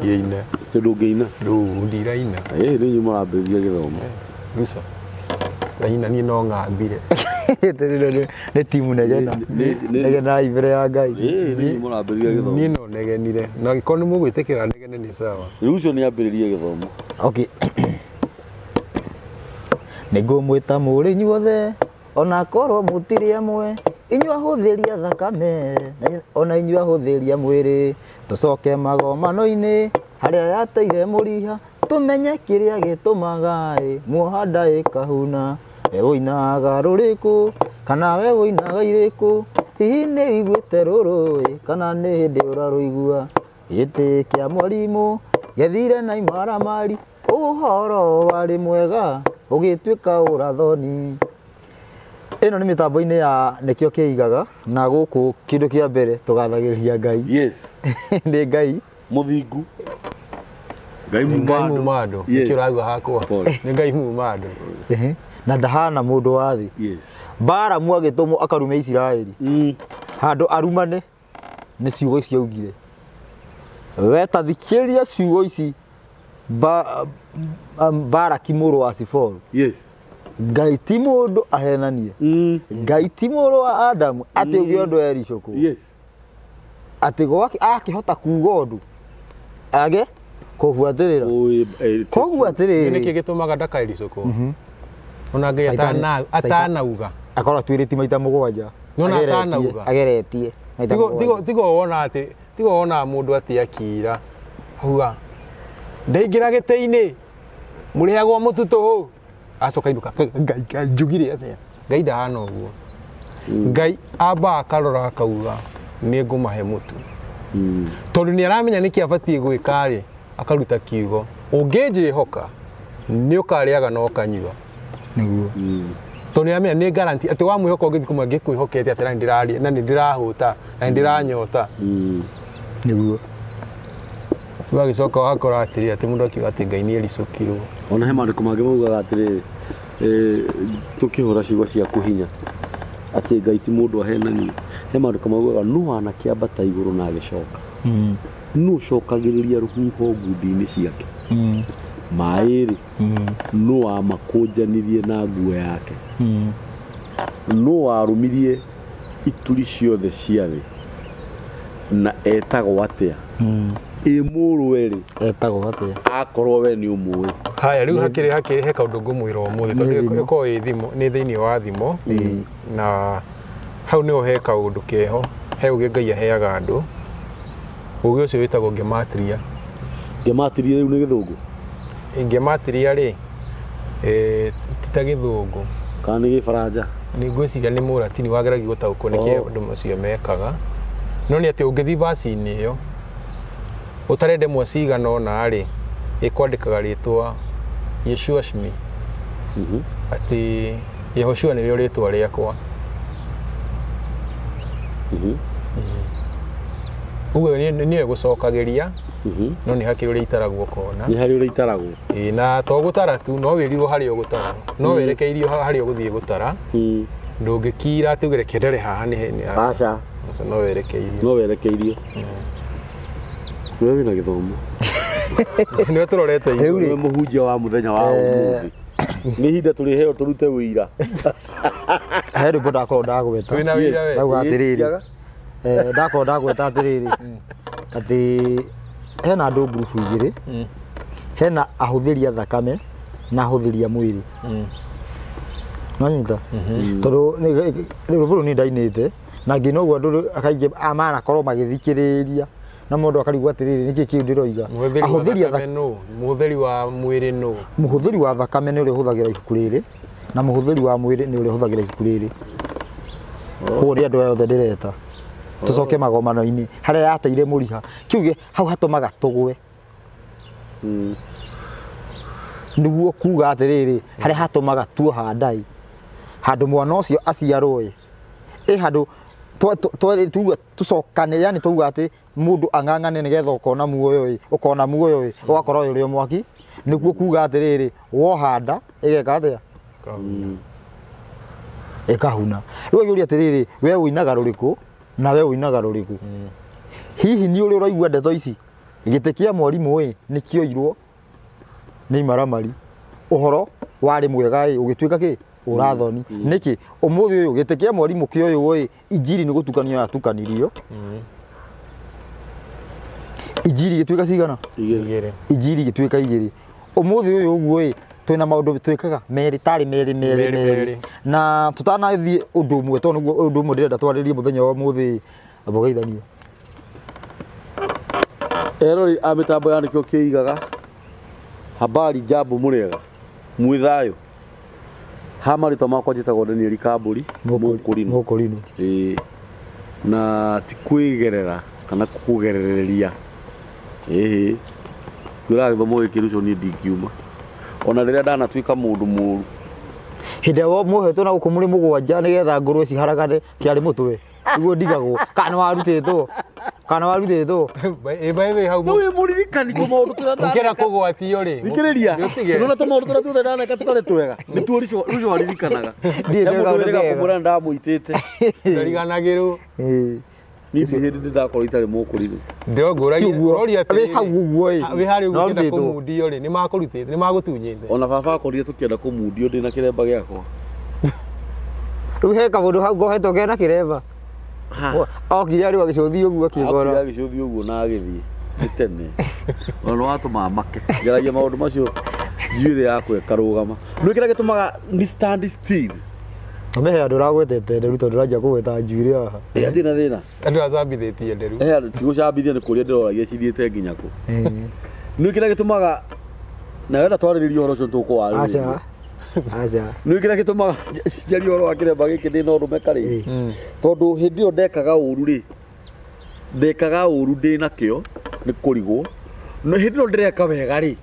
Ndingĩina. Tondũ ũngĩina. Rĩu ndiraina. Ĩĩ nĩ inyuĩ mũrambĩrĩria gĩthomo. Ruco. Ndaina niĩ no ng'ambire. Nĩ timu negena. Negenai mbere ya Ngai. Ĩĩ nĩ inyuĩ mũrambĩrĩria gĩthomo. Niĩ no negenire. Na angĩkorwo nĩ mũgwĩtĩkĩra negene nĩ sawa. Rĩu ũcio nĩ ambĩrĩrie gĩthomo. Okay. Nĩngũmwĩta mũrĩ inyuothe ona korwo mũtirĩ amwe, inyuĩ ahũthĩri a thakame ona inyuĩ ahũthĩri a mwĩrĩ, tũcoke magomano-inĩ harĩa yateire mũriha, tũmenye kĩrĩa gĩtũmaga ĩ muoha nda ĩkahuna. We ũinaga rũrĩkũ kana we ũinaga irĩkũ, hihi nĩ ũiguĩte rũrũ ĩ kana nĩ hĩndĩ ũrarũigua. Gĩtĩ kĩa mwarimũ gĩethire na imaramari, ũhoro warĩ mwega ũgĩtuĩka ũrathoni. Ĩno nĩ mĩtambo-inĩ ya nĩkĩo kĩigaga, na gũkũ kĩndũ kĩa mbere tũgathagĩrĩria Ngai. Yes. Nĩ Ngai. Mũthingu. Ngai Nĩ Ngai muma muma andũ. Yes. Nĩkĩo ũraigua hakwa. Pole. Nĩ Ngai muma andũ. Ehe. Na ndahana mũndũ wa thĩ. Yes. Baramu agĩtũmwo akarume Isiraeli. Handũ arumane nĩ ciugo ici augire. We ta thikĩrĩria ciugo ici Baraki mũrũ wa Siforu. Yes. Ngai ti mũndũ ahenanie. Ngai ti mũrũ wa Adamu atĩ ũgĩe ũndũ ericũkwo. Yes. Atĩ gwake akĩhota kuga ũndũ age kũbuatĩrĩra. Koguo Nĩ atĩrĩrĩ, nĩkĩ gĩtũmaga ndakaericũkwo? Ona Ngai atanauga. Akorwo atuĩrĩtie maita mũgwanja. Nĩwona Ageretie, atanauga. ageretie maita Tigo tigo mũgwanja. tigo wona atĩ tigo wona mũndũ atĩ akira auga ndaingĩra gĩtĩ-inĩ mũrĩhagwo mũtu tũhũ acoka inũka Ngai Ngai njugire atĩa Ngai ndahana ũguo. Ngai amba akarora akauga nĩ ngũmahe mũtu. Tondũ nĩ aramenya nĩkĩ abatiĩ gwĩka rĩ, akaruta kiugo ũngĩnjĩhoka nĩ ũkarĩaga na ũkanyua. Nĩguo. Tondũ nĩ aramenya nĩ guarantee atĩ wamwĩhoka ũngĩthiĩ kũmwe ngĩkwĩhokete atĩ na nĩ ndĩrarĩa na nĩ ndĩrahũta na nĩ ndĩranyota. Nĩguo. Ũgagĩcoka ũgakora atĩrĩ atĩ mũndũ akiuga atĩ Ngai nĩ ericũkirwo. Ona he maandĩko mangĩ maugaga atĩrĩrĩ, tũkĩhũra ciugo ciaku hinya atĩ Ngai ti mũndũ ahenanie. He maandĩko maugaga nũ wanakĩambata igũrũ na agĩcoka? Nũ ũcokagĩrĩria rũhuho ngundi-inĩ ciake? Maĩ-rĩ, nũ wamakũnjanirie na nguo yake? Nũ warũmirie ituri ciothe cia thĩ? Na etagwo atĩa? Ĩ mũrũwe-rĩ, Etagwo atĩa? Akorwo we nĩ ũmũĩ. Haya, rĩu hakĩrĩ hakĩrĩ he kaũndũ ngũmwĩra ũmũthĩ tondũ Nĩ thimo. ĩkoragwo ĩ thimo, nĩ thĩinĩ wa thimo. Na hau nĩho he kaũndũ keho, he ũgĩ Ngai aheaga andũ. Ũgĩ ũcio wĩtagwo gematria. Gematria rĩu nĩ gĩthũngũ? Gematria rĩ, ti ta gĩthũngũ. Kana nĩ gĩbaranja? Nĩ ngwĩciria nĩ mũratini wageragia gũtaũkwo nĩkĩ andũ macio mekaga. No nĩ atĩ ũngĩthiĩ vaci-inĩ ĩyo, ũtare ndemwa cigana ũna rĩ, ĩkwandĩkaga rĩtwa Yeshua Shmi. Atĩ Yehoshua nĩrĩo rĩtwa rĩakwa. Ũguo nĩyo ĩgũcokagĩria, no nĩ hakĩrĩ ũrĩa itaragwo ũkona. Nĩ harĩ ũrĩa itaragwo. Ĩĩ, na to gũtara tu, no wĩrirwo harĩa ũgũtara. No werekeirio harĩa ũgũthiĩ gũtara. Ndũngĩkira atĩ uge reke ndare haha nĩ nĩ aca. Aca. Aca, no werekeirio. No werekeirio. We wĩna gĩthomo. Nĩwe tũrorete igũrũ. Rĩu rĩ, Nĩwe mũhunjia wa mũthenya wa ũmũthĩ. Nĩ ihinda tũrĩheo tũrute wĩira. He rwĩmbo ndakorwo ndagweta. Wĩna wĩira we. Ndauga atĩrĩrĩ. Njaga. Ndakorwo ndagweta atĩrĩrĩ. Atĩ hena andũ ngurubu igĩrĩ. Hena ahũthĩri a thakame na ahũthĩri a mwĩrĩ. Nonyita? Tondũ rwĩmbo rũu nĩ ndainĩte na ngĩina ũguo andũ kaingĩ manakorwo magĩthikĩrĩria na mũndũ akarigwo atĩrĩrĩ nĩkĩ kĩu ndĩroiga. Mũhũthĩri wa Ahũthĩri a thakame nũ? Mũhũthĩri wa mwĩrĩ nũ? Mũhũthĩri wa thakame nĩ ũrĩa ũhũthagĩra ibuku rĩrĩ na mũhũthĩri wa mwĩrĩ nĩ ũrĩa ũhũthagĩra ibuku rĩrĩ. Koguo nĩ andũ aya othe ndĩreta. Tũcoke magomano-inĩ harĩa yateire mũriha. Kĩu hau hatũmaga tũgwe. Nĩguo kuga atĩrĩrĩ harĩa hatũmaga tuoha ndai handũ mwana ũcio aciarwo ĩ ĩ handũ tuga tũcokanĩre, yani tuga atĩ mũndũ ang'ang'ane nĩgetha ũkona muoyo ĩ, ũkona muoyo ĩ, ũgakorwo ũrĩ o mwaki. Nĩguo kuga atĩrĩrĩ woha nda ĩgeka atĩa? Ĩkahuna. Rĩu ũngĩũria atĩrĩrĩ we ũinaga rũrĩkũ na we ũinaga rũrĩkũ? Hihi nĩ ũrĩ ũraigua ndeto ici? Gĩtĩ kĩa mwarimũ ĩ nĩ kĩoirwo nĩ imaramari. Ũhoro warĩ mwega ĩ ũgĩtuĩka kĩ ũrathoni. Nĩkĩ ũmũthĩ ũyũ gĩtĩ kĩa mwarimũ kĩoywo ĩ injiri nĩ gũtukanio yatukanirio. Injiri igĩtuĩka cigana? Igĩrĩ. Igĩrĩ. Injiri igĩtuĩka igĩrĩ. Ũmũthĩ ũyũ ũguo ĩ twĩna maũndũ twĩkaga merĩ tarĩ merĩ merĩ Merĩ, merĩ. merĩ. Na tũtanathiĩ ũndũ ũmwe tondũ nĩguo ũndũ ũmwe ndĩrenda twarĩrie mũthenya wa ũmũthĩ amba ũgeithanie. Erori a mĩtambo ya nĩkĩo kĩigaga habari jambo mũrĩega mwĩ thayũ ha marĩtwa makwa njĩtagwo Daniel Kambũri Mũkũrinũ. Mũkũrinũ. Ĩĩ. Na ti kwĩgerera kana kũgerereria ĩhĩ kwĩraga gĩthomo gĩkĩ rũcio niĩ ndingiuma ona rĩrĩa ndanatuĩka mũndũ mũru. Hĩndĩ ĩrĩa muohetwo na gũkũ mũrĩ mũgwanja nĩgetha ngũrwe ciharagane kĩarĩ mũtwe niguo ndigagwo kana warutĩtwo kana warutĩtwo. Ĩ by the way hau Nĩ wĩ mũririkani tũmaũndũ tũrĩa mũkĩenda kũgwatio rĩ. Thikĩrĩria, Nĩũtige. nĩwona tũmaũndũ tũrĩa tuothe ndaneka tũtarĩ twega nĩtuo Ruco aririkanaga. Ndiĩ He ndeka mũndũ ũndũ wĩrĩga kega. kũmwĩra ndamũitĩte. Ndariganagĩrwo. Ĩĩ. Niĩ ndirĩ hĩndĩ ndakorwo itarĩ mũkũrinũ. Ndĩrongũragia. Ti ũguo. Ũroria Wĩ hau ũguo ĩ. Wĩ harĩa ũguo ũkĩenda Nĩwarutĩtwo. kũmundio rĩ, nĩmakũrutĩte, nĩmagũtunyĩte. Ona baba akorire tũkĩenda kũmundio ndĩ na kĩremba gĩakwa. Rĩu he kaũndũ hau ngohetwo kena kĩremba. Okire arĩ agĩcũthi ũguo Akire akĩgora. agĩcũthi ũguo na agĩthiĩ. Nĩ tene. Ona nĩ watũma make. Njaragia maũndũ macio njuĩrĩ yakwa ĩkarũgama. Nĩ kĩrĩa gĩtũmaga ni stand still. Ũmehe andũ ũragwetete nderu tondũ ũranjia kũgweta njuĩrĩ haha. Ĩ hatirĩ na thĩna. Andũ acambithĩtie nderu. Eh, andũ ti gũcambithia nĩ kũria ndĩroragia cithiĩte nginya kũ. Ĩĩ. Nĩ kĩrĩa gĩtũmaga na wenda twarĩrĩria ũhoro ũcio nĩtũkũwarĩrĩria. Aca. Aca. Nĩ kĩrĩa gĩtũmaga njarie ũhoro wa kĩremba gĩkĩ ndĩ na ũrũme karĩ. Ĩĩ. Tondũ hĩndĩ ĩyo ndekaga ũru rĩ, ndekaga ũru ndĩ nakĩo nĩ kũrigwo. No hĩndĩ ĩyo ndĩreka wega rĩ,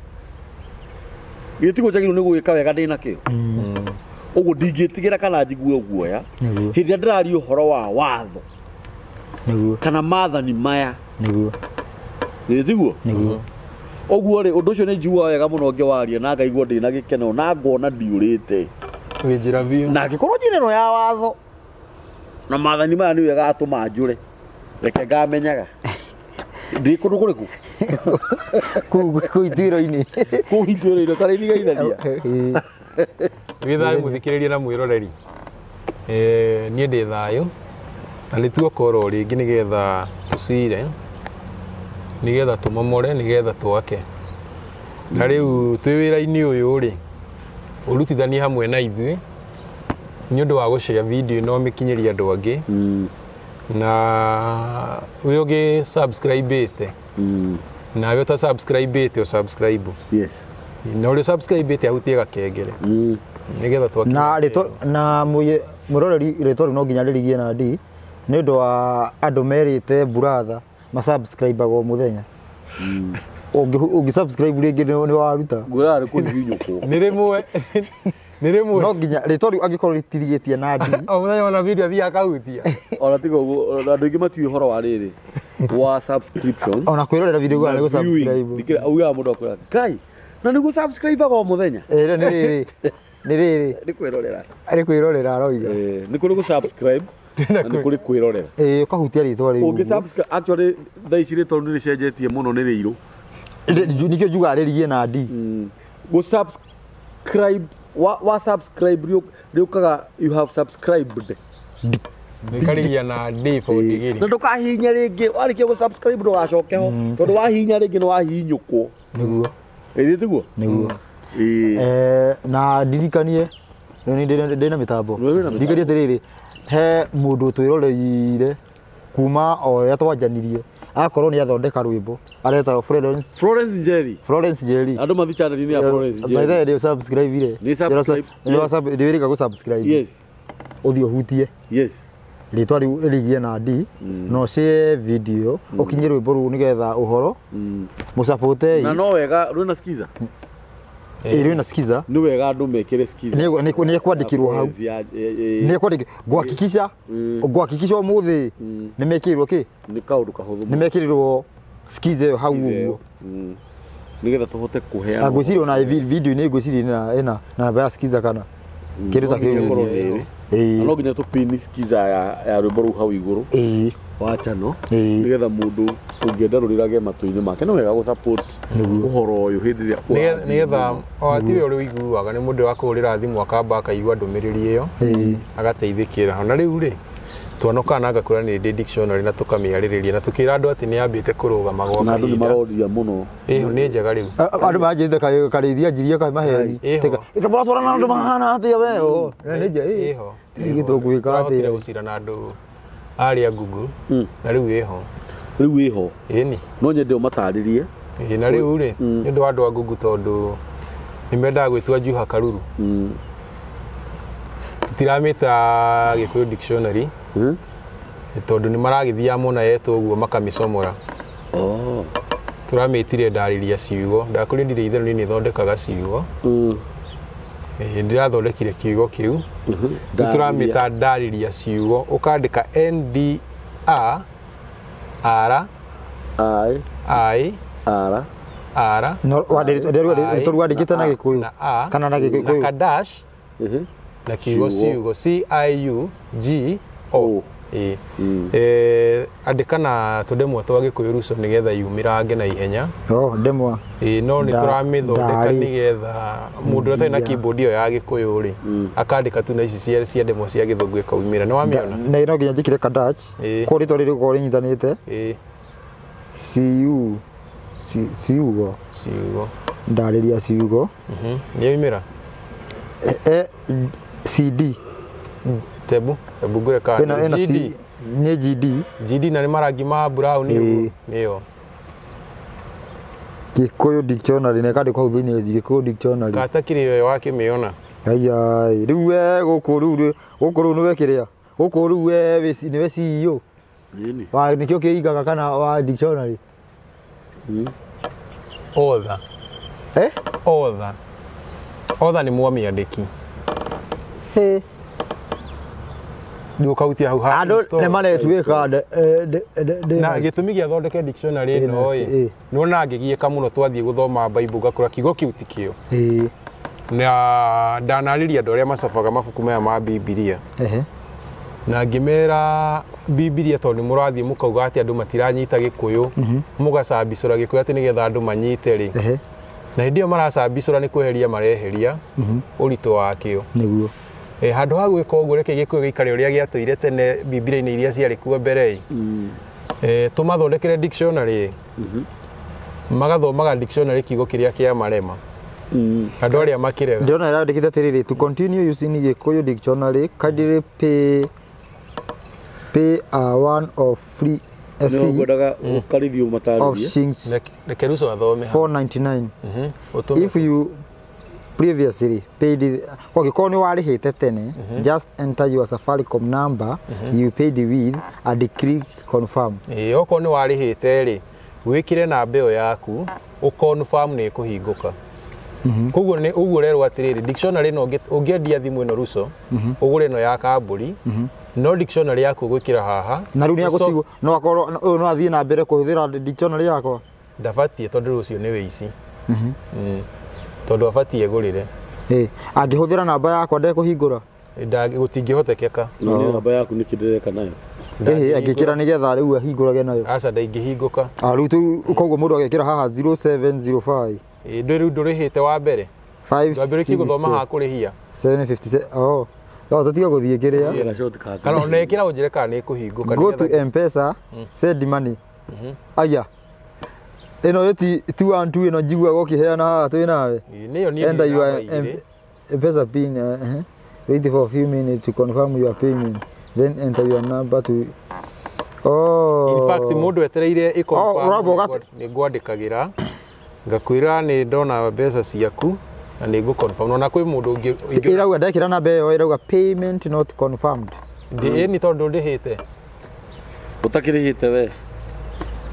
githĩ tiguo njagĩrĩirwo nĩ gwĩka wega ndĩ nakĩo? Ũguo ndingĩtigĩra kana njigue guoya Nĩguo. hĩndĩ ĩrĩa ndĩraria ũhoro wa watho Nĩguo. kana maathani maya. Nĩguo. Githĩ tiguo? Nĩguo. Ũguo rĩ, ũndũ ũcio nĩ njiguaga wega mũno ngĩwaria na ngaigua ndĩ na gĩkeno na ngona ndiũrĩte. Wĩ njĩra biũ. Na angĩkorwo njĩra ĩno ya watho na maathani maya nĩyo ĩgatũma njũre, reke ngamenyaga. Ndĩ kũndũ kũrĩkũ? Kũu kũu ituĩro-inĩ. Kũu ituĩro-inĩ ũtarĩ irigaithania. Ĩĩ. Wĩ thayũ mũthikĩrĩria na mwĩroreri. Niĩ ndĩ thayũ na nĩ tuoka oro rĩngĩ nĩgetha tũcire, nĩgetha tũmomore, nĩgetha twake. Na rĩu twĩ wĩra-inĩ ũyũ rĩ, ũrutithanie hamwe na ithuĩ nĩ ũndũ wa gũshare video ĩno ũmĩkinyĩrie andũ angĩ. Na wĩ ũngĩ subscribe-ĩte. Nawe ũta subscribe-ĩte ũ subscribe. Yes. Na ũrĩa subscribe-ĩte ahutie gakengere. Nĩgetha twakinya Na rĩtwa na mwĩroreri rĩtwa rĩu no nginya rĩrigie na D nĩ ũndũ wa andũ merĩte buratha masubscribe-aga o mũthenya. Ũngĩ subscribe rĩngĩ nĩ waruta. Ngwĩraga nĩ kũhihinyũkwo. Nĩ rĩmwe. Nĩ rĩmwe. No nginya rĩtwa rĩu angĩkorwo rĩtirigĩtie na D. O mũthenya ona video athiaga akahutia. Ona tiga ũguo, ona andũ aingĩ matiũĩ ũhoro wa rĩrĩ wa subscriptions. Ona kwĩrorera video Na nĩ gũ viewing. subscribe. Thikĩrĩria, augaga mũndũ akwĩra Ngai na nĩguo subscribe-aga o mũthenya. Ĩĩ nĩ rĩrĩ. Nĩ rĩrĩ. Nĩ kwĩrorera. Nĩ kwĩrorera aroiga. Nĩ kũrĩ gũ subscribe na nĩ kũrĩ kwĩrorera. Ĩĩ ũkahutia rĩtwa rĩu. Ũngĩ subscribe actually thaa ici rĩtwa rĩu nĩ rĩcenjetie mũno nĩ rĩirũ. Nĩkĩo njugaga rĩrigie na D. Gũ subscribe wa subscribe rĩũkaga you have subscribed. Rĩkarigia na D for ndigiri. Na ndũkahihinya rĩngĩ warĩkia gũ subscribe ndũgacoke ho tondũ wahihinya rĩngĩ nĩ wahihinyũkwo. Nĩguo. Ĩĩ tiguo? Nĩguo. Ĩĩ. Na ndirikanie rĩu nĩ ndĩ na mĩtambo. Wĩ wĩna mĩtambo. Ndirikanie atĩrĩrĩ, he mũndũ twĩroreire kuma o rĩrĩa twanjanirie akorwo nĩ athondeka rwĩmbo aretagwo Florence Florence Njeri. Florence Njeri. Andũ mathi channel-inĩ ya Florence By the Njeri. way, nĩ subscribe ire. Nĩ subscribe, yes. Nĩ wĩrĩga gũ subscribe. Yes. Ũthiĩ ũhutie. Yes. Rĩtwa rĩu rĩrigie na D na ũshare video ũkinyie rwĩmbo rũu nĩgetha ũhoro mũsapotei. Na no wega rwĩna skiza. Ĩĩ rwĩna skiza. Nĩ wega andũ mekĩre skiza. Nĩ ekwandĩkirwo hau. Nĩ ekwandĩkirwo ngũhakikisha ngũhakikisha ũmũthĩ nĩ mekĩrirwo kĩ? Nĩ kaũndũ kahũthũ. Nĩ mekĩrirwo skiza ĩyo hau ũguo. Nĩgetha tũhote kũheana. Na ngwĩciria ona video-inĩ ngwĩciria ĩna namba ya skiza kana kĩndũ ta kĩu. Ĩkorwo ĩrĩ. Ĩĩ. Na no nginya tũpini skiza ya rwĩmbo rũu hau igũrũ Ĩĩ. wa channel, Ĩĩ. nĩgetha mũndũ ũngĩenda rũrĩrage matũ-inĩ make. No wega gũ support ũhoro ũyũ hĩndĩ ĩrĩa ũrathiĩ Nĩgetha mũno. o tiwe ũrĩa ũiguaga, nĩ mũndũ wa kũhũrĩra thimũ akamba akaigua ndũmĩrĩri ĩyo, agateithĩkĩra. Ona rĩu rĩ, twanokaga na ngakũra nĩ ndĩ dictionary na tũkamĩarĩrĩria na tũkĩra andũ atĩ nĩ yambĩte kũrũgama gwa Na andũ nĩ kahinda. maroria mũno. Ĩho nĩ njega rĩu. Andũ manjĩte karĩithia njirie kaĩ maheni. Ĩho. Ĩkamũratwarana na andũ mahana atĩa we? O, nĩ nja ĩ. Ĩho. Ithuĩ tũgwĩka Tũrahotire atĩa? gũcira na andũ arĩa Google na rĩu ĩho. Rĩu ĩho. Ĩni. No nyende ũmatarĩrie. Ĩĩ, na rĩu rĩ, nĩ ũndũ wa andũ a Google, tondũ nĩ mendaga gwĩtua Juha Karuru, tũtiramĩta Gĩkũyũ dictionary, tondũ nĩ maragĩthiaga mona yetwo ũguo makamĩcomora. Oh. Tũramĩtire ndarĩria ciugo. Ndakũrĩ ndirĩ itherũ, niĩ nĩ thondekaga ciugo. Ĩĩ, ndĩrathondekire kiugo kĩu. Rĩu tũramĩta ndarĩria ciugo. Ũkandĩka N D A R I I R R No I, tondũ wandĩkĩte na Gĩkũyũ. Na A Kana na na Gĩkũyũ. kadash na kiugo Ciugo. ciugo, C I U G O. O. Ĩĩ. Eh, andĩka na tũndemwa twa Gĩkũyũ ruco nĩgetha yumĩrange na ihenya. Oh, ndemwa. Ĩĩ, no nĩ tũramĩthondeka ndarĩ. nĩgetha mũndũ ũrĩa ũtarĩ na Ndia. keyboard ĩyo ya Gĩkũyũ rĩ, akandĩka tu na ici cia ndemwa cia Gĩthũngũ ĩkaumĩra. Nĩ wamĩona? Na no nginya njĩkĩre kadach. Ĩĩ. Ko rĩtwa rĩrĩ gũkorwo rĩnyitanĩte. Ĩĩ. CU ciugo. Ciugo. Ndarĩria ciugo. Nĩ yaumĩra? E CD. Tebu, tebu ngũre Ĩno kana ĩno GD. C nĩ GD. GD na nĩ marangi ma brown Ĩĩ. ũguo. Nĩyo. Gĩkũyũ dictionary na ĩkandĩkwo hau thĩinĩ Gĩkũyũ dictionary. Kata kĩrĩ ĩyo wakĩmĩona. Aiai, rĩu we gũkũ rĩu gũkũ rĩu nĩwe kĩrĩa gũkũ rĩu we nĩwe CEO Nini? wa nĩkĩo kĩingaga kana wa dictionary. Other. Eh? Other. Other nĩ mwamĩandĩki. Hĩ. Rĩu ũkahutia hau ha Andũ install. nĩ maretuĩka Na gĩtũmi gĩa thondeke dictionary ĩno Ĩ, ĩ, ĩ. nĩwona ngĩgiĩka mũno twathiĩ gũthoma Bible ngakora kiugo kĩu ti kĩo. Ĩĩ. Na ndanarĩria andũ arĩa macabaga mabuku maya ma Bibilia Ehe. na ngĩmera Bibilia tondũ nĩ mũrathiĩ mũkauga atĩ andũ matiranyita Gĩkũyũ, mũgacambicũra Gĩkũyũ atĩ nĩgetha andũ manyite rĩ, Ehe. na hĩndĩ ĩyo maracambicũra nĩ kweheria mareheria ũritũ wakĩo. Nĩguo. E, handũ ha gwĩka ũguo reke Gĩkũyũ gĩikare ũrĩa gĩatũire tene Bibilia-inĩ iria ciarĩ kuo mbere ĩ. E, tũmathondekere dictionary ĩ, magathomaga dictionary kiugo kĩrĩa kĩa marema andũ arĩa makĩrega. Ndĩrona ĩrandĩkĩte atĩrĩrĩ, to continue using Gĩkũyũ dictionary, kindly pay a one of free a Nĩ fee ngwendaga ũkarithio of ũmatarĩrie. shillings Reke Ruco athome haha. 499. Ũtũme. If you previously paid, ũngĩkorwo nĩ warĩhĩte tene, just enter your Safaricom number you paid with and click confirm. Ĩĩ, okorwo nĩ warĩhĩte rĩ, wĩkĩre namba ĩyo yaku ũconfirm nĩ ĩkũhingũka. Koguo nĩ ũguo ũrerwo atĩrĩrĩ, dictionary ĩno ũngĩendia thimũ ĩno Ruco, ũgũre ĩno ya kambũri, no dictionary yaku ũgwĩkĩra haha. Na rĩu nĩ Ũco- agũtigwo no akorwo ũyũ no athiĩ na mbere kũhũthĩra dictionary yakwa. Ndabatiĩ tondũ rũciũ nĩ wĩici. Tondũ abatiĩ egũrĩre. Ĩ, angĩhũthĩra namba yakwa ndekũhingũra. Gũtingĩhotekeka. Na nĩ namba yaku nĩkĩ ndĩreka nayo? Ĩhĩ, angĩkĩra nĩgetha rĩu ahingũrage nayo. Aca, ndaingĩhingũka. Ah, rĩu tu koguo mũndũ agekĩra haha 0705 Ĩĩ, ndũ rĩu ndũrĩhĩte wa mbere, ndwambĩrĩtie gũthoma haha kũrĩhia. 757. Oh, no tũtige gũthiĩ kĩrĩa. Ĩra shortcut. Kana ona ĩkĩra ũnjĩre kana nĩ ĩkũhingũka. Go to Mpesa, send money. Aya, ĩno ĩti 212 ĩno njiguaga ũkĩheana haha twĩ nawe. Ĩĩ, nĩyo niĩ Enter ndirĩ your namba igĩrĩ. Mpesa pin, wait for a few minutes to confirm your payment, then enter your number to. Oh. In fact, mũndũ etereire ĩ Oh, ũramba ũgate- nĩ ngwandĩkagĩra ngakwĩra nĩ ndona mbeca ciaku na nĩ ngũ confirm ona kwĩ mũndũ ũngĩ Ĩrauga ndekĩra namba ĩyo ĩrauga payment not confirmed. Ĩni tondũ ndĩhĩte. Ũtakĩrĩhĩte we.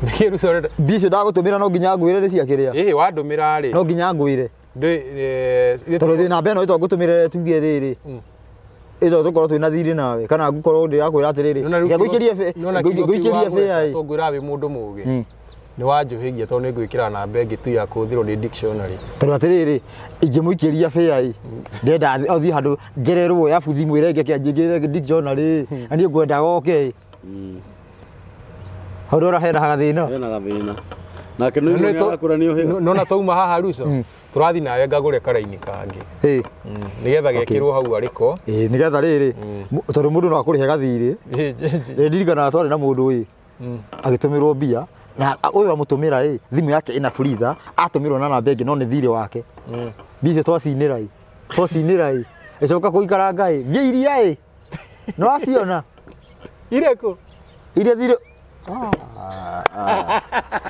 Nĩkĩ Ruco ũrenda? Mbia icio ndagũtũmĩra no nginya ngwĩre nĩ cia kĩrĩa. Ĩhĩ, wandũmĩra rĩ, No nginya ngwĩre. Ndĩ Tondũ thĩ namba ĩno ĩto ngũtũmĩre tuge rĩrĩ. Ĩto tũkorwo twĩna thirĩ nawe kana ngũkorwo ndĩrakwĩra atĩrĩrĩ. Nona rĩu Reke ngũikĩrie nona kiugo kĩu ngũikĩrie wagweta, bĩa ĩ. tongwĩra wĩ mũndũ mũgĩ. Nĩ wanjũhĩgia tondũ nĩ ngwĩkĩra namba ĩngĩ tu ya kũhũthĩrwo nĩ dictionary. Tondũ atĩrĩrĩ, ingĩmũikĩria bĩa ĩ, ndenda athiĩ handũ njererwo ya buthi mwĩre ngeke anjĩkĩre dictionary na niĩ ngwendaga oke ĩ. Hau ndona hena gathĩna. Hena gathĩna. Nake nĩ nĩ arakũra nĩ ũhĩga. Nona twauma haha Ruco, tũrathiĩ nawe ngagũre karaini kangĩ. Ĩ. Nĩgetha gekĩrwo hau arĩko. Ĩ, nĩgetha rĩrĩ, tondũ mũndũ no akũrĩhe gathirĩ. Ĩ, ndirikanaga twarĩ na mũndũ ĩ, agĩtũmĩrwo mbia na ũyũ amũtũmĩra ĩ, thimũ yake ĩna freezer, atũmĩrwo na namba ĩngĩ no nĩ thirĩ wake. Mbia icio twacinĩra ĩ, twacinĩra ĩ, ĩcoka kũikaranga ĩ, mbia iria ĩ, no aciona Irĩkũ? Iria thirĩ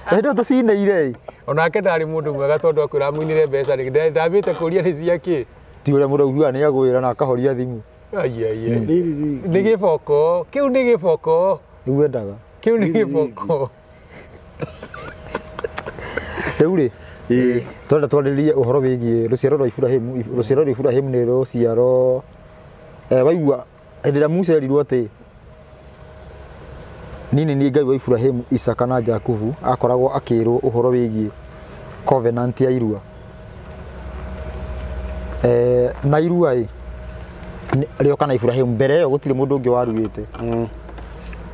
hĩndĩ ĩyo tũcinĩire ĩ. Onake ndarĩ mũndũ mwega tondũ akwĩra mũinĩre mbeca rĩ, ndambĩte kũria nĩ cia kĩ. Ti ũrĩa mũndũ augaga nĩ agwĩra na akahoria thimũ. Ai, ai, ai. Nĩ gĩboko, kĩu nĩ gĩboko. Nĩguo endaga. Kĩu nĩ gĩboko. Rĩu rĩ, tũrenda twarĩrĩrie ũhoro wĩgiĩ rũciaro rwa Iburahĩmu. Rũciaro rwa Iburahĩmu nĩ rũciaro waigua hĩndĩ ĩrĩa Musa erirwo atĩ niĩ nĩ niĩ Ngai wa Iburahĩmu, Isaka na Jakubu, akoragwo akĩrwo ũhoro wĩgiĩ covenant ya irua. Na irua ĩ rĩoka na Iburahĩmu, mbere ĩyo gũtirĩ mũndũ ũngĩ waruĩte.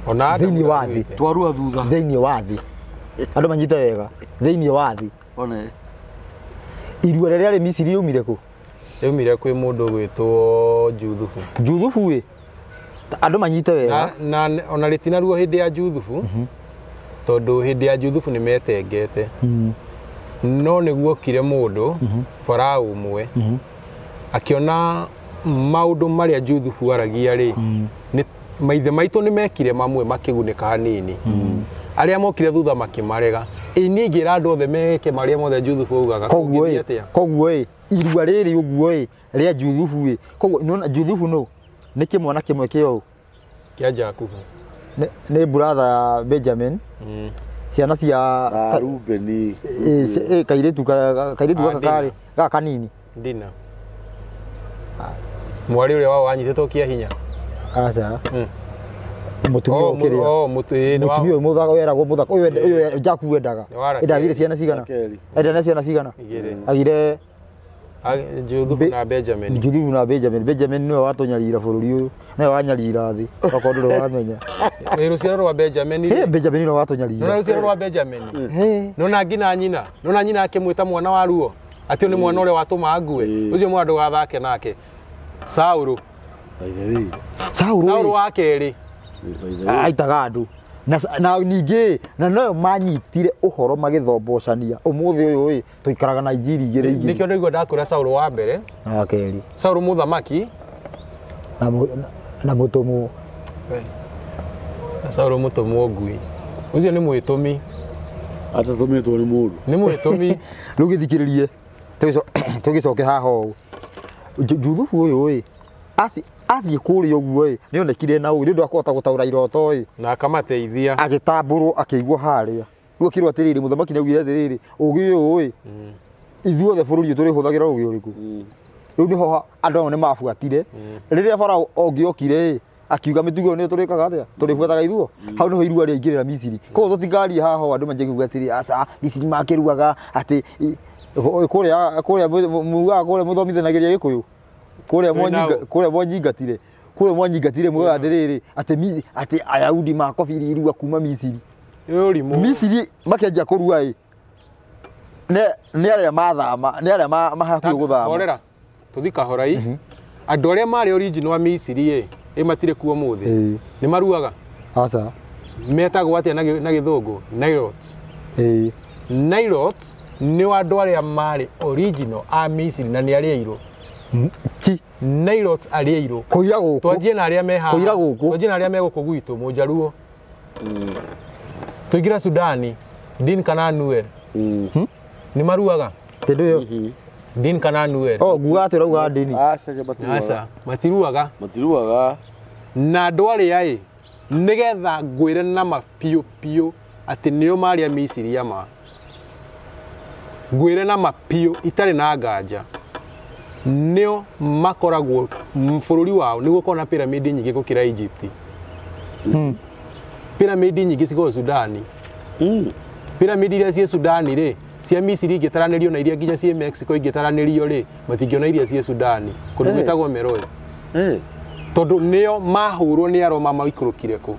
Ona Adamu Thĩinĩ wa thĩ. ndaruĩte. Twarua thutha. Thĩinĩ wa thĩ. Andũ manyite wega. Thĩinĩ wa thĩ. One. Irua rĩrĩa rĩarĩ Misiri rĩaumire kũ? Rĩaumire kwĩ mũndũ ũgwĩtwo Juthubu. Juthubu ĩ? Andũ manyite wega. Na ona rĩtinaruo hĩndĩ ya Juthubu, tondũ hĩndĩ ya Juthubu nĩ metengete. No nĩguokire mũndũ, Farao ũmwe, akĩona maũndũ marĩa Juthubu aragia rĩ, nĩ maithe maitũ nĩ mekire mamwe makĩgunĩka hanini. Arĩa mokire thutha makĩmarega. Ĩ niĩ ingĩra andũ othe meke marĩa mothe Juthubu augaga, Koguo kũngĩthiĩ ĩ, atĩa? koguo ĩ, irua rĩrĩ ũguo ĩ, rĩa Juthubu ĩ, koguo nĩwona Juthubu nũ? Nĩ kĩmwana kĩmwe kĩa ũ? Kĩa Jakubu. Nĩ brother ya Benjamin. Ciana cia Rubeni. Kairĩtu kairĩtu gaka Dina. karĩ gaka kanini. Dina. Mwarĩ ũrĩa wao wanyitĩtwo kĩa hinya. Aca. Mũtumia Oh, ũkĩrĩa. oh, ĩ, nĩ Mũtumia ũyũ mũthaka weragwo mũthaka ũyũ ũyũ Jakubu endaga. Nĩ wa Rakeli. Endagire ciana cigana? Rakeli. Endana ciana cigana? Igĩrĩ. Agire Juthubu na Benjamin. Juthubu na Benjamin. Benjamin nĩwe watũnyarira bũrũri ũyũ. Nĩwe wanyarira thĩ. Okorwo ndũrĩ wamenya. Ĩ, rũciaro rwa Benjamin rĩ. Hĩ, Benjamin nĩwe watũnyarira. Nona rũciaro rwa Benjamin. Hĩ. Nona nginya nyina. Nona nyina akĩmwĩta mwana wa ruo. Atĩ ũyũ nĩ mwana ũrĩa watũma ngue. Ũcio mwana ndũgathake nake. Saũlũ. By the way. Saũlũ. Saũlũ wa kerĩ. By the way. Aitaga andũ. Na ningĩ na noyo manyitire ũhoro magĩthombocania. Ũmũthĩ ũyũ ĩ tũikaraga na injiri igĩrĩ igĩrĩ. Nĩkĩo ndaigua ndakwĩra Saũlũ wa mbere. Na wa kerĩ. Saũlũ mũthamaki. Na mũtũmwo. Saũlũ mũtũmwo ngui. Ũcio nĩ mwĩtũmi. Atatũmĩtwo nĩ mũndũ. Nĩ mwĩtũmi. Rĩu gĩthikĩrĩrie. Tũgĩcoke haha ũũ. Juthubu ũyũ ĩ athiĩ kũrĩa ũguo ĩ nĩonekire na ũgĩ nĩ ũndũ wa kũhota gũtaũra iroto ĩ. Na akamateithia. Agĩtambũrwo akĩigwo harĩa. Rĩu akĩrwo atĩrĩrĩ, mũthamaki nĩaugire atĩrĩrĩ, ũgĩ ũyũ ĩ, ithuothe bũrũri ũyũ tũrĩhũthagĩra ũgĩ ũrĩkũ? Rĩu nĩho andũ amwe nĩmabuatire. Rĩrĩa Farao ũngĩokire ĩ, akiuga mĩtugo ĩyo nĩyo tũrĩkaga atĩa? Tũrĩbuataga ithuo. Hau nĩho irua rĩaingĩrĩra Misiri. Koguo tũtikarie haha ũũ andũ manjie kuuga atĩrĩ, aca, Misiri makĩruaga atĩ kũrĩa kũrĩa mugaga kũrĩa mũthomithanagĩria Gĩkũyũ. Kũrĩa Twĩ nao. kũrĩa mwanyingatire. Kũrĩa mwanyingatire mugaga atĩrĩrĩ, atĩ atĩ Ayahudi makobiri irua kuma Misiri. Nĩ ũrimũ. Misiri makĩanjia kũrua ĩ. Nĩ arĩa mathama, nĩ arĩa mahakuhĩ gũthama. Horera. Tũthi kahora ĩ. Andũ arĩa marĩ original a Misiri ĩ, ĩ matirĩ kuo ũmũthĩ. Nĩ maruaga. Aca. Metagwo atĩa na gĩthũngũ? Nilots. Nilots nĩ andũ arĩa marĩ original a Misiri na nĩ arĩa airũ. Ti. Nilots arĩa airũ. Kũira gũkũ. Twanjie na arĩa me haha. Kũira gũkũ. Twanjie na arĩa me gũkũ gwitũ, Mũnjaruo. Tũingĩra Sudani, Din kana Nuer. Nĩ maruaga? Tondũ ĩyo. Din kana Nuer. Oh, nguga atĩ ũrauga ndini. Aca, matiruaga. Aca, matiruaga. Matiruaga. Na andũ arĩa ĩ, nĩgetha ngwĩre na ma piũ piũ atĩ nĩo marĩ a Misiri ama. Ngwĩre na ma piũ itarĩ na nganja. Nĩo makoragwo bũrũri wao nĩguo ũkoragwo na pyramid nyingĩ gũkĩra Egypt. Pyramid nyingĩ cikoragwo Sudani. Pyramid iria ciĩ Sudani rĩ, cia Misiri ingĩtaranĩrio na iria nginya ciĩ Mexico ingĩtaranĩrio rĩ, matingĩona iria ciĩ Sudani kũndũ gwĩtagwo Meroe. Tondũ nĩo mahũrwo nĩ Aroma maikũrũkire kũ?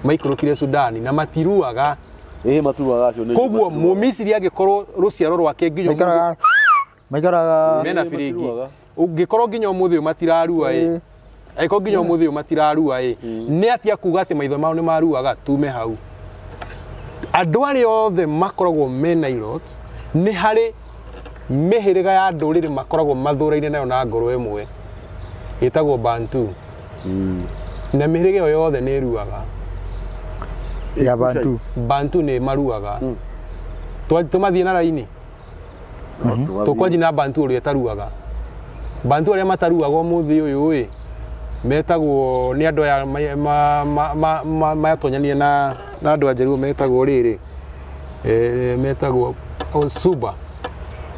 Maikũrũkire Sudani na matiruaga. Ĩĩ maturuaga acio nĩ Koguo Mũmisiri angĩkorwo rũciaro rwake nginya ũmũthĩ Maikaraga maikaraga mena Ĩĩ, biringi matiruaga. ũngĩkorwo nginya ũmũthĩ ũyũ matirarua ĩ angĩkorwo nginya ũmũthĩ ũyũ matirarua ĩ nĩ atia kuga atĩ maitho mao nĩ maruaga tume hau andũ arĩa othe makoragwo mena ilots nĩ harĩ mĩhĩrĩga ya ndũrĩrĩ makoragwo mathũraine nayo na ngoro ĩmwe ĩtagwo Bantu na mĩhĩrĩga ĩyo yothe nĩ ĩruaga ya Bantu. Bantu nĩ maruaga. Tũmathiĩ na raini tũkwanji na Bantu ũrĩa ĩtaruaga. Bantu arĩa mataruaga ũmũthĩ ũyũ ĩ metagwo nĩ andũ aya matonyanire na andũ a Njaruo metagwo rĩrĩ metagwo Suba.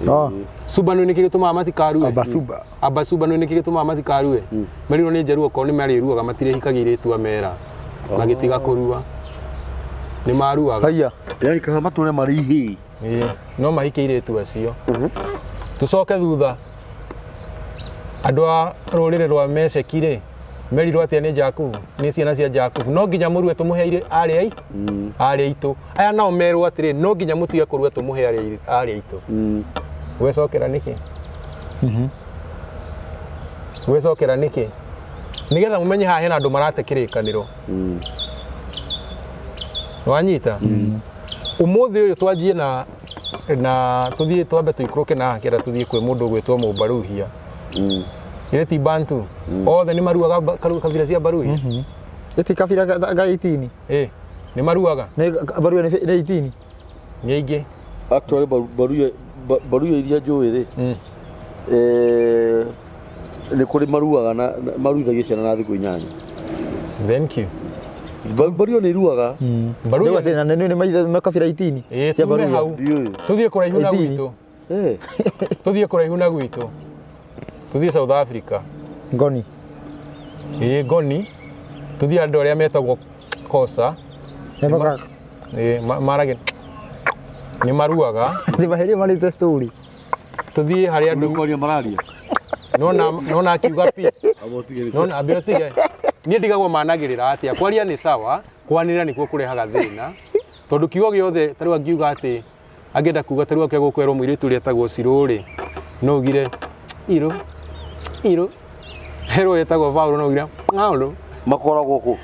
Oh, Suba nĩ nĩkĩ gĩtũmaga matikarue? Abasuba. Abasuba nĩ nĩkĩ gĩtũmaga matikarue? Merirwo nĩ Njaruo okorwo nĩ marĩruaga matirĩhikagia airĩtu a mera magĩtiga kũrua nĩ maruaga. Haya. Yani kana matũre marĩ ihĩĩ. Ĩĩ, no mahike airĩtu acio. Tũcoke thutha andũ a rũrĩrĩ rwa Mesheki rĩ merirwo atĩa nĩ Jakubu nĩ ciana cia Jakubu no nginya mũrue tũmũhe arĩ ai arĩ aitũ aya nao merwo atĩrĩ no nginya mũtige kũrua tũmũhe arĩ aitũ. Gwecokera nĩkĩ? Gwecokera nĩkĩ? Nĩgetha mũmenye haha hena andũ marate kĩrĩkanĩro. Wanyita? Ũmũthĩ ũyũ twanjie na tũthiĩ twambe tũikũrũke na haha kĩanda tũthiĩ kwĩ mũndũ ũgwĩtwo Mũmbaruhia. Githĩ ti Bantu? Othe nĩ maruaga kabira cia Baruhia? Ĩti kabira ga 18. Ĩ, nĩ maruaga? Nĩ Baruhia nĩ 18. Nĩ aingĩ. Actually Baruhia Baruhia iria njũĩ rĩ nĩ kũrĩ maruaga na maruithagia ciana na thikũ 8. Thank you. Baruhia nĩ iruaga. Baruhia Nĩ na nĩ maithe makabira 18. Ĩ, Cia tume Baruhia. hau. Ndiũĩ. Tũthiĩ kũraihu na 18. gwitũ. Tũthiĩ kũraihu na gwitũ. Tũthiĩ South Africa. Ngoni. Ĩ, Ngoni. Tũthiĩ andũ arĩa metagwo Kosa. Nĩ maka Ĩ, maragia nĩ maruaga. nĩ maheria marĩte story. Tũthiĩ harĩ andũ Nĩ kwaria mararia. Nona akiuga pi. Abo tige. Nona ambia ũtige. Niĩ ndigagwo managĩrĩra atĩa. Kwaria nĩ sawa, kwanĩrĩra nĩkuo kũrehaga thĩna. Tondũ kiugo gĩothe ta rĩu angiuga atĩ angĩenda kuga ta rĩu akĩaga gũkwerwo mũirĩtu ũrĩa etagwo Cirũ rĩ, no ugire irũ irũ. Herwo etagwo Paul no ugire ng'aũndũ. Makoragwo kũ?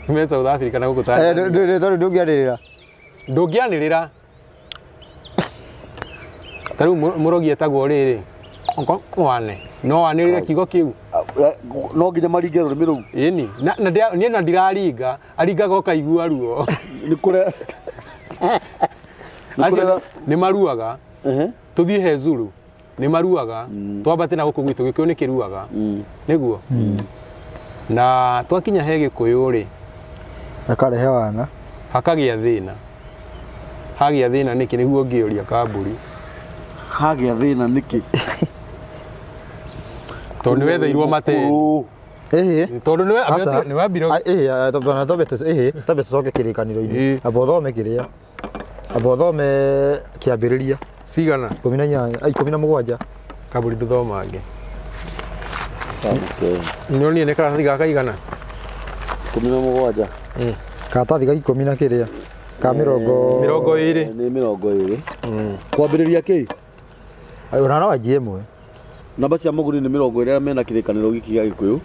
Me South Africa na gũkũ Tanzania. Tondũ ndũngĩanĩrĩra. Ndũngĩanĩrĩra. Ta rĩu mũrogi etagwo rĩrĩ wane no wanĩrĩre kiugo kĩu. No nginya maringe rũrĩmĩ rũu. Ĩni na niĩ na ndiraringa aringaga ũkaigua ruo. Nĩ kũrĩa Acio nĩ maruaga. Tũthiĩ he Zulu nĩ maruaga. Twambate na gũkũ gwitũ Gĩkũyũ nĩ kĩruaga. Nĩguo. Na twakinya he Gĩkũyũ rĩ Akarehe wana. Hakagĩa thĩna. Hagĩa thĩna nĩkĩ nĩguo ngĩũria kamburi. Hagĩa thĩna nĩkĩ? Tondũ nĩ wetheirwo mateni. Ĩhĩ. Tondũ nĩ wambire. Ĩhĩ, twambe tũcoke kĩrĩkanĩro-inĩ. Amba ũthome kĩrĩa. Amba ũthome kĩambĩrĩria. Cigana? 18, 17. Kamburi ndũthomange. Nĩ nĩ karatathi gaka igana? 17. Karatathi ga 10 na kĩrĩa. Ka mĩrongo 20. Nĩ 20. Kwambĩrĩria kĩ? Ona no anjie ĩmwe. Namba cia mũgũri nĩ 20 arĩa mena kĩrĩkanĩro gĩkĩ gĩa Gĩkũyũ.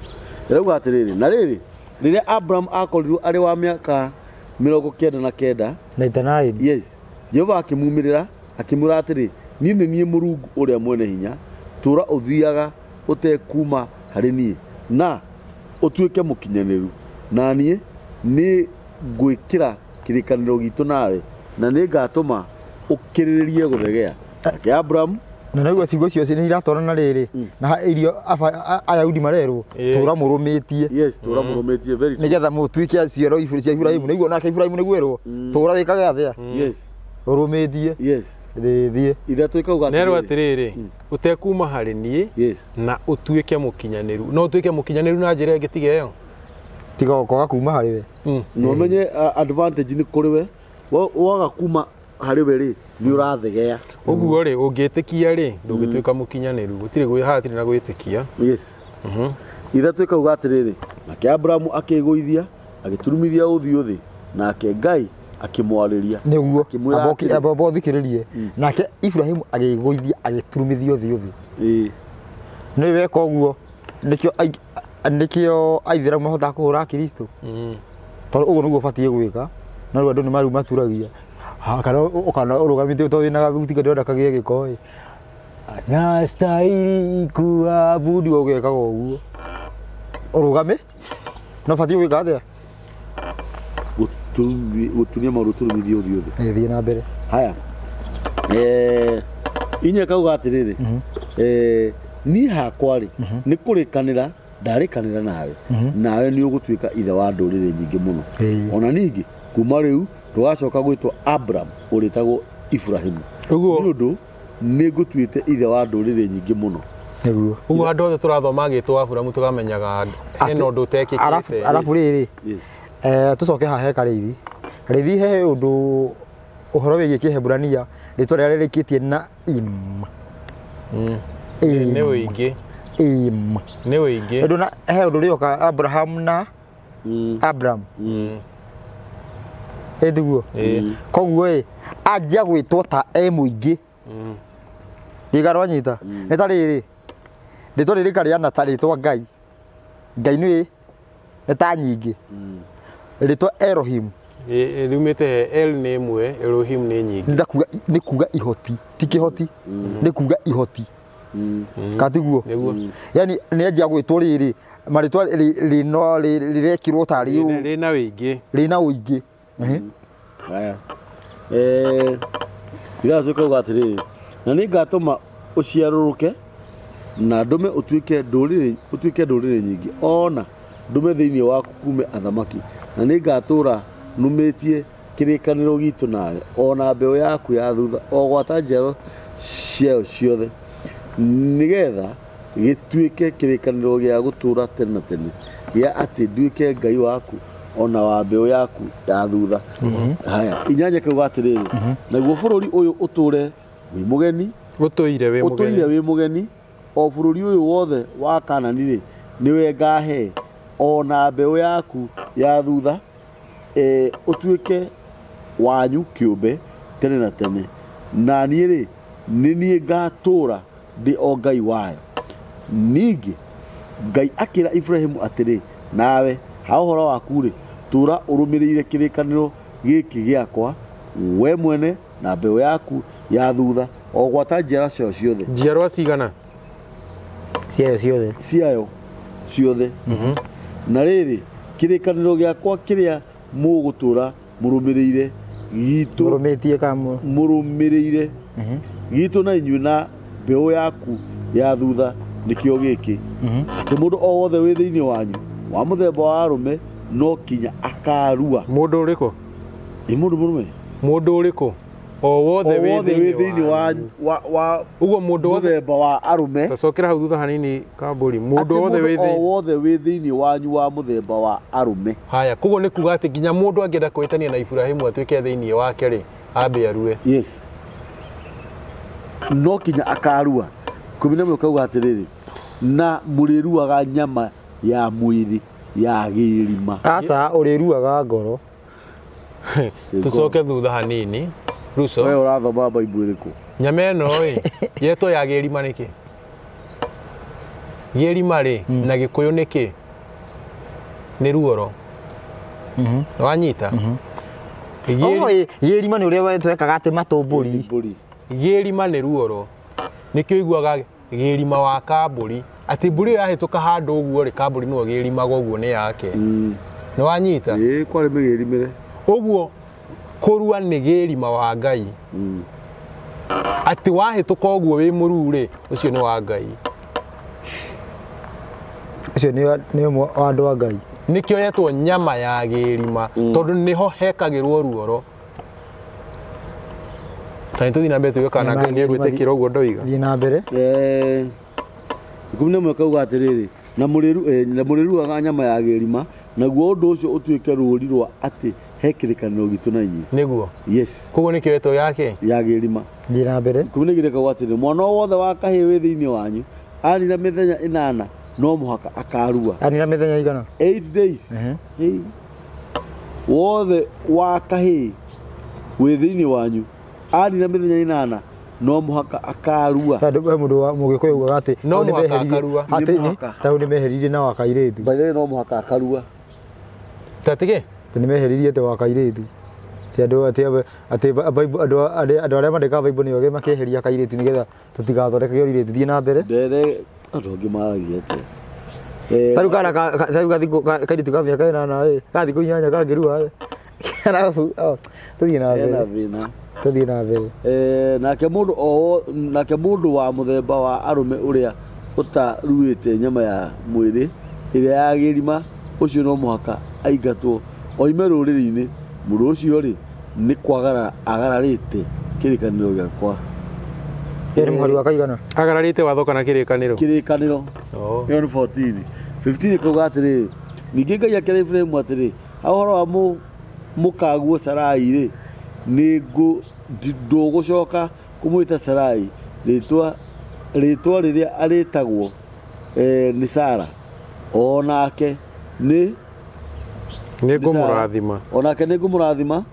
Ĩrauga atĩrĩrĩ, na rĩrĩ, rĩrĩa Abraham akorirwo arĩ wa mĩaka 99, 99. Yes. Jehova akĩmumĩrĩra akĩmwĩra atĩrĩ, niĩ nĩ niĩ Mũrungu ũrĩa mwene hinya, tũũra ũthiaga ũtekuma harĩ niĩ na ũtuĩke mũkinyanĩru, na niĩ nĩ ngwĩkĩra kĩrĩkanĩro gitũ nawe na nĩ ngatũma ũkĩrĩrĩrie gũthegea. Nake Abraham na naigua ciugo ciothe nĩ iratwarana rĩrĩ na irio Ayahudi marerwo tũra mũrũmĩtie. Yes, tũra mũrũmĩtie, very true. Nĩgetha mũtuĩke ciero cia Ibrahimu. Naigua nake Ibrahimu nĩguo erwo tũra wĩkage atĩa? Yes. Ũrũmĩtie. Yes. Thĩthiĩ. Ithatũ ikauga Nerwo atĩrĩrĩ, ũtekuma harĩ niĩ Yes. na ũtuĩke mũkinyanĩru. No ũtuĩke mũkinyanĩru na njĩra ĩngĩ tiga ĩyo. Tiga kwaga kuma harĩ we. Na ũmenye advantage nĩ kũrĩ we. Waga kuma Harĩ we rĩ, nĩ ũrathegea. Ũguo rĩ, ũngĩtĩkia rĩ, ndũngĩtuĩka mũkinyanĩru. Gũtirĩ gwĩ haha hatirĩ na gwĩtĩkia. Yes. 3 ĩkauga atĩrĩrĩ, nake Aburamu akĩĩgũithia, agĩturumithia ũthiũ thĩ, nake Ngai akĩmwarĩria. Nĩguo. Akĩmwĩra atĩrĩ, Amba ũthikĩrĩrie. Nake Iburahĩmu agĩĩgũithia, agĩturumithia ũthiũ thĩ. Nĩ weka ũguo nĩkĩo nĩkĩo aithĩramu mahotaga kũhũra Akristo. Tondũ ũguo nĩguo ũbatiĩ gwĩka, no rĩu andũ nĩ maru maturagia. Ha, kana ũkana ũrũgamĩte tondũ wĩna gathuti ndĩrenda kagĩe gĩko ĩ. Na stahili kuabudu ũgekaga ũguo. Ũrũgame? No ũbatiĩ gwĩka atĩa? Gũturia maru ũturumithie ũthiũ thĩ. Ĩ, thiĩ na mbere. Haya. Inya kauga atĩrĩrĩ, niĩ hakwa rĩ, nĩ kũrĩkanĩra ndarĩkanĩra nawe, nawe nĩ ũgũtuĩka ithe wa ndũrĩrĩ nyingĩ mũno. Ona ningĩ kuma rĩu ndũgacoka gwĩtwo Abram, ũrĩtagwo Ibrahimu. Ũguo Nĩ ũndũ nĩ ngũtuĩte ithe wa ndũrĩrĩ nyingĩ mũno. Nĩguo. Ũguo andũ othe tũrathoma agĩtwo Aburamu tũkamenyaga hena ũndũ ũtekĩkĩte. Arabu rĩrĩ, Yes. Tũcoke haha he Karĩithi. Karĩithi he ũndũ ũhoro wĩgiĩ Kĩheburania rĩtwa rĩrĩa rĩrĩkĩtie na im. Nĩ ũingĩ. Im. Nĩ ũingĩ. Ũndũ na he ũndũ rĩoka Abraham na Abraham. Ĩ tiguo? Koguo ĩ anjia gwĩtwo ta e mũingĩ. Ndiga rwanyita. Nĩ ta rĩrĩ, rĩtwa rĩrĩ karĩana ta rĩtwa Ngai. Ngai nĩ nĩ ta nyingĩ. Rĩtwa Elohim. Riumĩte he El nĩ ĩmwe, Elohim nĩ nyingĩ. Nĩ ta kuga, nĩ kuga ihoti, ti kĩhoti, nĩ kuga ihoti. Katiguo? Nĩguo. Yani nĩ anjia gwĩtwo rĩrĩ, marĩtwa rĩno rĩrekĩrwo tarĩ ũũ. Rĩna ũingĩ. Rĩna ũingĩ. Haya. 6 kauga atĩrĩrĩ, na nĩ ngatũma ũciarũrũke na ndũme ũtuĩke ndũrĩrĩ, ũtuĩke ndũrĩrĩ nyingĩ, ona ndũme thĩinĩ waku kume athamaki, na nĩ ngatũũra nũmĩtie kĩrĩkanĩro gitũ nawe, ona mbeũ yaku ya thutha, o gwata njiaro ciayo ciothe, nĩgetha gĩtuĩke kĩrĩkanĩro gĩa gũtũũra tene na tene, gĩa atĩ nduĩke Ngai waku ona wa mbeũ yaku ya thutha. Haya, 8 kauga atĩrĩrĩ, naguo bũrũri ũyũ ũtũũre wĩ mũgeni, Ũtũire wĩ ũtũire mũgeni. wĩ mũgeni, o bũrũri ũyũ wothe wa Kaanani rĩ, nĩwe ngahe, ona mbeũ yaku ya thutha, ũtuĩke wanyu kĩũmbe tene na tene, na niĩ rĩ, nĩ niĩ ngatũũra ndĩ o Ngai wayo. Ningĩ Ngai akĩra Ibrahimu atĩrĩ, nawe ha ũhoro waku rĩ, tũũra ũrũmĩrĩire kĩrĩkanĩro gĩkĩ gĩakwa, we mwene na mbeũ yaku ya thutha, o gwata njiaro ciayo ciothe. Njiarwa cigana? Ciayo ciothe. Ciayo ciothe. Na rĩrĩ, kĩrĩkanĩro gĩakwa kĩrĩa mũgũtũũra mũrũmĩrĩire gitũ, Mũrũmĩtie ka mũrũmĩrĩire gitũ na inyuĩ na mbeũ yaku ya thutha nĩkĩo gĩkĩ, atĩ mũndũ o wothe wĩ thĩinĩ wanyu wa mũthemba wa arũme no kinya akarua. Mũndũ ũrĩkũ? Ĩ mũndũ mũrũme? Mũndũ ũrĩkũ? O wothe O wĩ wothe wĩ thĩinĩ wa Ũguo mũndũ wothe mũthemba wa arũme. Tacokera hau thutha hanini Kambũri. Mũndũ Atĩ wothe wĩ mũndũ o thĩinĩ wothe wĩ thĩinĩ wanyu wa mũthemba wa arũme. Haya, koguo nĩ kuga atĩ nginya mũndũ angĩenda kwĩtania na Ibrahimu atuĩke thĩinĩ wake rĩ, ambe arue. Yes. No kinya akarua. 11 kauga atĩrĩrĩ, na mũrĩruaga nyama ya mwĩrĩ ya gĩrima. Aca, ũrĩruaga ngoro. Tũcoke thutha hanini. Ruso. Wewe ũrathoma Bible ĩrĩkũ? Nyama ĩno ĩ, yetwo ya gĩrima nĩkĩ? Gĩrima rĩ, na Gĩkũyũ nĩkĩ? Nĩ ruoro. Wanyita? Oi, gĩrima nĩ ũrĩa twekaga atĩ matũmbũri. Mbũri. Gĩrima nĩ ruoro. Nĩkĩo iguaga gĩrima wa kambũri. Atĩ mbũri ĩyo yahĩtũka handũ ũguo rĩ, kambũri nĩwe gĩrimaga ũguo nĩ yake. Nĩ wanyita? Ĩĩ, kwarĩ mĩgĩrimĩre. Ũguo kũrua nĩ gĩrima wa Ngai. Atĩ wahĩtũka ũguo wĩ mũruu rĩ, ũcio nĩ wa Ngai. Ũcio nĩ ũmwe wa andũ a Ngai. Nĩkĩo yetwo nyama ya gĩrima, tondũ nĩho hekagĩrwo ruoro. Ta nĩ tũthiĩ na mbere tuge kana Nyama ya Ngai nĩ gĩrima egwĩtĩkĩra ũguo ndoiga. Thiĩ na mbere. 11 kauga atĩrĩrĩ, na mũrĩruaga nyama ya gĩrima Naguo ũndũ ũcio ũtuĩke rũũri rwa atĩ he kĩrĩkanĩro gitũ na inyuĩ. Nĩguo. Yes. Koguo nĩkĩo ĩtwo yake? Ya gĩrima. Thiĩ na mbere. 12 kauga atĩrĩ, mwana o wothe wa kahĩĩ wĩ thĩinĩ wanyu anina mĩthenya ĩnana no mũhaka akarua. Anina mĩthenya igana? 8 days. Ehe. Hey. Wothe wa kahĩĩ wĩ thĩinĩ wanyu anina mĩthenya ĩnana no mũhaka akarua. Tondũ he mũndũ wa mũgĩkũyũ ugaga atĩ No hau nĩ mũhaka meheririe- akarua. atĩ Nĩ nĩ- mũhaka. ta hau nĩ meheririe na wa kairĩtu. By the way, no mũhaka akarua. Tatige? Atĩ nĩ meheririe atĩ wa kairĩtu. Atĩ andũ atĩ atĩ Bible andũ arĩa andũ arĩa mandĩkaga Bible nĩ ogĩ makĩeheria kairĩtu nĩgetha tũtigathondeke ũirĩtu. Thiĩ na mbere. Ndere andũ angĩ maragia atĩa? Eh, Ta rĩu kana ta rĩu gathikũ kairĩtu ka mĩaka ĩnana ĩ, ka thikũ inyanya kangĩrua ĩ. Arabu, oh, tũthiĩ na hena mbere. thĩna. Tũthiĩ na mbere. Eh, nake mũndũ o nake mũndũ wa mũthemba wa arũme ũrĩa ũtaruĩte nyama ya mwĩrĩ ĩrĩa ya gĩrima ũcio no mũhaka aingatwo oime rũrĩrĩ-inĩ mũndũ ũcio rĩ nĩ kwagarara agararĩte kĩrĩkanĩro gĩakwa. Ĩyo nĩ mũhari wa kaigana? Agararĩte watho kana kĩrĩkanĩro? Kĩrĩkanĩro. Oh. Ĩyo nĩ 14. 15 ĩkauga atĩrĩrĩ, ningĩ Ngai akĩra Iburahimu atĩrĩ, ha ũhoro wa mũkaguo Sarai-rĩ, nĩ ndũgũcoka kũmwĩta Sarai, rĩtwa rĩtwa rĩrĩa arĩtagwo eh, nĩ Sara. O nake nĩ Nĩ ngũmũrathima. O nake nĩ ngũmũrathima,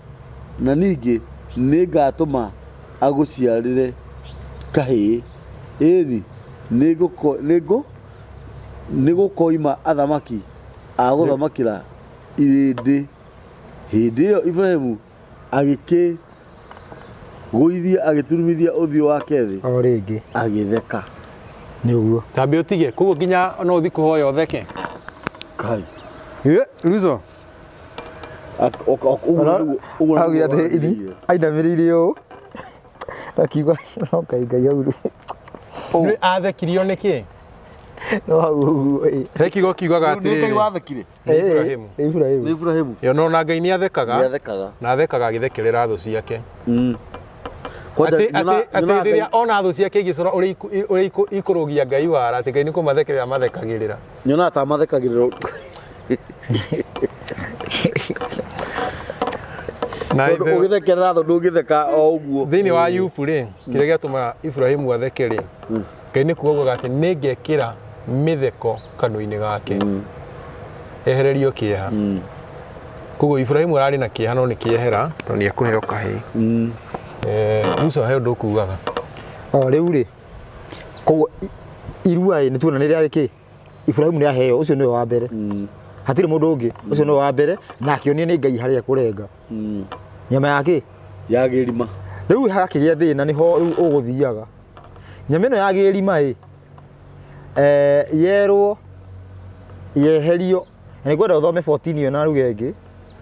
na ningĩ nĩ ngatũma agũciarĩre kahĩĩ. Ĩni, nĩ gũkoima athamaki a gũthamakĩra irĩndĩ. Hĩndĩ ĩyo Iburahĩmu agĩkĩgũithia agĩturumithia ũthiũ wake thĩ. O rĩngĩ. Agĩtheka. Nĩ ũguo. Tambe ũtige, koguo nginya no ũthiĩ kũhoya ũtheke. Kai. Ĩ, Luzo. Ũguo nĩguo ũguo Augire nĩguo atĩ ini wagĩrĩire. ainamĩrĩire ũũ akiuga no Ngai Ngai hau Nĩ athekirio nĩkĩ? no hau ũguo ĩ. He kiugo kiugaga Nĩ Ngai atĩrĩrĩ. wathekire. Nĩ Iburahĩmu. Nĩ Iburahĩmu. Nĩ Iburahĩmu. Yo no na Ngai nĩ athekaga. Nĩ athekaga. Na athekaga agĩthekerera thũ ciake. Kwanja Atĩ atĩ atĩ nyonaga rĩrĩa Ngai- ona thũ ciake igĩcora ũrĩa ũrĩa ikũrũgia Ngai wara atĩ Ngai nĩ kũmathekerera mathekagĩrĩra. nyonaga ta mathekagĩrĩra Na tondũ ithe- ũgĩthekerera thũ ndũngĩtheka o ũguo. Thĩinĩ wa Ayubu rĩ, kĩrĩa gĩatũmaga Iburahĩmu atheke rĩ, Ngai nĩ kuga augaga atĩ nĩ ngekĩra mĩtheko kanua-inĩ gake ehererio kĩeha. Koguo Iburahĩmu ararĩ na kĩeha no nĩ kĩehera tondũ nĩ ekũheo kahĩĩ. Musa he ũndũ ũkugaga. O rĩu rĩ koguo irua ĩ nĩ tuona nĩ rĩarĩ kĩ Iburahĩmu nĩ aheo ũcio nĩwe wa mbere hatirĩ mũndũ ũngĩ ũcio nĩwe wa mbere na akĩonio nĩ Ngai harĩa ekũrenga nyama ya kĩ Ya gĩrima. Rĩu hakĩgĩa thĩna nĩho rĩu ũgũthiaga nyama ĩno ya gĩrima ĩ yerwo yeherio na nĩngwenda ũthome 14 ĩyo na ruga ĩngĩ.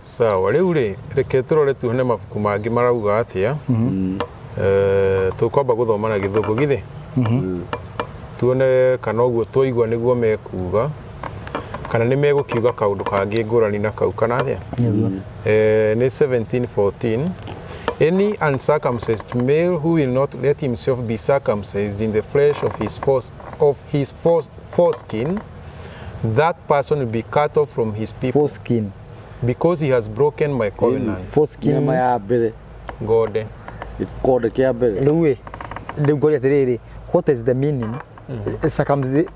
Sawa, rĩu rĩ, reke tũrore tuone mabuku mangĩ marauga atĩa. Tũkwamba gũthoma na gĩthũngũ githĩ? Tuone kana ũguo twaigua nĩguo mekuga kana nĩ megũkiuga kaũndũ kangĩ ngũrani na kau kana atĩa? Nĩ 1714. Any uncircumcised male who will not let himself be circumcised in the flesh of his foreskin, that person will be cut off from his people. Foreskin. Because he has broken my covenant. Foreskin. Nyama ya mbere. Ngode. Gĩkonde kĩa mbere. Rĩu ĩ, rĩu ngoria atĩrĩrĩ, what is the meaning? Circumcision.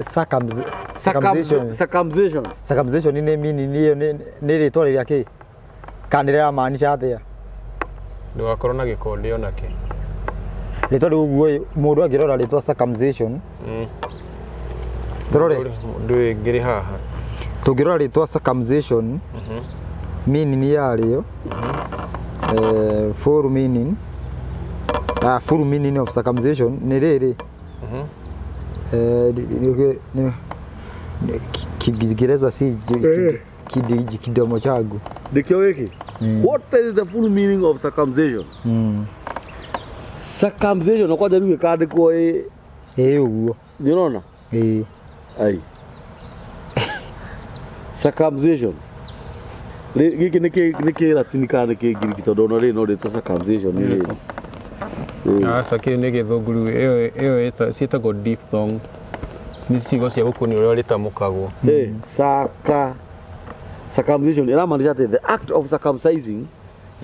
Circumcision. Circumcision nĩ meaning ĩyo nĩ rĩtwa rĩrĩa kĩ? Kana nĩ rĩramaanisha atĩa? Ndũgakorwo na gĩkonde ona kĩ. Rĩtwa rĩu ũguo ĩ, mũndũ angĩrora rĩtwa circumcision. Tũrore. Ndũĩ ngĩrĩ haha. Tũngĩrora rĩtwa circumcision, meaning yarĩo, full meaning, full meaning of circumcision nĩ rĩrĩ. Kiingereza si kidomo changu. Nĩkĩo gĩkĩ? What is the full meaning of circumcision? Circumcision, na kwanja rĩu ĩkandĩkwo ĩ Ĩ ũguo. Nĩ ũrona? Ĩ. Ai. Circumcision. Gĩkĩ nĩ kĩ Latini kana nĩ kĩ Ngiriki tondũ ona rĩrĩ no rĩtwo circumcision nĩ rĩrĩ. Aca kĩu nĩ gĩthũngũ rĩu ĩyo ciĩtagwo diphthong. Nĩ ciugo cia gũkũnia ũrĩa rĩtamũkagwo. Circumcision ĩramaanisha atĩ the act of circumcising,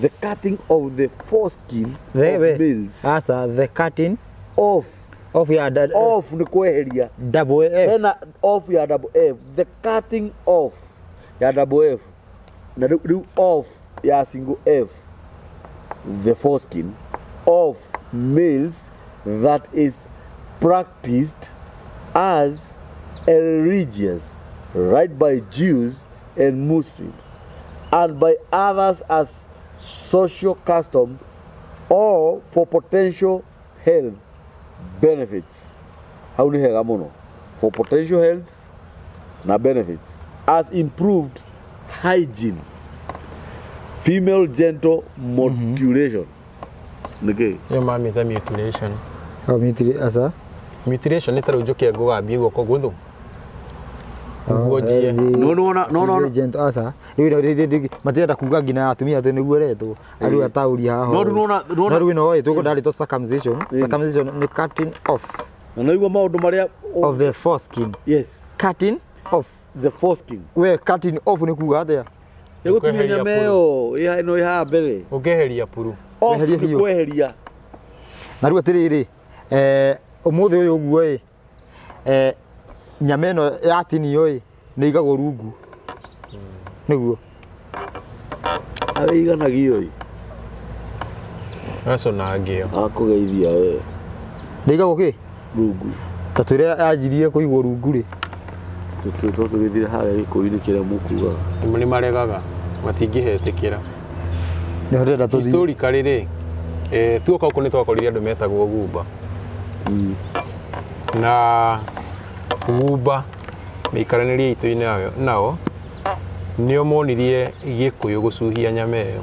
the cutting of the foreskin The- of we- males. Aca, the cutting Off. off ya Off nĩ kweheria. Double F. Hena off ya double F, the cutting off ya double F na rĩu off ya single F, the foreskin of males that is practiced as a religious rite by Jews and Muslims and by others as social custom or for potential health benefits. Hau nĩ hega mũno, for potential health na benefits as improved hygiene, female genital mutilation. Nĩkĩ? Ĩyo mamĩta mutilation. Oh, aca. Mutilation nĩ ta rĩu njũke ngũgambie guoko gũthũ nguo njie. No, no, no, no, no. Agent, aca. Rĩu matirenda kuga nginya ya atumia atĩ nĩguo ĩretwo. Arĩu ataũri haha. No, rĩu nĩwona- No rĩu ĩno ĩ tũkũ ndarĩtwo circumcision. Circumcision nĩ cutting off Na naigua maũndũ marĩa of the foreskin. Yes. Cutting off. The foreskin. We cutting off nĩ kuga atĩa? Ĩgũtinia Kweheria nyama puru. ĩyo ĩno ĩhaha mbere. Ũkeheria puru. Off Kweheria nĩ biũ. kweheria. Na rĩu atĩrĩrĩ, ũmũthĩ ũyũ ũguo ĩ, nyama ĩno yatinio ĩ, nĩ igagwo rungu. Nĩguo. Arĩiganagio ĩ. Gacũna ngĩo. Akũgeithia we. Nĩ igagwo kĩ? Rungu. Ta twĩre yanjirie kũigwo rungu rĩ. Tũgĩthire harĩa gĩkũyũ-inĩ kĩrĩa mũkugaga. Nĩ maregaga, matingĩhetĩkĩra. Nĩho ndĩrenda tũthiĩ. Historically rĩ, tuoka gũkũ nĩ twakorire andũ metagwo gumba. Na gumba mĩikaranĩrie itũ nao nĩo monirie gĩkũyũ gũcuhia nyama ĩyo.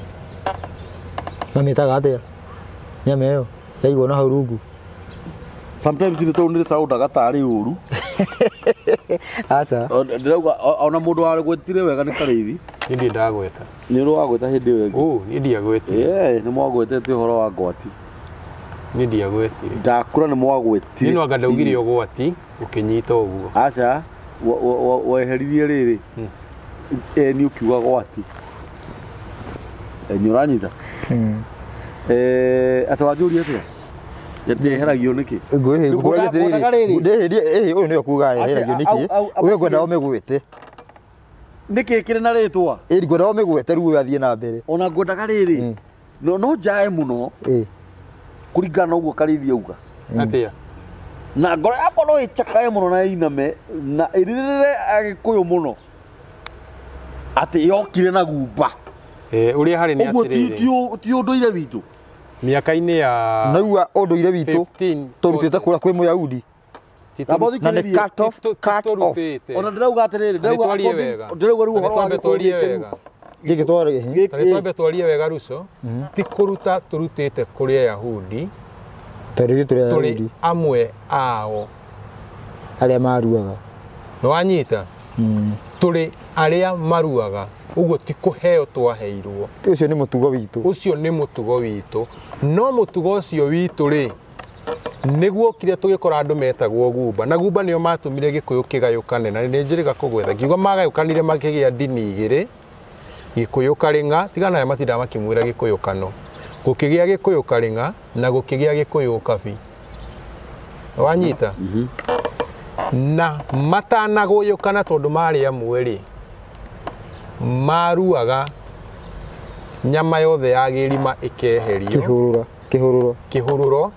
Mamĩtaga atĩa? Nyama ĩyo yaigwo na hau rungu. Sometimes nĩ tondũ nĩ soundaga tarĩ ũru. Aca. Ndĩrauga ona mũndũ wagwetire wega nĩ Karĩithi. Niĩ ndirĩ ndagweta. Nĩ ũrĩ wagweta hĩndĩ ĩyo ĩngĩ. Ũ, niĩ ndiagwetire. Ĩĩ, nĩ mwagwetete ũhoro wa ngwati. Niĩ ndiagwetire. Ndakũra nĩ mwagwetire. Niĩ no anga ndaugire ũgwati ũkĩnyita ũguo. Aca, weheririe rĩrĩ. Nĩ ũkiuga gwati. Nĩ ũranyita? Atĩ wanjũria atĩa? Yeheragio nĩkĩ? Ngũĩ Ngwendaga rĩrĩ. ndĩhĩrie ũyũ nĩwe kuga yeheragio nĩkĩ? Au- Ũyũ ngwenda ũmĩgwete. Nĩkĩ kĩrĩ na rĩtwa? Ĩĩ ngwenda ũmĩgwete rĩu ũyũ athiĩ na mbere. Ona ngwendaga rĩrĩ. No no njae mũno kũringana na ũguo Karĩithi auga. Atĩa? Na ngoro yakwa no ĩcakae mũno na ĩiname na ĩrĩrĩre Agĩkũyũ mũno atĩ yokire na gumba. Ũrĩa harĩ nĩ Ũguo atĩrĩrĩ. ti ũndũire witũ. Mĩaka-inĩ ya Naigua ũndũire witũ 15 tũrutĩte kũrĩa kwĩ Mũyahudi. Namba Na nĩ ũthikĩrĩrie. cut off, cut off. Tũrutĩte. Ona ndĩrauga atĩrĩrĩ, ndĩrauga Twarie wega. ndĩrauga rĩu ũhoro wa Twambe twarie Gĩkũyũ gĩkĩ rĩu. wega. Gĩkĩ twarĩ. Ta twambe twarie wega Ruco. Ti kũruta tũrutĩte kũrĩ Ayahudi, Tondũ ithuĩ tũrĩ tũrĩ Ayahudi amwe ao. arĩa maruaga. Nĩ wanyita? Tũrĩ arĩa maruaga. Ũguo ti kũheo twaheirwo. Ũcio nĩ mũtugo witũ. Ũcio nĩ mũtugo witũ. No mũtugo ũcio witũ rĩ, nĩguo okire tũgĩkora andũ metagwo gumba. Na gumba nĩo matũmire Gĩkũyũ kĩgayũkane. Na nĩ njĩrĩga kũgweta. Ngiuga magayũkanire makĩgĩa ndini igĩrĩ, Gĩkũyũ Karĩng'a, tigana aya matindaga makĩmwĩra Gĩkũyũ Kano. Gũkĩgĩa Gĩkũyũ Karĩng'a na gũkĩgĩa Gĩkũyũ Ũkabi. Wanyita? Na matanagũyũkana tondũ marĩ amwe rĩ, maruaga nyama yothe ya gĩrima ĩkeherio. Kĩhũrũra, kĩhũrũro. Kĩhũrũro.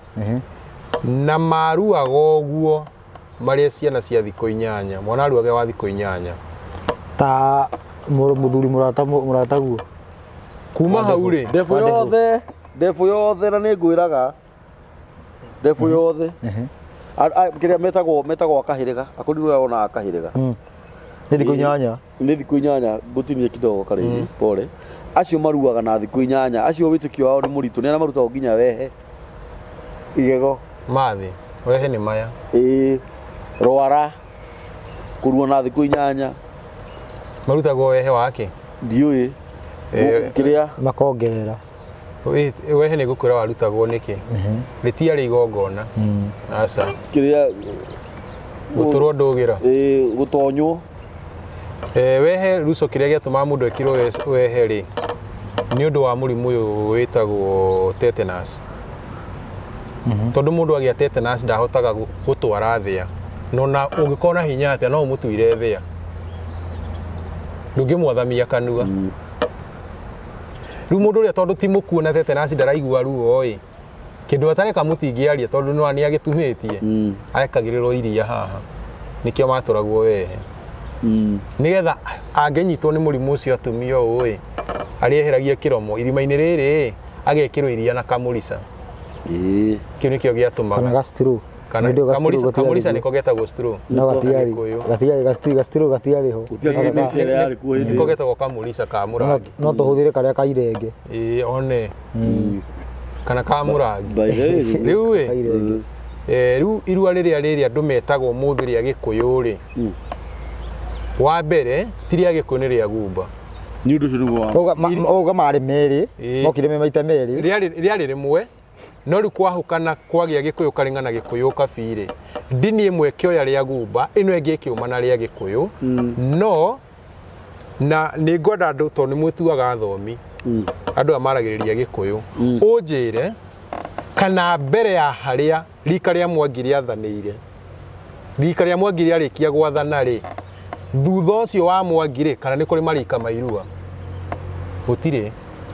Na maruaga ũguo marĩ ciana cia thikũ 8. Mwana aruaga wa thikũ 8. Ta mũthuri mũrataguo. Kuma hau rĩ. Ndebũ yothe, ndebũ yothe na nĩ ngwĩraga. Ndebũ yothe. Kĩrĩa metagwo akahĩrĩga. Akũrirwo ũrĩa wonaga akahĩrĩga. Nĩ thikũ 8. Nĩ thikũ 8 ngũtinie kidogo Karĩithi, pole. Acio maruaga na thikũ 8. Acio wĩtĩkio wao nĩ mũritũ. Nĩ arĩa marutagwo nginya wehe. Igego. Mathĩ. Wehe nĩ maya. Ĩĩ. Rwara. Kũrua na thikũ 8. Marutagwo wehe wake? Ndiũĩ. Kĩrĩa? Makongerera. Wehe nĩ gũkwĩra warutagwo nĩkĩ? Rĩtiarĩ igongona. Aca. Kĩrĩa? Gũtũrwo ndũgĩra. Ĩĩ, gũtonywo. Wehe ruco kĩrĩa gĩatũmaga mũndũ ekĩrwo wehe rĩ, nĩ ũndũ wa mũrimũ ũyũ wĩtagwo tetanus. Tondũ mũndũ agĩa tetanus ndahotaga gũtwara thĩa, no na ũngĩkorwo na hinya atĩa no ũmũtuire thĩa, ndũngĩmwathamia kanua. Rĩu mũndũ ũrĩa tondũ ti mũkuo na tetanus ndaraigua ruo ĩ, kĩndũ atareka mũtingĩaria tondũ nĩ nĩ agĩtumĩtie, arekagĩrĩrwo iria haha, nĩkĩo matũragwo wehe, nĩgetha angĩnyitwo nĩ mũrimũ ũcio atumio ũũ ĩ, arĩeheragia kĩromo irima-inĩ rĩrĩ ĩ, agekĩrwo iria na kamũrica. Kĩu nĩkĩo Kana gĩatũmaga gastrũ. Kana Hĩndĩ ĩyo gastrũ kamũrica gũtiarĩ kamũrica kuo. nĩko getagwo straw. No gatiarĩ. Gĩkũyũ. Gatiarĩ gastrũ gatiarĩ ho. Gũtiarĩ mĩcere yarĩ kuo hĩndĩ Nĩko ĩyo. getagwo kamũrica ka No mũrangi. no tũhũthĩre karĩa ka irenge. Ĩĩ, one kana ka mũrangi. By the way, Rĩu ĩ, Ka irenge. Rĩu irua rĩrĩa rĩrĩa andũ metagwo mũthĩ rĩa gĩkũyũ rĩ, wa mbere ti rĩa gĩkũyũ, nĩ rĩa gumba. Nĩ ũndũ ũcio nĩguo wa Ũga marĩ merĩ. Ĩĩ. Mokire me maita merĩ. Rĩarĩ rĩmwe, no rĩu kwahũkana kwagĩa gĩkũyũ karĩng'a na gĩkũyũ kabirĩ, ndini ĩmwe ĩkĩoya rĩa gumba, ĩno ĩngĩ ĩkĩũma na rĩa gĩkũyũ. No na nĩ ngwenda andũ, tondũ nĩ mwĩtuaga athomi, andũ aya maragĩrĩria gĩkũyũ, ũnjĩre kana mbere ya harĩa rika rĩa Mwangi rĩathanĩire, rika rĩa Mwangi rĩarĩkia gwathana rĩ, thutha ũcio wa Mwangi rĩ, kana nĩ kũrĩ marika ma irua? Gũtirĩ.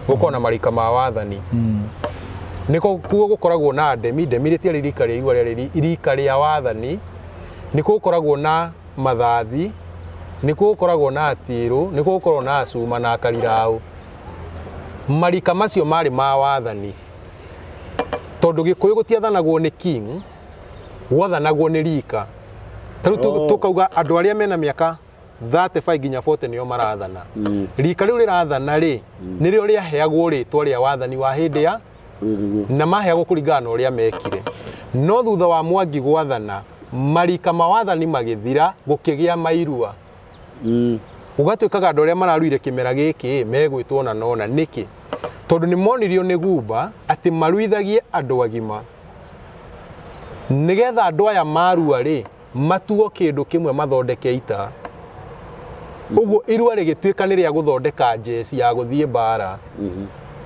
Gũkorwo na marika ma wathani, nĩko kuo gũkoragwo na ndemi. Ndemi rĩtiarĩ rika rĩa irua, rĩarĩ rika rĩa wathani. Nĩkuo gũkoragwo na mathathi, nĩkuo gũkoragwo na atĩrũ, nĩkuo gũkoragwo na acuma na akariraũ. Marika macio marĩ ma wathani, tondũ gĩkũyũ gũtiathanagwo nĩ king, gwathanagwo nĩ rika. Ta rĩu tũkauga andũ arĩa mena mĩaka 35 nginya 40 nĩo marathana. Rika rĩu rĩrathana rĩ, nĩrĩo rĩaheagwo rĩtwa rĩa wathani wa hĩndĩ ya na maheagwo kũringana na ũrĩa mekire. No thutha wa Mwangi gwathana, marika ma wathani magĩthira, gũkĩgĩa mairua. Gũgatuĩkaga andũ arĩa mararuire kĩmera gĩkĩ megwĩtwo na nona. Nĩkĩ? Tondũ nĩ monirio nĩ gumba atĩ maruithagie andũ agima, nĩgetha andũ aya marua rĩ, matuo kĩndũ kĩmwe, mathondeke ita. Ũguo irua rĩgĩtuĩka nĩ rĩa gũthondeka njeci ya gũthiĩ mbara.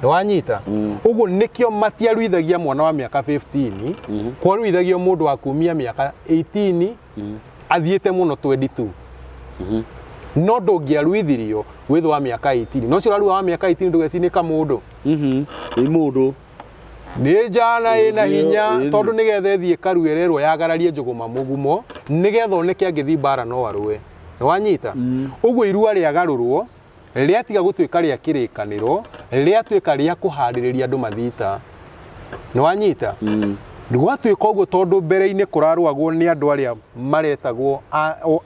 Nĩ wanyita? Ũguo nĩkĩo matiaruithagia mwana wa mĩaka 15, kwaruithagio mũndũ wa kumia mĩaka 18 athiĩte mũno 22. No ndũngĩaruithirio wĩthĩ wa mĩaka 18. No ũcio ũrarua wa mĩaka 18, ndũgecinĩka mũndũ. Ĩ mũndũ. Nĩ njana ĩna hinya. Tondũ nĩgetha ĩthiĩ ĩkaruĩrĩrwo yagararie njũgũma mũgumo, nĩgetha oneke angĩthiĩ mbara no arũe. Nĩ wanyita? Ũguo irua rĩagarũrwo, rĩatiga gũtuĩka rĩa kĩrĩkanĩro, rĩatuĩka rĩa kũharĩrĩria andũ mathita. Nĩ wanyita? Gwatuĩka ũguo tondũ mbere-inĩ kũrarũagwo nĩ andũ arĩa maretagwo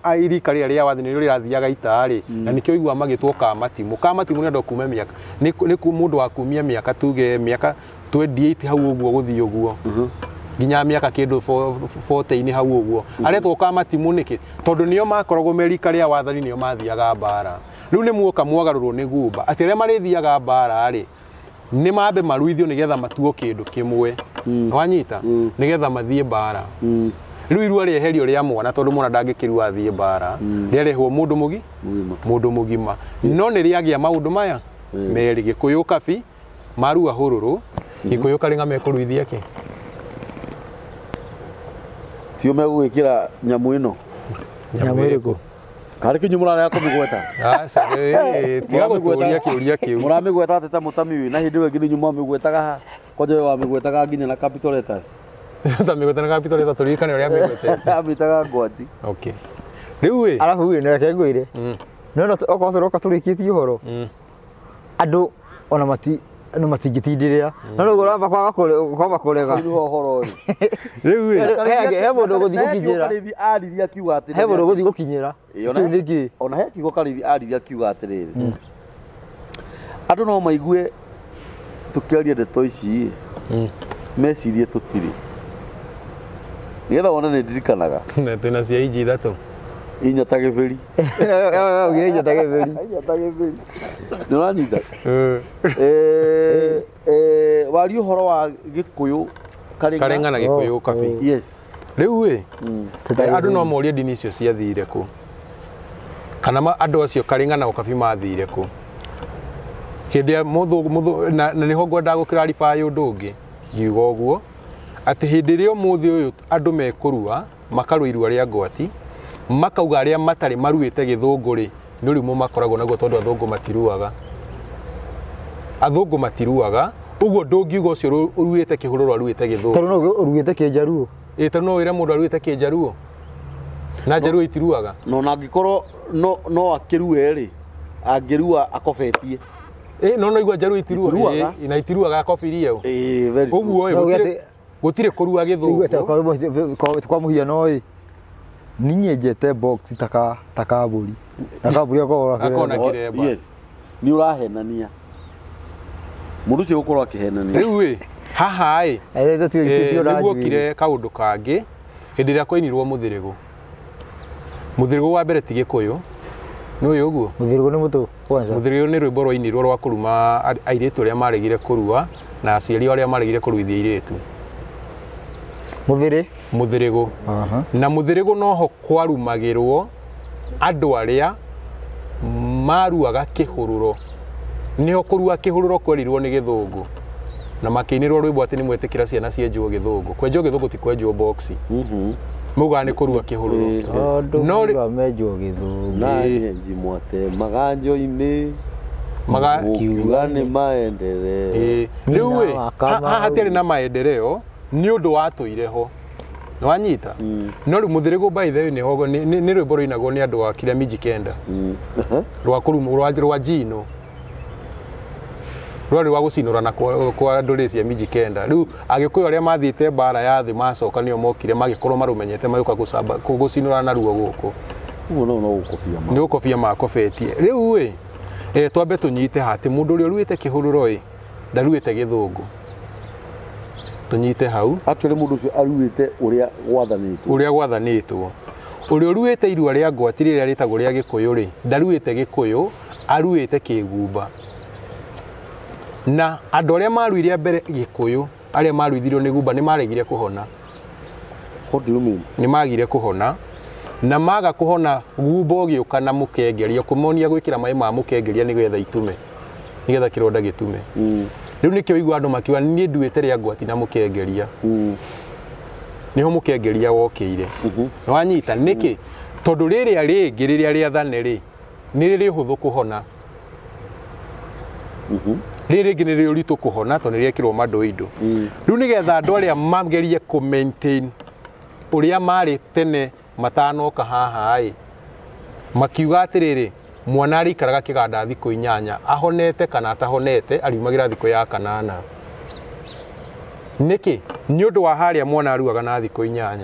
a irika rĩrĩa rĩa wathani, nĩrĩo rĩrathiaga ita-rĩ, na nĩkĩo ũiguaga magĩtwo kamatimũ. Kamatimũ nĩ andũ a kuma mĩaka nĩ mũndũ wa kumia mĩaka, tuge mĩaka 28 hau ũguo gũthiĩ ũguo nginya mĩaka kĩndũ 40-inĩ hau ũguo. Aretwo kamatimũ nĩkĩ? Tondũ nĩo makoragwo me rika rĩa wathani, nĩo mathiaga mbara. Rĩu nĩ muoka mwagarũrwo nĩ gumba atĩ arĩa marĩthiaga mbara rĩ, nĩ mambe maruithio nĩgetha matuo kĩndũ kĩmwe. Wanyita? Nĩgetha mathiĩ mbara. Rĩu irua rĩeherio rĩa mwana, tondũ mwana ndangĩkĩrua athiĩ mbara, rĩarehwo mũndũ mũgi Mũgima. Mũndũ mũgima. No nĩ rĩagĩa maũndũ maya merĩ, gĩkũyũ kabi marua hũrũrũ, gĩkũyũ karĩng'a mekũruithia kĩ. Tio megũgĩkĩra nyamũ ĩno. Nyamũ ĩrĩkũ? Karĩ kĩnyũ mũrarega kũmĩgweta. Aca, tiga gũtũria kĩũria kĩu. Mũramĩgweta atĩ ta mũtamiũĩ, na hĩndĩ ĩyo ĩngĩ nĩ inyuĩ mwamĩgwetaga ha kwanja we wamĩgwetaga nginya na capital letters. Ta mĩgwete na capital letter, tũririkane ũrĩa mĩgwetete. Amĩtaga ngwati. Okay, rĩu ĩ Arabu ĩ, reke ngwĩre, no okorwo tũroka tũrĩkĩtie ũhoro, andũ ona mati no matingĩtindĩrĩra, no rĩu ũramba kwaga kwamba kũrega. Rĩu ũhoro rĩ, Rĩu ĩ He mũndũ ũgũthiĩ gũkinyĩra. Karĩithi aririe akiuga atĩrĩrĩ, He mũndũ ũgũthiĩ gũkinyĩra. Ĩ, ona Kĩu nĩ kĩĩ? Ona he kiugo Karĩithi aririe akiuga atĩrĩrĩ, andũ no maigue tũkĩaria ndeto ici ĩ, mecirie tũtirĩ, nĩgetha wone nĩ ndirikanaga. Na twĩna cia inji ithatũ. Inya ta gĩbĩri. Ugire inya ta gĩbĩri. Inya ta gĩbĩri, nĩ ũranyita? Waria ũhoro wa gĩkũyũ Karĩng'a karĩng'a na gĩkũyũ kabi. Yes. Rĩu ĩ, andũ no morie ndini icio ciathire kũ. Kana andũ acio Karinga na Ũkabi mathire kũ? Hĩndĩ ya mũthũ na nĩho ngwendaga gũkĩrarify ũndũ ũngĩ ngiuga ũguo atĩ hĩndĩ ĩrĩa ũmũthĩ ũyũ andũ mekũrua makarua irua rĩa ngwati makauga arĩa matarĩ maruĩte gĩthũngũ rĩ nĩ ũrimũ makoragwo naguo tondũ athũngũ matiruaga, athũngũ matiruaga ũguo ndũngiuga ũcio ũruĩte kĩhũrũro aruĩte gĩthũngũ. Tondũ no ũruĩte kĩnjaruo. Ĩ tondũ no wĩre mũndũ aruĩte kĩnjaruo na njaruo itiruaga. No na angĩkorwo no akĩrue rĩ, angĩrua akobetie. Ĩ no igua njaruo itiruaga. Itiruaga. Ĩ, na itiruaga akobirie ũ. Ĩ, very true. Ũguo ĩ No, gũtirĩ kũrua Igua ta gĩthũngũ. kwa mũhiano ĩ niĩ nyenjete box ta kabũri na kabũri akoragwo na Akoragwo na kĩremba. kĩremba. Yes. Nĩ ũrahenania. Mũndũ ũcio ũgũkorwo akĩhenania. Rĩu ĩ haha ĩ Eh, nĩ guokire kaũndũ kangĩ hĩndĩ ĩrĩa kwainirwo mũthĩrĩgũ. Mũthĩrĩgũ wa mbere ti Gĩkũyũ. Nĩ ũyũ ũguo? Mũthĩrĩgũ nĩ mũtũ kwanza. Mũthĩrĩgũ nĩ rwĩmbo rwainirwo rwa kũruma airĩtu arĩa maregire kũrua na aciari arĩa maregire kũruithia airĩtu. Mũthĩrĩ? Mũthĩrĩgũ. Na mũthĩrĩgũ noho kwarumagĩrwo andũ arĩa maruaga kĩhũrũro. Nĩho kũrua kĩhũrũro kwerirwo nĩ gĩthũngũ. Na makĩinĩrwo rwĩmbo atĩ nĩ mwetĩkĩra ciana cienjwo gĩthũngũ. Kwenjwo gĩthũngũ ti kwenjwo boxi. Maugaga nĩ kũrua kĩhũrũro. Tondũ No maruga menjwo gĩthũngũ. Na nyenji mwatemaga njoinĩ. Mũkiuga nĩ maendeleo. Rĩu ĩ, Nyina wa Kamau. haha hatiarĩ na maendeleo nĩ ũndũ watũire ho. Nĩwanyita? No rĩu mũthĩrĩgũ by the way nĩho nĩ rwĩmbo rũinagwo nĩ andũ a kĩrĩa Miji Kenda. Rwa kũruma rwa njino. Rwarĩ rwa gũcinũrana kwa ndũrĩrĩ cia Miji Kenda. Rĩu Agĩkũyũ arĩa mathiĩte mbara ya thĩ macoka nĩo mokire magĩkorwo marũmenyete magĩũka gũcinũrana naruo gũkũ. Ũguo no gũkobia ma. Nĩ gũkobia makobetie. Rĩu ĩ, twambe tũnyite haha atĩ mũndũ ũrĩa ũruĩte kĩhũrũro ĩ, ndaruĩte gĩthũngũ. Tũnyite hau. Actually mũndũ ũcio aruĩte ũrĩa gwathanĩtwo. Ũrĩa gwathanĩtwo. Ũrĩa ũruĩte irua rĩa ngwati rĩrĩa rĩtagwo rĩa Gĩkũyũ rĩ, ndaruĩte Gĩkũyũ, aruĩte kĩgumba. Na andũ arĩa maruire a mbere Gĩkũyũ, arĩa maruithirio nĩ gumba nĩ maregire kũhona. What do you mean? Nĩ magire kũhona. Na maga kũhona gumba ũgĩũka na mũkengeria, kũmonia gwĩkĩra maĩ ma mũkengeria nĩgetha itume. Nĩgetha kĩronda gĩtume. Rĩu nĩkĩo ũigua andũ makiuga niĩ nduĩte rĩa ngwati na mũkengeria. Nĩho mũkengeria wokĩire. Nĩwanyita? Nĩkĩ? Tondũ rĩrĩa rĩngĩ rĩrĩa rĩathane rĩ, nĩ rĩrĩ ũhũthũ kũhona. Rĩrĩ rĩngĩ nĩ rĩrĩ ũritũ kũhona tondũ nĩ rĩekĩrwo mandoindo. Rĩu nĩgetha andũ arĩa magerie kũ maintain ũrĩa marĩ tene matanoka haha ĩ, makiuga atĩrĩrĩ, mwana arĩikaraga kĩganda thikũ 8 ahonete kana atahonete ariumagĩra thikũ ya 8. Nĩkĩ? Nĩ ũndũ wa harĩa mwana aruaga na thikũ 8.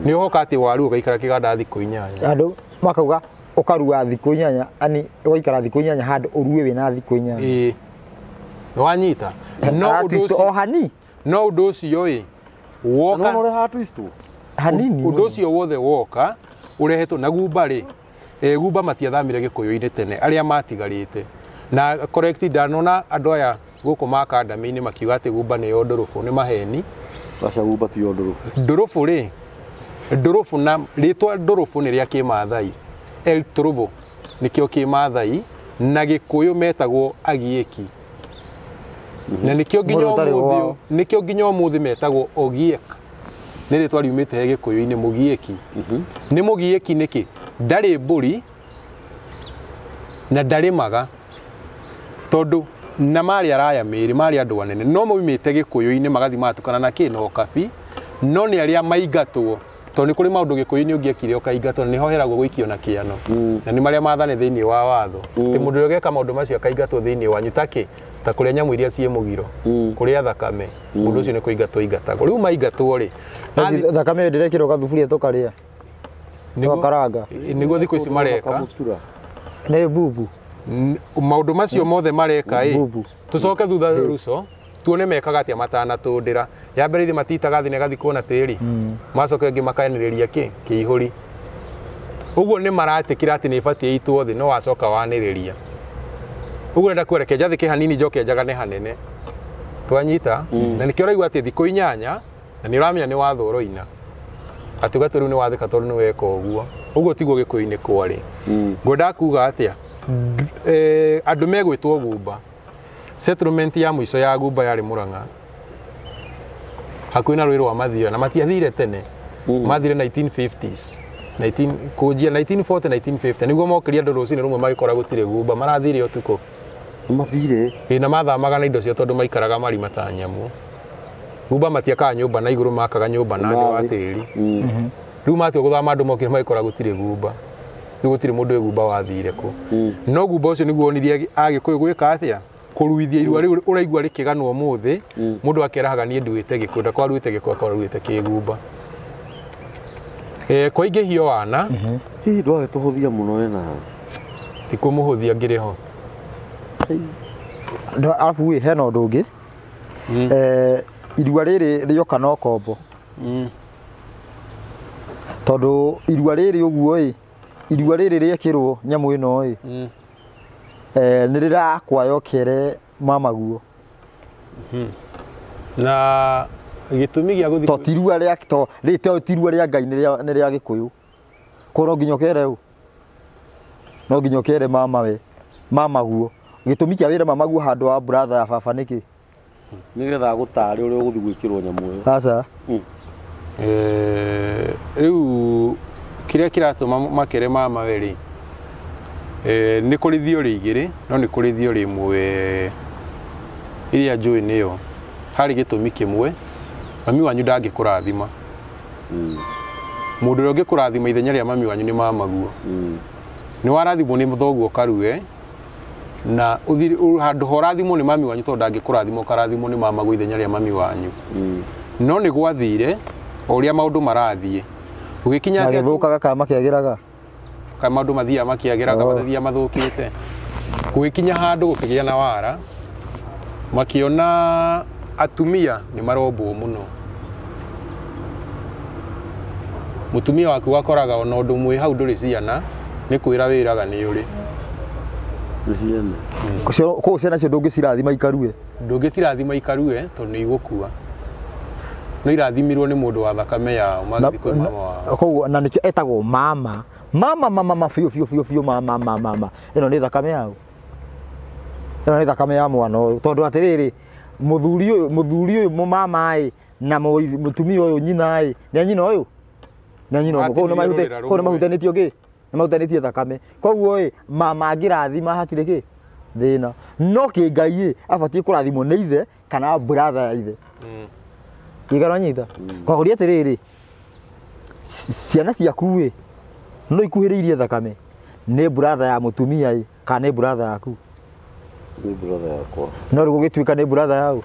Nĩ ũhoka atĩ warua ũgaikara kĩganda thikũ 8. Andũ makauga ũkarua thikũ 8, ani ũgaikara thikũ 8 handũ ũrue wĩna thikũ 8. Ĩĩ. Nĩwanyita? No ũndũ Artist ũcio o hani. No ũndũ ũcio ĩ, woka No ũrĩa artist ũ? Hanini. Ũndũ ũcio wothe woka ũrehetwo na gumba rĩ, gumba matiathamire Gĩkũyũ-inĩ tene arĩa matigarĩte. Na correct ndanona andũ aya gũkũ makandamĩ-inĩ makiuga atĩ gumba nĩyo ndũrũbũ, nĩ maheni. Aca gumba tiyo ndũrũbũ. Ndũrũbũ rĩ, ndũrũbũ na rĩtwa ndũrũbũ nĩ rĩa Kĩmathai. El Turbo nĩkĩo Kĩmathai na Gĩkũyũ metagwo Agiĩki. Na nĩkĩo nginya Mũndũ ũtarĩ ũmũthĩ wao. nĩkĩo nginya ũmũthĩ metagwo Ogiek. Nĩ rĩtwa riumĩte he Gĩkũyũ-inĩ, Mũgiĩki. Nĩ Mũgiĩki nĩkĩ? Ndarĩ mbũri na ndarĩmaga. Tondũ na marĩ araya mĩĩrĩ, marĩ andũ anene, no maumĩte Gĩkũyũ-inĩ magathiĩ magatukana na kĩ na ũkabi, no nĩ arĩa maingatwo. Tondũ nĩ kũrĩ maũndũ Gĩkũyũ-inĩ ũngĩekire ũkaingatwo, na nĩho heragwo gũikio na kĩano. Na nĩ marĩa maathane thĩinĩ wa watho. Atĩ mũndũ ũrĩa ũgeka maũndũ macio akaingatwo thĩinĩ wanyu ta kĩ? Ta kũrĩa nyamũ iria ciĩ mũgiro, kũrĩa thakame, mũndũ ũcio nĩ kũingatwo aingatagwo. Rĩu maingatwo rĩ, Thakame ĩyo ndĩrekĩrwo gathuburia tũkarĩa. Tũgakaranga. Nĩguo thikũ ici mareka. Nĩ bubu. Maũndũ macio mothe mareka ĩ, Bubu. tũcoke thutha ruco, tuone mekaga atĩa matanatũndĩra. Ya mbere ithe matitaga thĩ na ĩgathikwo na tĩri. Macoka ĩngĩ makaanĩrĩria kĩ? Kĩihũri. Ũguo nĩ maratĩkĩra atĩ nĩ ĩbatiĩ ĩitwo thĩ, no wacoka wanĩrĩria. Ũguo ndĩrenda kuga reke njathĩke hanini njoke njagane hanene. Twanyita? Na nĩkĩo ũraigua atĩ thikũ 8, na nĩ ũramenya nĩ watho ũroina. Atĩ ũgatua rĩu nĩ wathĩka tondũ nĩ weka ũguo. Ũguo tiguo Gĩkũyũ-inĩ kwarĩ. Ngwendaga kuga atĩa? Andũ megwĩtwo Gumba. Settlement ya mũico ya Gumba yarĩ Murang'a. Hakuhĩ na rũĩ rwa Mathioya na matiathire tene. Mathire 1950s. 19 kũnjia 1940 1950 nĩguo mokĩria andũ rũcinĩ rũmwe magĩkora gũtirĩ Gumba marathire ũtukũ. Mathire. Ĩ na mathamaga na indo ciao tondũ maikaraga marima ta nyamũ. Gumba matiakaga nyũmba na igũrũ makaga nyũmba na thĩ wa tĩri. Rĩu matua gũthama andũ mokire magĩkora gũtirĩ Gumba. Rĩu gũtirĩ mũndũ wĩ Gumba wathire kũ. No Gumba ũcio nĩguo wonirie Agĩkũyũ gwĩka atĩa? Kũruithia irua rĩu ũraigua rĩkĩganwo ũmũthĩ, mũndũ akerahaga niĩ nduĩte Gĩkũyũ, ndakwa aruĩte Gĩkũyũ akorwo aruĩte Kĩgumba. Kwaingĩhio wana, Hihi ndwagĩtũhũthia mũno we nawe. Ti kũmũhũthia ngĩrĩ ho. Arabu ĩ hena ũndũ ũngĩ. Irua rĩrĩ rĩoka na ũkombo. Tondũ irua rĩrĩ ũguo ĩ, irua rĩrĩ rĩekĩrwo nyamũ ĩno ĩ, nĩ rĩrakwaya ũkere mamaguo. Na gĩtũmi gĩa gũthiĩ To ti irua rĩa to rĩrĩ to ti irua rĩa Ngai nĩ rĩa Gĩkũyũ. Koguo no nginya ũkere ũ? No nginya ũkere mama we, mamaguo. Gĩtũmi kĩa wĩre mamaguo handũ wa brother ya baba nĩkĩ? Nĩgetha agũtare ũrĩa ũgũthiĩ gwĩkĩrwo nyamũ ĩyo. Aca. Rĩu kĩrĩa kĩratũma makere mama we rĩ, nĩ kũrĩ theory igĩrĩ, no nĩ kũrĩ theory ĩmwe ĩrĩa njũĩ nĩyo. Harĩ gĩtũmi kĩmwe, mami wanyu ndangĩkũrathima. Mũndũ ũrĩa ũngĩkũrathima ithenya rĩa mami wanyu nĩ mamaguo. Nĩ warathimwo nĩ thoguo karue, na handũ ha ũrathimwo nĩ mami wanyu tondũ ndangĩkũrathima ũkarathimwo nĩ mamaguo ithenya rĩa mami wanyu. No nĩ gwathire o ũrĩa maũndũ marathiĩ. Gũgĩkinya atĩ Magĩthũkaga kana makĩagĩraga? Ka maũndũ mathiaga makĩagĩraga, mathiaga mathũkĩte. Gũgĩkinya handũ gũkĩgĩa na wara, makĩona atumia nĩ marombwo mũno. Mũtumia waku wakoraga ona ũndũ mwĩ hau ndũrĩ ciana, nĩ kwĩra wĩraga nĩ ũrĩ. Nĩ ciana. Koguo ciana icio ndũngĩcirathima ikarue? Ndũngĩcirathima ikarue tondũ nĩ igũkua. No irathimirwo nĩ mũndũ wa thakame yao, magĩthiĩ kwĩ mama wao. Koguo na nĩkĩo etagwo mama. Mama mama mama biũ biũ biũ biũ mama mama mama. Ĩno nĩ thakame yao. Ĩno nĩ thakame ya mwana ũyũ. Tondũ atĩrĩrĩ, mũthuri ũyũ, mũthuri ũyũ mũmama ĩ, na mũtumia ũyũ nyina ĩ, nĩ a nyina ũyũ? Nĩ a nyina ũmwe. Koguo Matigĩrĩra nĩ rũmwe. mahutanĩtio kĩ? Nĩ mahutanĩtie thakame. Koguo ĩ, mama angĩrathima hatirĩ kĩ? Thĩna. No kĩngai ĩ, abatiĩ kũrathimwo nĩ ithe kana brother ya ithe. Kĩgana nyita. Koguo atĩrĩrĩ, ciana ciaku ĩ, no ikuhĩrĩirie thakame nĩ brother ya mũtumia ĩ, kana nĩ brother yaku? Nĩ brother yakwa. No rĩu gũgĩtuĩka nĩ brother yau.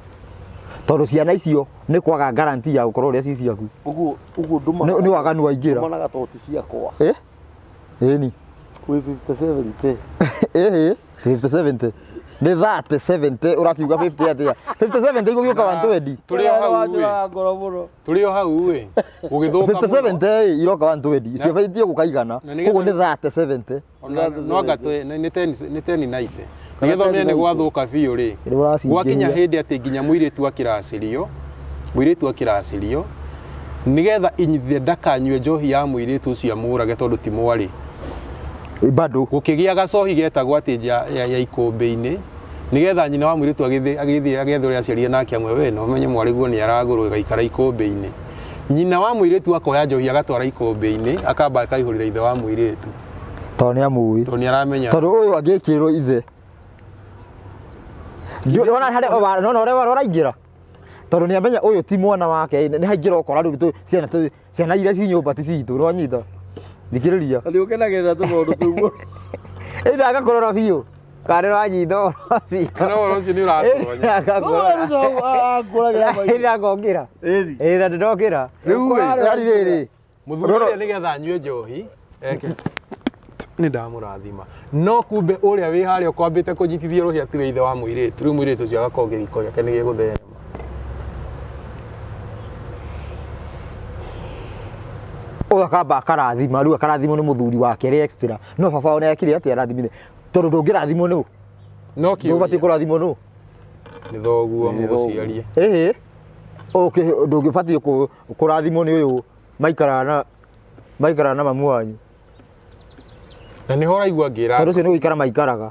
Tondũ ciana icio nĩ kwaga guarantee ya gũkorwo ũrĩa ci ciaku. Ũguo, ũguo ndũmanaga. Nĩ waganu waingĩra. Ndũmanaga tondũ ti ciakwa. Ĩni. Wĩ 50-70. Ĩhĩ, 50-70. Nĩ 30-70 ũrakiuga 50 atĩa? 50-70 igũgĩũka 120. Tũrĩ o hau ĩ. Ngoro mũno. Tũrĩ o hau ĩ. Gũgĩthũka mũno. 50-70 ĩ, iroka 120. Ciabaitie gũkaigana. Na nĩgetha Koguo nĩ 30-70. Ona no anga twe nĩ ten nĩ ten ninety. Nĩgetha ũmenye nĩ gwathuka biũ rĩ. Nĩ ũracingĩhia. Gwakinya hĩndĩ atĩ nginya mũirĩtu akĩracĩrio, mũirĩtu akĩracĩrio, nĩgetha ithe ndakanyue njohi ya mũirĩtu ũcio amũrage tondũ ti mwarĩ. Bado. Gũkĩgĩa gacohi getagwo atĩ ya ikũmbĩ-inĩ, nĩgetha nyina wa mũirĩtu agĩthiĩ agethe ũrĩa aciarire nake amwe, we no ũmenye mwarĩ guo nĩ aragũrwo ĩgaikara ikũmbĩ-inĩ. Nyina wa mũirĩtu akoya njohi agatwara ikũmbĩ-inĩ, akamba akaihũrĩra ithe wa mũirĩtu. Tondũ nĩ amũĩ. Tondũ nĩ aramenya. Tondũ ũyũ angĩkĩrwo ithe. Ndiũĩ, nĩwona harĩa, nĩwona ũrĩa ũraingĩra? Tondũ nĩ amenya ũyũ ti mwana wake, nĩ haingĩra ũkora rĩu ciana ciana iria ci nyũmba ti citũ, nĩwanyita? Thikĩrĩria. Na nĩ ũkenagĩrĩra tũmaũndũ tũu mũno. Ĩĩ ndagakũrora biũ. Kana nĩwanyita ũhoro ũcio. Kana ũhoro ũcio nĩ ũratũronya. Ngũragĩra maitho. Ĩĩ ndakokĩra. Ĩni. Ĩĩ na ndĩrokĩra. Rĩu rĩ, Yaani rĩrĩ. Mũthuri ũrĩa nĩgetha anyue njohi, eke. Nĩ ndamũrathima. No kumbe ũrĩa wĩ harĩa ũkwambĩte kũnyitithia rũhĩa tiwe ithe wa mũirĩtu. Rĩu mũirĩtu ũcio agakorwo kĩhiko gĩake nĩ gĩgũtherema. Ũyũ akamba akarathima, rĩu akarathimwo nĩ mũthuri wake rĩ extra. No baba wao nĩ ekire atĩa arathimire? Tondũ ndũngĩrathimwo nũ? No Ndũbatiĩ kĩũria. kũrathimwo nũ? Nĩ thoguo Nĩ thoguo. mũgũciarie. Ĩhĩ. Ũkĩ ndũngĩbatiĩ kũrathimwo nĩ ũyũ maikaraga na mamu wanyu. Na nĩho ũraigua ngĩra Tondũ ũcio nĩ gũikara maikaraga.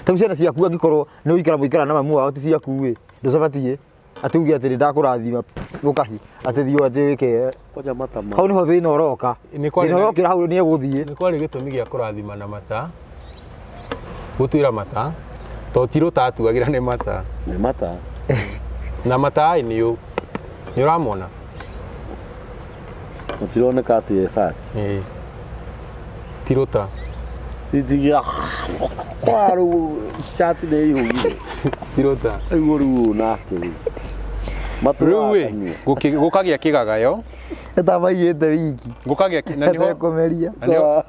Tondũ ciana ciaku angĩkorwo nĩ gũikara mũikara na mamu wao ti ciaku ĩ, ndũcabatiĩ atĩ uge atĩrĩ ndakũrathima gũkahi atĩ thiĩ atĩ wĩke. Kwanja matama. Hau nĩho thĩna ũroka. Nĩ kwarĩ Thĩna na- ũrokĩra hau nĩ egũthiĩ. Nĩ kwarĩ gĩtũmi gĩa kũrathima na mata, gũtuĩra mata, to ti rũtatuagĩra nĩ mata. Nĩ mata. Na mata ĩ nĩ ũ? Nĩ ũramona? Matironeka atĩ e search. Ĩĩ. Ti rũta. Citigira. Kwa rĩu cati nĩ ihũgire. Ti rũta. Rĩu rĩu nake rĩu. Rĩu ĩ, gũkagĩa kĩgagayo. Ĩtamaigĩte wiki. Gũkagĩa na nĩho Atekũmeria. na nĩho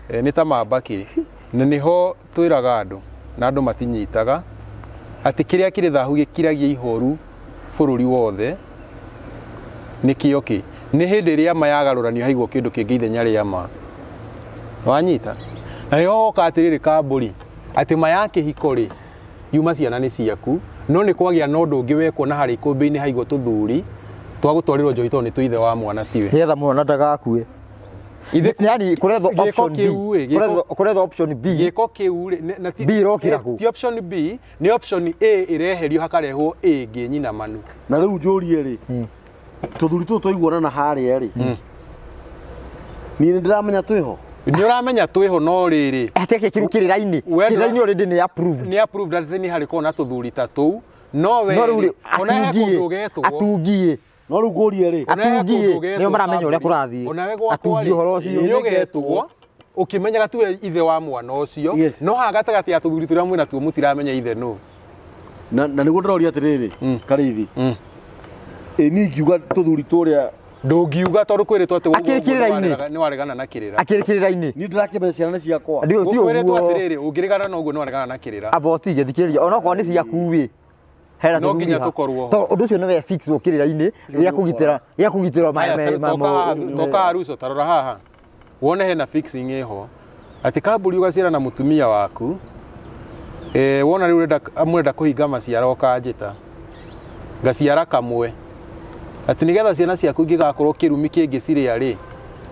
nĩ ta mambakĩ. Na nĩho twĩraga andũ na andũ matinyitaga atĩ kĩrĩa kĩrĩ thahu gĩkiragia ihoru bũrũri wothe nĩkĩo kĩ nĩ hĩndĩ ĩrĩa ma yagarũranio haigwo kĩndũ kĩngĩ ithenya rĩa ma. Wanyita? Na nĩho hoka atĩrĩrĩ kambũri atĩ ma ya kĩhiko rĩ yuma ciana nĩ ciaku no nĩ kwagĩa na ũndũ ũngĩ wekwo na harĩa ikũmbĩ-inĩ haigwo tũthuri twa gũtwarĩrwo njohi tondũ nĩ tũ ithe wa mwana tiwe. Nĩgetha mwana ndagakue. Ithe Yani kũrethwo Gĩko option B. kĩu ĩ, gĩko- Kũrethwo option B. Gĩko kĩu rĩ, na ti B ĩrokĩra kũ? Ti option B, nĩ option A ĩreherio hakarehwo A ĩngĩ nyina manu. Na rĩu njũrie rĩ, tũthuri tũtũ twaiguana na harĩa rĩ, niĩ nĩ ndĩramenya twĩho. Nĩ ũramenya twĩho no rĩrĩ. Atĩ kĩ kĩru kĩrĩra-inĩ. We ndũra- Kĩrĩra-inĩ already nĩ approved. Nĩ approved atĩ nĩ harĩ korwo na tũthuri ta tũu no we No rĩu rĩ, ona he atungiĩ. kũndũ ũgetwo. Atungiĩ. No rĩu ngũrie rĩ, Ona he Atungiĩ, kũndũ ũgetwo nĩo maramenya ũrĩa kambuni. kũrathiĩ. Ona we gwakwa Atungi rĩ, ũhoro ũcio. nĩ ũgetwo ũkĩmenyaga tuwe ithe wa mwana ũcio Yes. no haha gatagatĩ ya tũthuri tũrĩa mwĩna tuo mũtiramenya ithe nũ. Na na nĩguo ndĩroria atĩrĩrĩ, Karĩithi. Ĩ niĩ ingiuga tũthuri tũrĩa Ndũngiuga tondũ kwĩrĩtwo atĩ Akĩrĩ kĩrĩra-inĩ. nĩ waregana na kĩrĩra. Akĩrĩ kĩrĩra-inĩ. Niĩ ndĩrakĩmenya ciana nĩ ciakwa. Ndio ti Kwĩrĩtwo ũguo. atĩrĩrĩ ũngĩregana na ũguo nĩ waregana na kĩrĩra. Amba ũtige thikĩrĩria onokorwo nĩ ciaku ĩ. Hena No tũthuri nginya ha. tũkorwo ho. Tondũ ũndũ ũcio nĩwe fix kĩrĩra-inĩ gĩa kũgitĩra gĩa kũgitĩra Aya, toka haruco tarora haha wone hena fixing ĩho atĩ kamburi ũgaciara na mũtumia waku wona rĩu mũrenda kũhinga maciaro ũkanjĩta ngaciara kamwe atĩ nĩgetha ciana ciaku ingĩgakorwo kĩrumi kĩngĩ cirĩa rĩ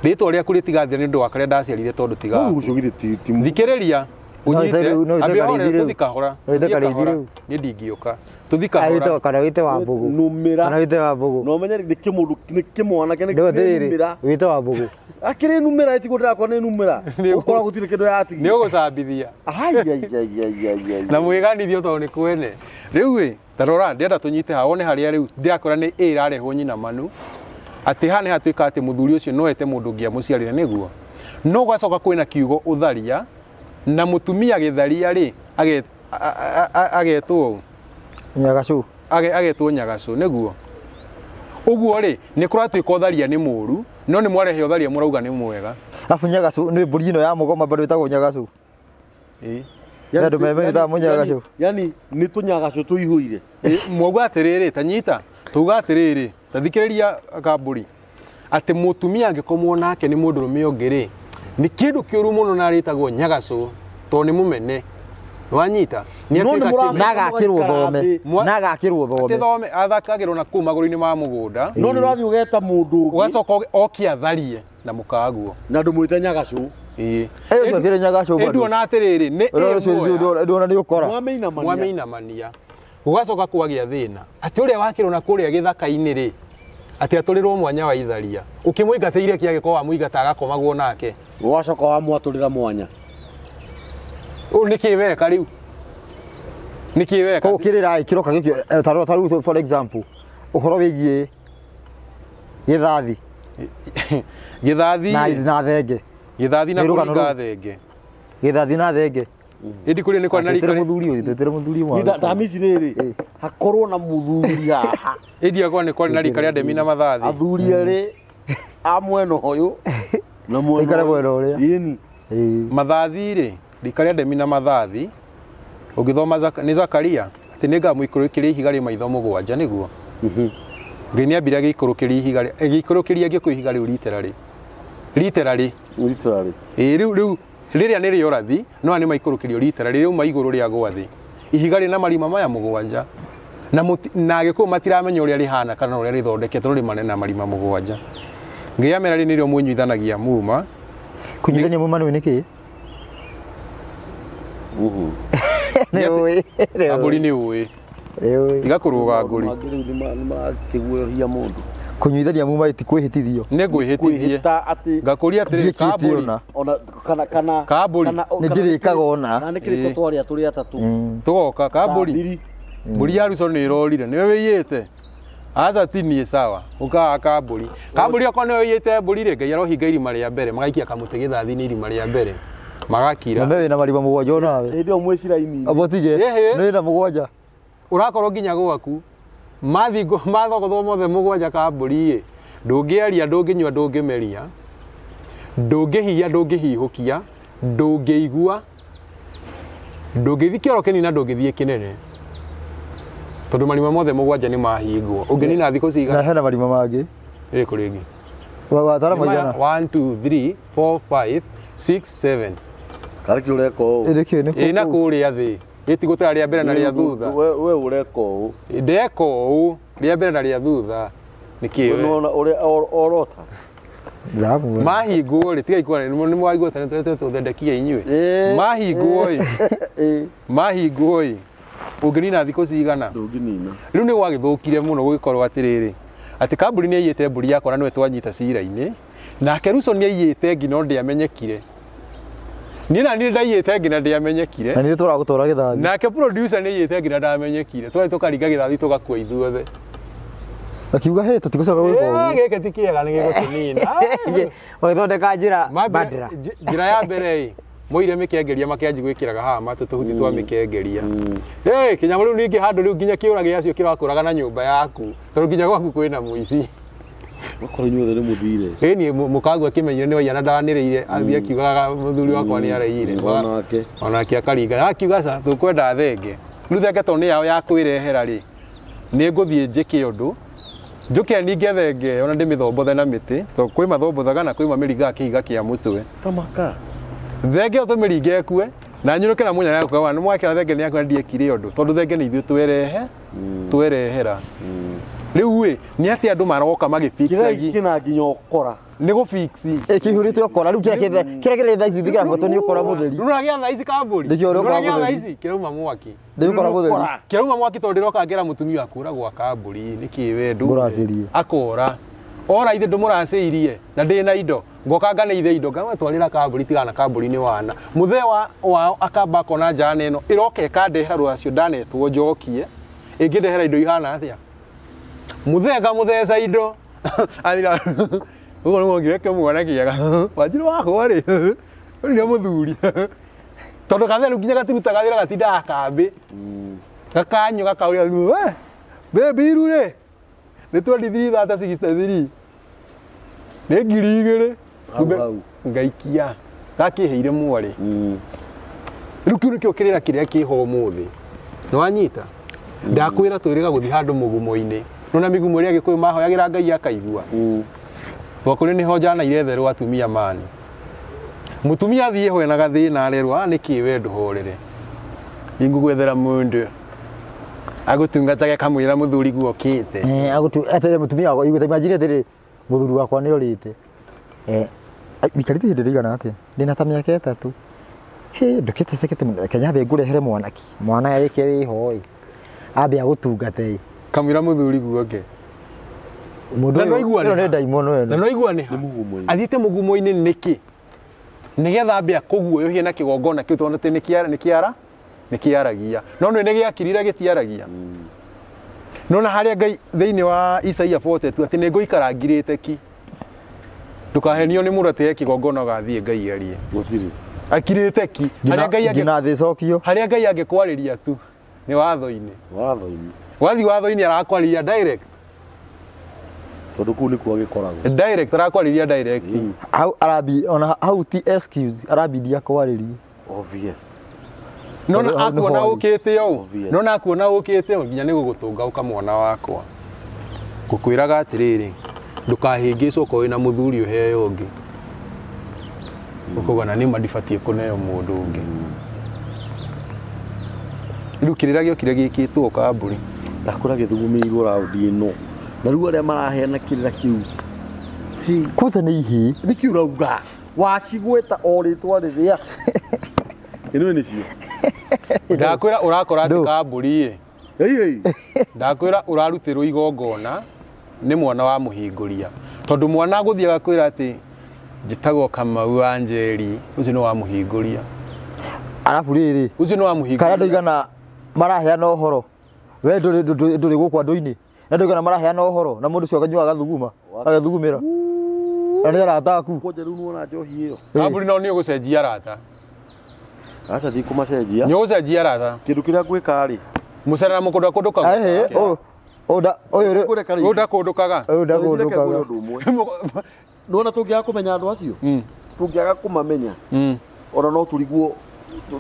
rĩtwa rĩaku rĩtigathira nĩ ũndũ wa karĩa ndaciarire tondũ tigaku Ũcio githĩ ti thikĩrĩria ũnyite No, ite ambia Karĩithi hore rĩu. tũthi kahora No, ite tũthiĩ Karĩithi kahora rĩu. niĩ ndingĩũka tũthi kahora Kana wĩte wa mbũgũ. Numĩra. Kana wĩte wa mbũgũ. No menye nĩ kĩmũndũ nĩ kĩmwanake nĩ Ndĩwe atĩrĩrĩ, numĩra. wĩte wa mbũgũ. Akĩrĩ numĩra ĩtigwo ndĩrakora nĩ numĩra. Ũkora gũtirĩ kĩndũ yatigia. nĩ ũgũcambithia na mwĩganithio tondũ nĩ kwene rĩu ĩ ta rora ndĩrenda tũnyite haha wone harĩa rĩu ndĩrakora nĩ ĩ ĩrarehwo nyina manu atĩ haha nĩ hatuĩka atĩ mũthuri ũcio no ete mũndũ ũngĩ amũciarĩre nĩguo no gwacoka kwĩna kiugo ũtharia na mũtumia gĩtharia rĩ agetwo Nyagacũ. Agetwo nyagacũ nĩguo ũguo rĩ nĩ kũratuĩka ũtharia nĩ mũru no nĩ mwarehe ũtharia mũrauga nĩ mwega. Alafu nyagacũ nĩ mbũri ĩno ya mũgoma bado ĩtagwo nyagacũ. Ĩ. Andũ memetaga mũnyagacũ. Yani nĩ tũnyagacũ tũihũire. Mwauga atĩrĩrĩ ta nyita tuga atĩrĩrĩ ta thikĩrĩria kambũri atĩ mũtumia angĩkomwo nake nĩ mũndũrũme ũngĩ rĩ nĩ kĩndũ kĩũru mũno na arĩtagwo nyagacũ tondũ nĩ mũmene. Wanyita? Nĩ No nĩ atuĩka mũra- kĩndũ- Na agakĩrwo thome. Mwa- Na agakĩrwo thome. Atĩ thome athakagĩrwo na kũu magũrũ-inĩ ma mũgũnda. No nĩ ũrathiĩ ũgeta mũndũ ũngĩ. Ũgacoka oke atharie na mũkaguo. Na ndũmwĩte nyagacũ. Ĩĩ. Ĩyo ũcio akĩrĩ nyagacũ Ĩndĩ bado. ona atĩrĩrĩ, nĩ Ũrĩa ũcio ĩmuoya. ndũona nĩ ũkora. Mwamĩinamania. Mwamĩinamania. Gũgacoka kwagĩa thĩna. Atĩ ũrĩa wakĩrwo na kũrĩa gĩthaka-inĩ rĩ, atĩ atũrĩrwo mwanya wa itharia. Ũkĩmũingatĩire kĩ angĩkorwo wamũingata agakomagwo nake. Ũgacoka wamwatũrĩra mwanya. Ũũ nĩ kĩ weka rĩu? Nĩ kĩ weka? Koguo kĩrĩra kĩroka gĩkĩ ta rora rĩu for example ũhoro wĩgiĩ gĩthathi Gĩthathi na rĩ, na thenge. Gĩthathi na Nĩ rũgano kũringa rũu. thenge. Gĩthathi na thenge. Ĩndĩ kũrĩa nĩ kwarĩ na Twĩtere rika mũthuri ũyũ, twĩtere mũthuri Ni mwa. ndamici rĩrĩ hakorwo na mũthuri haha. Ĩndĩ akwa nĩ kwarĩ na rika rĩa ndemi na mathathi. Athuri erĩ a mwena ũyũ na mwena Aikare ũyũ. mwena ũrĩa. Ĩni. Ĩĩ. Mathathi rĩ, rika rĩa ndemi na mathathi ũngĩthoma nĩ Zakaria atĩ nĩ ngamũikũrũkĩria ihiga rĩ maitho mũgwanja nĩguo. Ngai nĩ ambire agĩikũrũkĩria ihiga rĩ, agĩikũrũkĩria Gĩkũyũ ihiga rĩu literally. Literally. Literally. Ĩĩ rĩu rĩu rĩrĩa nĩ rĩa ũrathi no aya nĩ maikũrũkĩrio literally rĩu ma igũrũ rĩa gwa thĩ. Ihiga rĩna marima maya mũgwanja. Na na Gĩkũyũ matiramenya ũrĩa rĩhana kana ũrĩa rĩthondeketwo rĩ manene na marima mũgwanja. Ngai amera rĩ nĩrĩo mũnyuithanagia muma. Kũnyitithania muma nĩ nĩkĩ? Mhm. Nĩ ũĩ. Nĩ Kambũri ũĩ. nĩ ũĩ. Nĩ ũĩ. Tiga kũrũga ngũri. Mangĩ rĩu nĩmarakĩguoyohia mũndũ. Kũnyuithania muma ti kwĩhĩtithio. Nĩ ngwĩhĩtithie. Kwĩhĩta atĩ Ngakũria atĩrĩrĩ Ndiĩkĩte kambũri. ona. ona kana kana Kambũri. kana Nĩ ndĩrĩkaga ona. kana nĩ kĩrĩko Ĩĩ. twarĩa tũrĩ atatũ. Tũgoka kambũri. Thiri. Mbũri ya Ruco nĩ ĩrorire. Nĩwe wĩiyĩte. Aca ti niĩ sawa. Ũkaga kambũri. Kambũri okorwo nĩwe wĩiyĩte mbũri rĩ, Ngai arohinga irima rĩa mbere. Magaikia kamũtĩ gĩthathi-inĩ irima rĩa mbere. Magakira. Na wĩna marima mũgwanja onawe. Hĩndĩ ĩyo mwĩ ciraini. Abotige. Ĩhĩ. Nĩ wĩna mũgwanja. Ũrakorwo nginya gwaku. Mathingo mathogothwo mothe mũgwanja kambũri ĩ. Ndũngĩaria, ndũngĩnyua, ndũngĩmeria. Ndũngĩhiya, ndũngĩhihũkia. Ndũngĩigua. Ndũngĩthiĩ kĩoro kĩnini na ndũngĩthiĩ kĩnene. Tondũ marima mothe mũgwanja nĩ mahingwo. Ũngĩnina thikũ Na cigana? hena marima mangĩ. Rĩrĩkũ rĩngĩ? Watara maigana. 1 2 3 4 5 6 7. Karĩ kĩ ũreka ũũ? Ĩrĩkĩ nĩ Ĩ na kũrĩa thĩ. Ĩtigũtara rĩa mbere na rĩa thutha. We ũreka ũũ. Ndeka ũũ rĩa mbere na rĩa thutha. Nĩkĩ we? Nĩwona ũrĩa orota. Ndamuona. Mahingwo rĩ, tigai kuona nĩ mwaigua tene tũrĩa tũthendekia inyuĩ. Mahingwo ĩ, mahingwo ĩ, ũngĩnina thikũ cigana? Ndũngĩnina. Rĩu nĩ gwagĩthũkire mũno gũgĩkorwo atĩrĩrĩ, atĩ kambuni nĩ aiyĩte mbũri yakwa na nĩwe twanyita cira-inĩ, nake Ruco nĩ aiyĩte ngi no ndĩamenyekire. Niĩ na niĩ ndaiyĩte ngi na ndĩamenyekire. Na nĩ tũragũtwara gĩthathi. Nake producer nĩ aiyĩte ngi na ndamenyekire. Twathiĩ tũkaringa gĩthathi tũgakua ithuothe. Akiuga hĩ tũtigũcoka gwĩka ũguo. Gĩkĩ ti kĩega nĩ gĩgũtũnina. Magĩthondeka njĩra Mambere- bandera. Njĩra ya mbere ĩ moire mĩkengeria makĩanji gwĩkĩraga haha matũ tũhuti twa mĩkengeria. Ĩ kĩnyamũ rĩu ningĩ handũ rĩu nginya kĩũra gĩacio kĩrakũraga na nyũmba yaku tondũ nginya gwaku kwĩna mũici. Okorwo inyuothe nĩ mũthire. Ĩ niĩ mũkagua akĩmenyire nĩ waiya na ndanĩrĩire athiĩ akiugaga mũthuri wakwa nĩ areire. Onake. Onake akaringa akiuga ca tũkwenda thenge. Rĩu thenge tondũ nĩ yao ya kwĩrehera rĩ nĩ ngũthiĩ njĩke ũndũ njũke ninge thenge ĩyo na ndĩmĩthombothe na mĩtĩ tondũ kwĩ mathombothaga na kwĩ mamĩringaga kĩhiga kĩa mũtwe. Tamaka. Thenge ĩyo tũmĩringe ĩkue na nyũrũke na mũnyanya kuga nĩ mwakĩra thenge nĩ yakwa ndiekire ũndũ tondũ thenge nĩ ithuĩ twerehe twerehera. Rĩu ĩ nĩ atĩ andũ maroka Kĩrĩa magĩfixagi kĩna nginya ũkora. nĩ gũfixi. Ĩ kĩihũrĩte ũkora rĩu kĩrĩa kĩrĩa kĩrĩa thaa ici kĩrabuatwo nĩ ũkora mũtheri. Ndũragĩa thaa ici kambũri. Nĩkĩo ũrĩa ũkora Ndũragĩa thaa mũtheri. ici kĩrauma mwaki. Nĩ ũkora mũtheri. Kĩrauma mwaki tondũ ndĩroka ngera mũtumia akũra gwa kambũri nĩkĩ we ndũ Ngũracĩrie. akora ora ithe ndũmũracĩirie na ndĩ na indo ngoka nganeithe indo ngamatwarĩra kambũri tigana kambũri nĩ wana mũthee wa wao akamba akona njana ĩno ĩroka ĩkandehera rũracio ndanetwo njokie ĩngĩndehera indo ihana atĩa mũthee ngamũtheca indo athira ũguo nĩguo ngire mwana kĩega wanjirũ wakwa rĩ ũyũ nĩ mũthuri tondũ gatheru nginya gatirutaga wĩra gatindaga kambĩ gakanyua gakauria we baby iru rĩ nĩ 23 thata 63 nĩ 2000 Hau, hau. ngaikia gakĩheire mwarĩ rĩu kĩu nĩkĩo kĩrĩra kĩrĩa kĩho ũmũthĩ nĩwanyita ndakwĩra twĩrĩga gũthiĩ handũ mũgumo-inĩ nona mĩgumo ĩrĩa gĩkũyũ mahoyagĩra ngai akaigua twakũrĩ nĩho njana iretherwo atumia mani mũtumia athiĩ ho ena gathĩna arerwo a nĩkĩ we ndũhorere ingũgwethera mũndũ agũtungatage kamwĩra mũthuri guokĩte Eh agũtu atĩ mũtumia wakwa igũte imagine atĩrĩ mũthuri wakwa nĩ orĩte. Eh wikarĩte ihinda rĩigana atĩa? Ndĩna ta mĩaka ĩtatũ. Hĩ ndũkĩtecekete mũno reke nyambe ngũrehere mwanake. Mwana arĩkia wĩho ĩ. Ambe agũtungate ĩ. kamwĩra mũthuri guoke Mũndũ Na ũyũ nĩwaigua ĩno nĩ nĩ ha? ndaimono ĩno. na noigua nĩ ha mũgumo-inĩ. athiĩte mũgumo-inĩ nĩkĩ nĩgetha ambe akũguoyohie na kĩgongona kĩu tondũ atĩ nĩ kĩara nĩ kĩaragia no nĩ gĩakirire gĩtiaragia nona harĩa ngai thĩinĩ wa Isaia 42 atĩ nĩ ngũikara ngirĩte ki ndũkahenio nĩ mũndũ atĩ he kĩgongona ũgathiĩ ngai arie Gũtirĩ. akirĩte ki harĩa ngai angĩ Nginya thĩ cokio. harĩa ngai angĩkwarĩria tu nĩ watho-inĩ Watho-inĩ. wathiĩ watho-inĩ arakwarĩria direct Tondũ kũu nĩkuo agĩkoragwo. direct arakwarĩria direct Hau arabi ona hau ti excuse arabidia kwarĩrie. Obvious. nona Hau nĩho akuona arĩ. ũkĩte ũũ Obvious. nona akuona ũkĩte ũũ nginya nĩ gũgũtũnga ũkamwona wakwa ngũkwĩraga atĩrĩrĩ ndũkahĩngĩcwo okorwo wĩna mũthuri ũheo ũngĩ ũkauga na nĩma ndibatiĩ kũneo mũndũ ũngĩ rĩu kĩrĩra gĩokire gĩkĩtwo kambũri Ndakũra gĩthugumĩirwo raundi ĩno. Na rĩu arĩa maraheana kĩrĩra kĩu. Kwanza nĩ ihĩĩ. Nĩkĩ ũrauga? Wacigweta o rĩtwa rĩrĩa. Ĩno nĩcio. Ndakwĩra ũrakora atĩ Ndũ. kambũri ĩ. Ei ei. Ndakwĩra ũrarutĩrwo igongona nĩ mwana wa mũhingũria. Tondũ mwana agũthiĩ agakwĩra atĩ njĩtagwo Kamau wa Njeri, ũcio nĩ wa mũhingũria. Arabu rĩrĩ Ũcio nĩ wa kana mũhingũria. ndũigana maraheana ũhoro we ndũrĩ gũkũ andũ-inĩ na ndũigana maraheana ũhoro na mũndũ ũcio akanyua agathuguma agathugumĩra na nĩ arata aku. Kwanja rĩu nĩwona njohi ĩyo. Kambũri no nĩ ũgũcenjia arata. Aca ndikũmacenjia. Nĩ ũgũcenjia arata. Kĩndũ kĩrĩa ngwĩka rĩ. Mũcere na mũkũndũ akũndũkaga. Ehe, ũyũ ũyũ rĩ- Ngũreka rĩ. Ũyũ ndakũndũkaga. ũyũ Ndakũndũkaga. ndakũndũkaga. Ũndũ ũmwe. Nĩwona tũngĩaga kũmenya andũ acio. Tũngĩaga kũmamenya. Ona no tũrigwo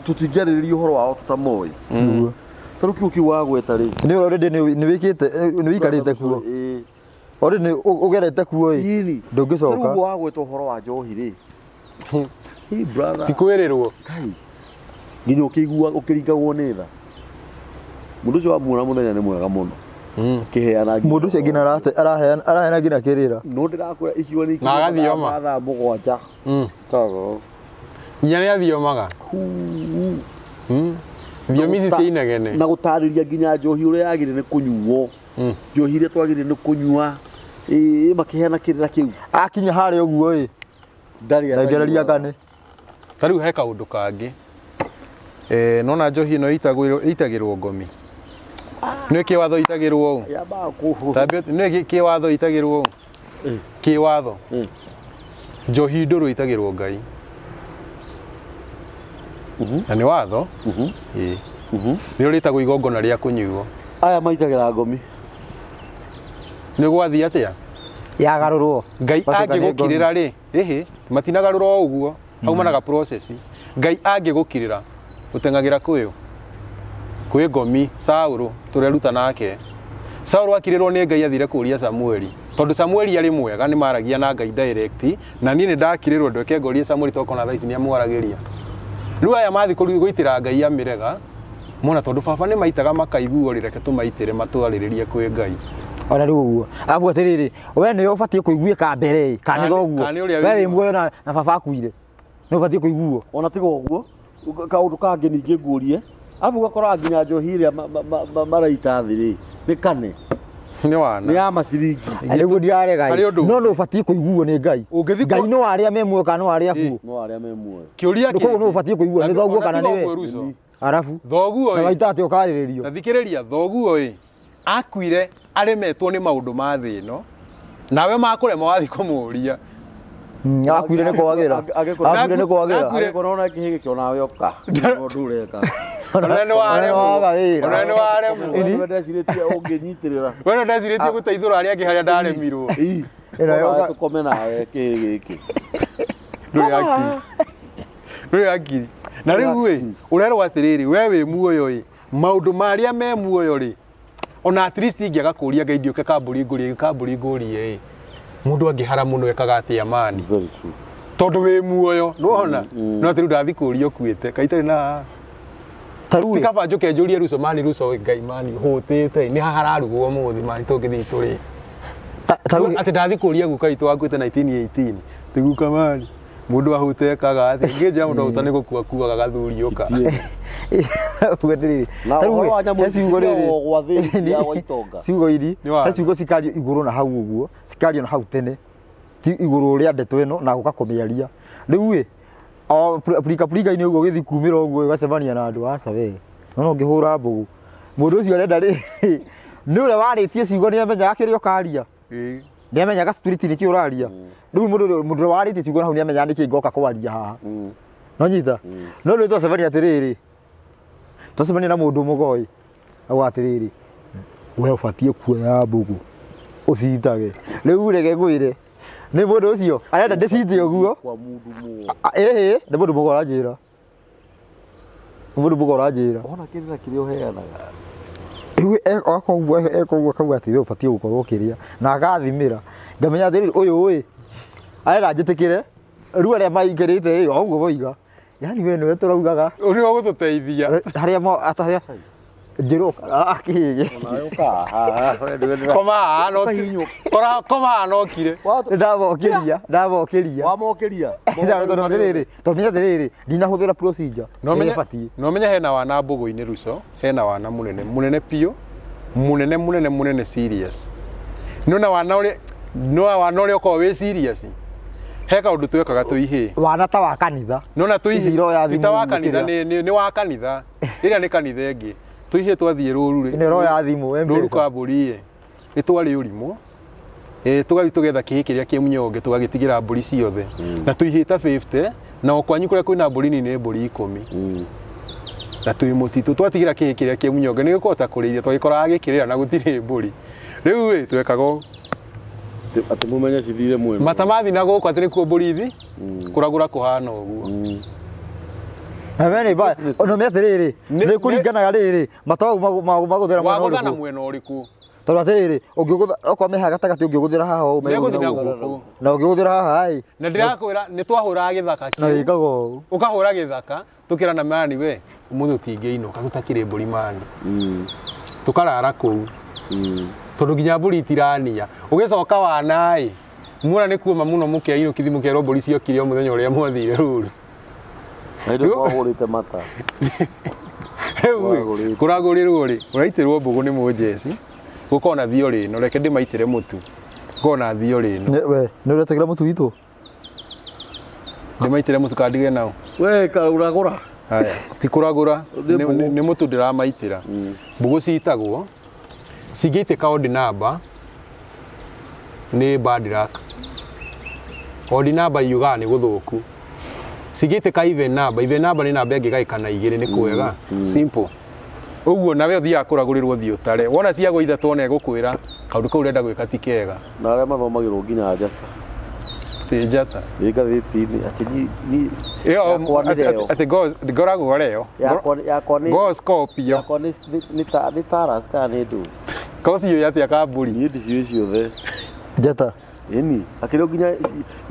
tũtingĩarĩrĩria ũhoro wao tũtamoĩ. Nĩguo. Ta rĩu kiugo kĩu wagweta rĩ. Nĩ already nĩ wĩkĩte nĩ wĩikarĩte kuo. Ĩĩ. Already nĩ ũgerete kuo ĩ. Ĩni. Ndũngĩcoka. Ta rĩu ũguo wagweta ũhoro wa njohi rĩ. Hey brother. Ti kwĩrĩrwo. Kai. Nginya ũkĩigua ũkĩringagwo nĩ tha. Mũndũ ũcio wamuona mũthenya nĩ mwega mũno. Ũkĩheana nginya Mũndũ ũcio nginya araheana araheana nginya kĩrĩra. No ndĩrakwĩra ikiuga nĩ Na agathioma. mathaa 7. Tago. Nginya nĩ athiomaga. Thiomi ici cia inegene. Na gũtarĩria nginya njohi ũrĩa yagĩrĩire nĩ kũnyuo. Njohi iria twagĩrĩire nĩ kũnyua. Ĩĩ makĩheana kĩrĩra kĩu. Akinya harĩa ũguo ĩ. Ndarĩ Thengereria kane. Ta rĩu he kaũndũ kangĩ. Nona njohi ĩno ĩitagĩrwo ngomi. Nĩ kĩwatho ĩitagĩrwo ũũ. Yambaga kũhũ. Tambia nĩ kĩwatho ĩitagĩrwo ũũ. Kĩwatho. Njohi ndũrũ ĩitagĩrwo Ngai. Na nĩ watho. Ĩĩ. Nĩrĩo rĩtagwo igongona rĩa kũnyuo. Aya maitagĩra ngomi. Nĩ gwathiĩ atĩa? Yagarũrwo. Ngai Watuĩka nĩ angĩgũkirĩra rĩ, ĩhĩ, matinagarũra o ũguo, haumanaga process. Ngai angĩgũkirĩra, ũteng'agĩra kwĩũ? Kwĩ ngomi, Saũlũ, tũreruta nake. Saũlũ akirĩrwo nĩ Ngai athire kũria Samueli. Tondũ Samueli arĩ mwega nĩ maragia na Ngai direct, na niĩ nĩ ndakirĩrwo ndweke ngorie Samueli tondũ kona thaa ici nĩ amwaragĩria. Rĩu aya mathiĩ gũitĩra Ngai amĩrega, mona tondũ baba nĩ maitaga makaiguo rĩ, reke tũmaitĩre matwarĩrĩrie kwĩ Ngai. Ona rĩu ũguo. Arabu atĩrĩrĩ, we nĩwe ũbatiĩ kũiguĩka mbere ĩ, kana nĩ thoguo. Kana nĩ ũrĩa We wĩ wĩ muoyo na baba akuire. Nĩ ũbatiĩ kũiguo. Ona tiga ũguo, kaũndũ kangĩ ningĩ nguũrie. Arabu ũgakora nginya njohi ĩrĩa maraita thĩ rĩ, nĩ kane. Nĩ wana. Nĩ ya maciringi. Nĩguo ndirarega Harĩ ĩ. ũndũ No nĩ ũbatiĩ kũiguo nĩ Ngai. Ũngĩthiĩ Ngai no arĩa me muoyo kana no arĩa akuo. No arĩa me muoyo. Kĩũria Koguo nĩ ũbatiĩ kũiguo nĩ thoguo kana nĩ we. Arabu. Thoguo Na ĩ. waita atĩ ũkarĩrĩrio. Ta thikĩrĩria thoguo ĩ. Akuire aremetwo nĩ maũndũ ma thĩ ĩno. Nawe makũrema wathiĩ kũmũria. Akuire nĩ kwagĩra. Akuire nĩ kwagĩra. Angĩkorwo ona kĩhĩ gĩkĩ onawe ũka. Ũndũ ũreka. Ona nĩ waremwo. Waga wĩra. Ona nĩ waremwo. Wewe ndecirĩtie ũngĩnyitĩrĩra. We no ndecirĩtie gũteithũra arĩa angĩ harĩa ndaremirwo. Ii. Ĩno yoka- Tũkome nawe kĩhĩ gĩkĩ. Ndũrĩ akiri. Ndũrĩ akiri. Na rĩu ĩ, ũrerwo atĩrĩrĩ, we wĩ muoyo ĩ, maũndũ marĩa me muoyo rĩ, ona at least ingĩaga kũria Ngai ndiũke kambũri ngũrie, kambũri ngũrie ĩ. Mũndũ angĩhara mũno ekaga atĩa mani? Very true. Tondũ wĩ muoyo, nĩwona? No atĩ rĩu ndathi kũria ũkuĩte, kaĩ itarĩ na Ta rĩu ti ĩ, kaba njũke njũrie Ruco mani Ruco Ngai mani hũtĩte nĩ haha hararugwo ũmũthĩ mani tũngĩthiĩ tũrĩe. ta rĩu Atĩ ndathi kũria guka witũ wakuĩte 1918 ti guka mani mũndũ ahũte ekaga atĩ ngĩnjĩra mũndũ ahũta nĩ gũkua kuaga gathuri ũka. Uga atĩrĩrĩ, Na ta rĩu ũhoro wa ĩ, nyamũ he ciugo rĩrĩ, ici gwa thĩ ya gwa itonga. ciugo iri Nĩ wa- he ciugo cikario igũrũ na hau ũguo cikario na hau tene ti igũrũ rĩa ndeto ĩno na gũka kũmĩaria rĩu ĩ o purika purika-inĩ ũguo ũgĩthiĩ kumĩra ũguo ũgacemania na andũ aca we no ũngĩhũra mbũgũ mũndũ ũcio arenda rĩ nĩ ũrĩa warĩtie ciugo nĩ amenyaga kĩrĩa ũkaria nĩ amenyaga spirit nĩ kĩ ũraria rĩu mũndũ ũrĩa warĩtie ciugo hau nĩ amenyaga nĩkĩ ngoka kwaria haha no nyita no rĩu twacemania atĩrĩrĩ twacemania na mũndũ mũgoi auga atĩrĩrĩ we ũbatiĩ kuoya mbũgũ ũciitage rĩu reke ngwĩre nĩ mũndũ ũcio arenda ndĩcite ũguo Kwa mũndũ mũgo. Ĩhĩ nĩ mũndũ mũgo ũranjĩra nĩ mũndũ mũgo ũranjĩra Ona kĩrĩra kĩrĩa ũheanaga. Rĩu akoguo ekoguo akauga atĩ we ũbatiĩ gũkorwo ũkĩrĩa na agathimĩra ngamenya atĩrĩrĩ ũyũ ĩ arenda njĩtĩkĩre rĩu arĩa maingĩrĩte ĩ o ũguo moiga yani we nĩwe tũraugaga Ũrĩa ũgũtũteithia. Harĩa harĩa Njĩrwo akĩhĩge. Onawe ũkaha. Koma haha no koma haha no kire. Ndamokĩria, ndamokĩria. Wamokĩria. Tondũ atĩrĩrĩ, tondũ menya atĩrĩrĩ, ndinahũthĩra procedure No ĩrĩa menye ĩbatiĩ. no menye hena wana mbũgũ-inĩ ruco, hena wana munene, munene piũ, munene munene munene serious. Nĩ wana ũrĩa no wana ũrĩa ũkoragwo wĩ serious. He kaũndũ twekaga twĩ ihĩĩ. Wana ta wa kanitha. Nona twĩ Ici iroya ti ta wa thimũ kanitha kĩrĩa. nĩ wa kanitha. Ĩrĩa nĩ kanitha ĩngĩ. Twĩ ihĩĩ twathiĩ rũru rĩ. Ĩno ĩroya thimũ, Rũru M-Pesa. ka mbũri ĩ. Nĩ twarĩ ũrimũ. Ĩ tũgathiĩ tũgetha kĩhĩ kĩrĩa kĩ mũnyonge tũgagĩtigĩra mbũri ciothe. Na twĩ ihĩĩ ta 50 na o kwanyu kũrĩa kwĩna mbũri nini nĩ mbũri 10. Na twĩ mũtitũ twatigĩra kĩhĩ kĩrĩa kĩ mũnyonge nĩ gĩkũhota kũrĩithia twagĩkoraga gĩkĩrĩra na gũtirĩ mbũri. Rĩu ĩ twekaga ũũ. Atĩ mũmenye cithire mwena. Mata mathi na gũkũ atĩ nĩkuo mbũri ithi kũragũra kũhana ũguo. Na we nĩ ba, no menya atĩrĩrĩ, nĩ kũringanaga rĩrĩ, mata mau magũthĩra mwena Wagũtha na ũrĩkũ. mwena ũrĩkũ? Tondũ atĩrĩrĩ, ũngĩgũtha okorwo me haha gatagatĩ ũngĩgũthĩra haha ũũ Megũthiĩ na megũthiĩ na gũkũ. gũkũ. Na ũngĩgũthĩra haha ĩ, Na ndĩrakwĩra nĩ twahũraga gĩthaka na kĩu. ĩkaga ũũ. Ũkahũra gĩthaka tũkĩrana mani we ũmũthĩ tũtingĩinũka tũtakĩrĩ mbũri mani. Tũkarara kũu. Tondũ nginya mbũri itirania. Ũgĩcoka wana ĩ muona nĩ kuoma mũno mũkĩainũkithi mũkerwo mbũri ciokire o mũthenya ũrĩa mwathire rũru. Na indo twahũrĩte mata. Rĩu ĩ, kũragũrĩrwo rĩ ũraitĩrwo mbũgũ nĩ mũnjeci gũkorwo na thiorĩ ĩno reke ndĩmaitĩre mũtu gũkorwo na thiorĩ ĩno We, nĩ ũretĩkĩra mũtu witũ? ndĩmaitĩre mũtu kandige nao. We karũragũra. Haya, ti kũragũra Nĩ mbũgũ. nĩ mũtu ndĩramaitĩra. Mbũgũ citagwo cingĩitĩka odd number nĩ bad luck. Odd number yugaga nĩ gũthũku. Cingĩitĩka even number, even number nĩ namba ĩngĩgaĩkana igĩrĩ nĩ kwega. Simple. Ũguo nawe ũthiaga kũragũrĩrwo ũthiĩ ũtare. Wona ciagwo ithatũ ona ĩgũkwĩra kaũndũ kau ũrenda gwĩka ti kega. Na arĩa mathomagĩrwo nginya njata. Ti njata. Ĩ ngathĩti-inĩ atĩ ni Ĩyo yakwa nĩ atĩ- Leo. atĩ ngoragwo Leo. Yakwa nĩ Go Scorpio. yakwa nĩ Taurus kana nĩ ndũ. Kocio atĩa kamburi. Niĩ ndiciũĩ ciothe. Njata. Ĩni, akĩrĩ nginya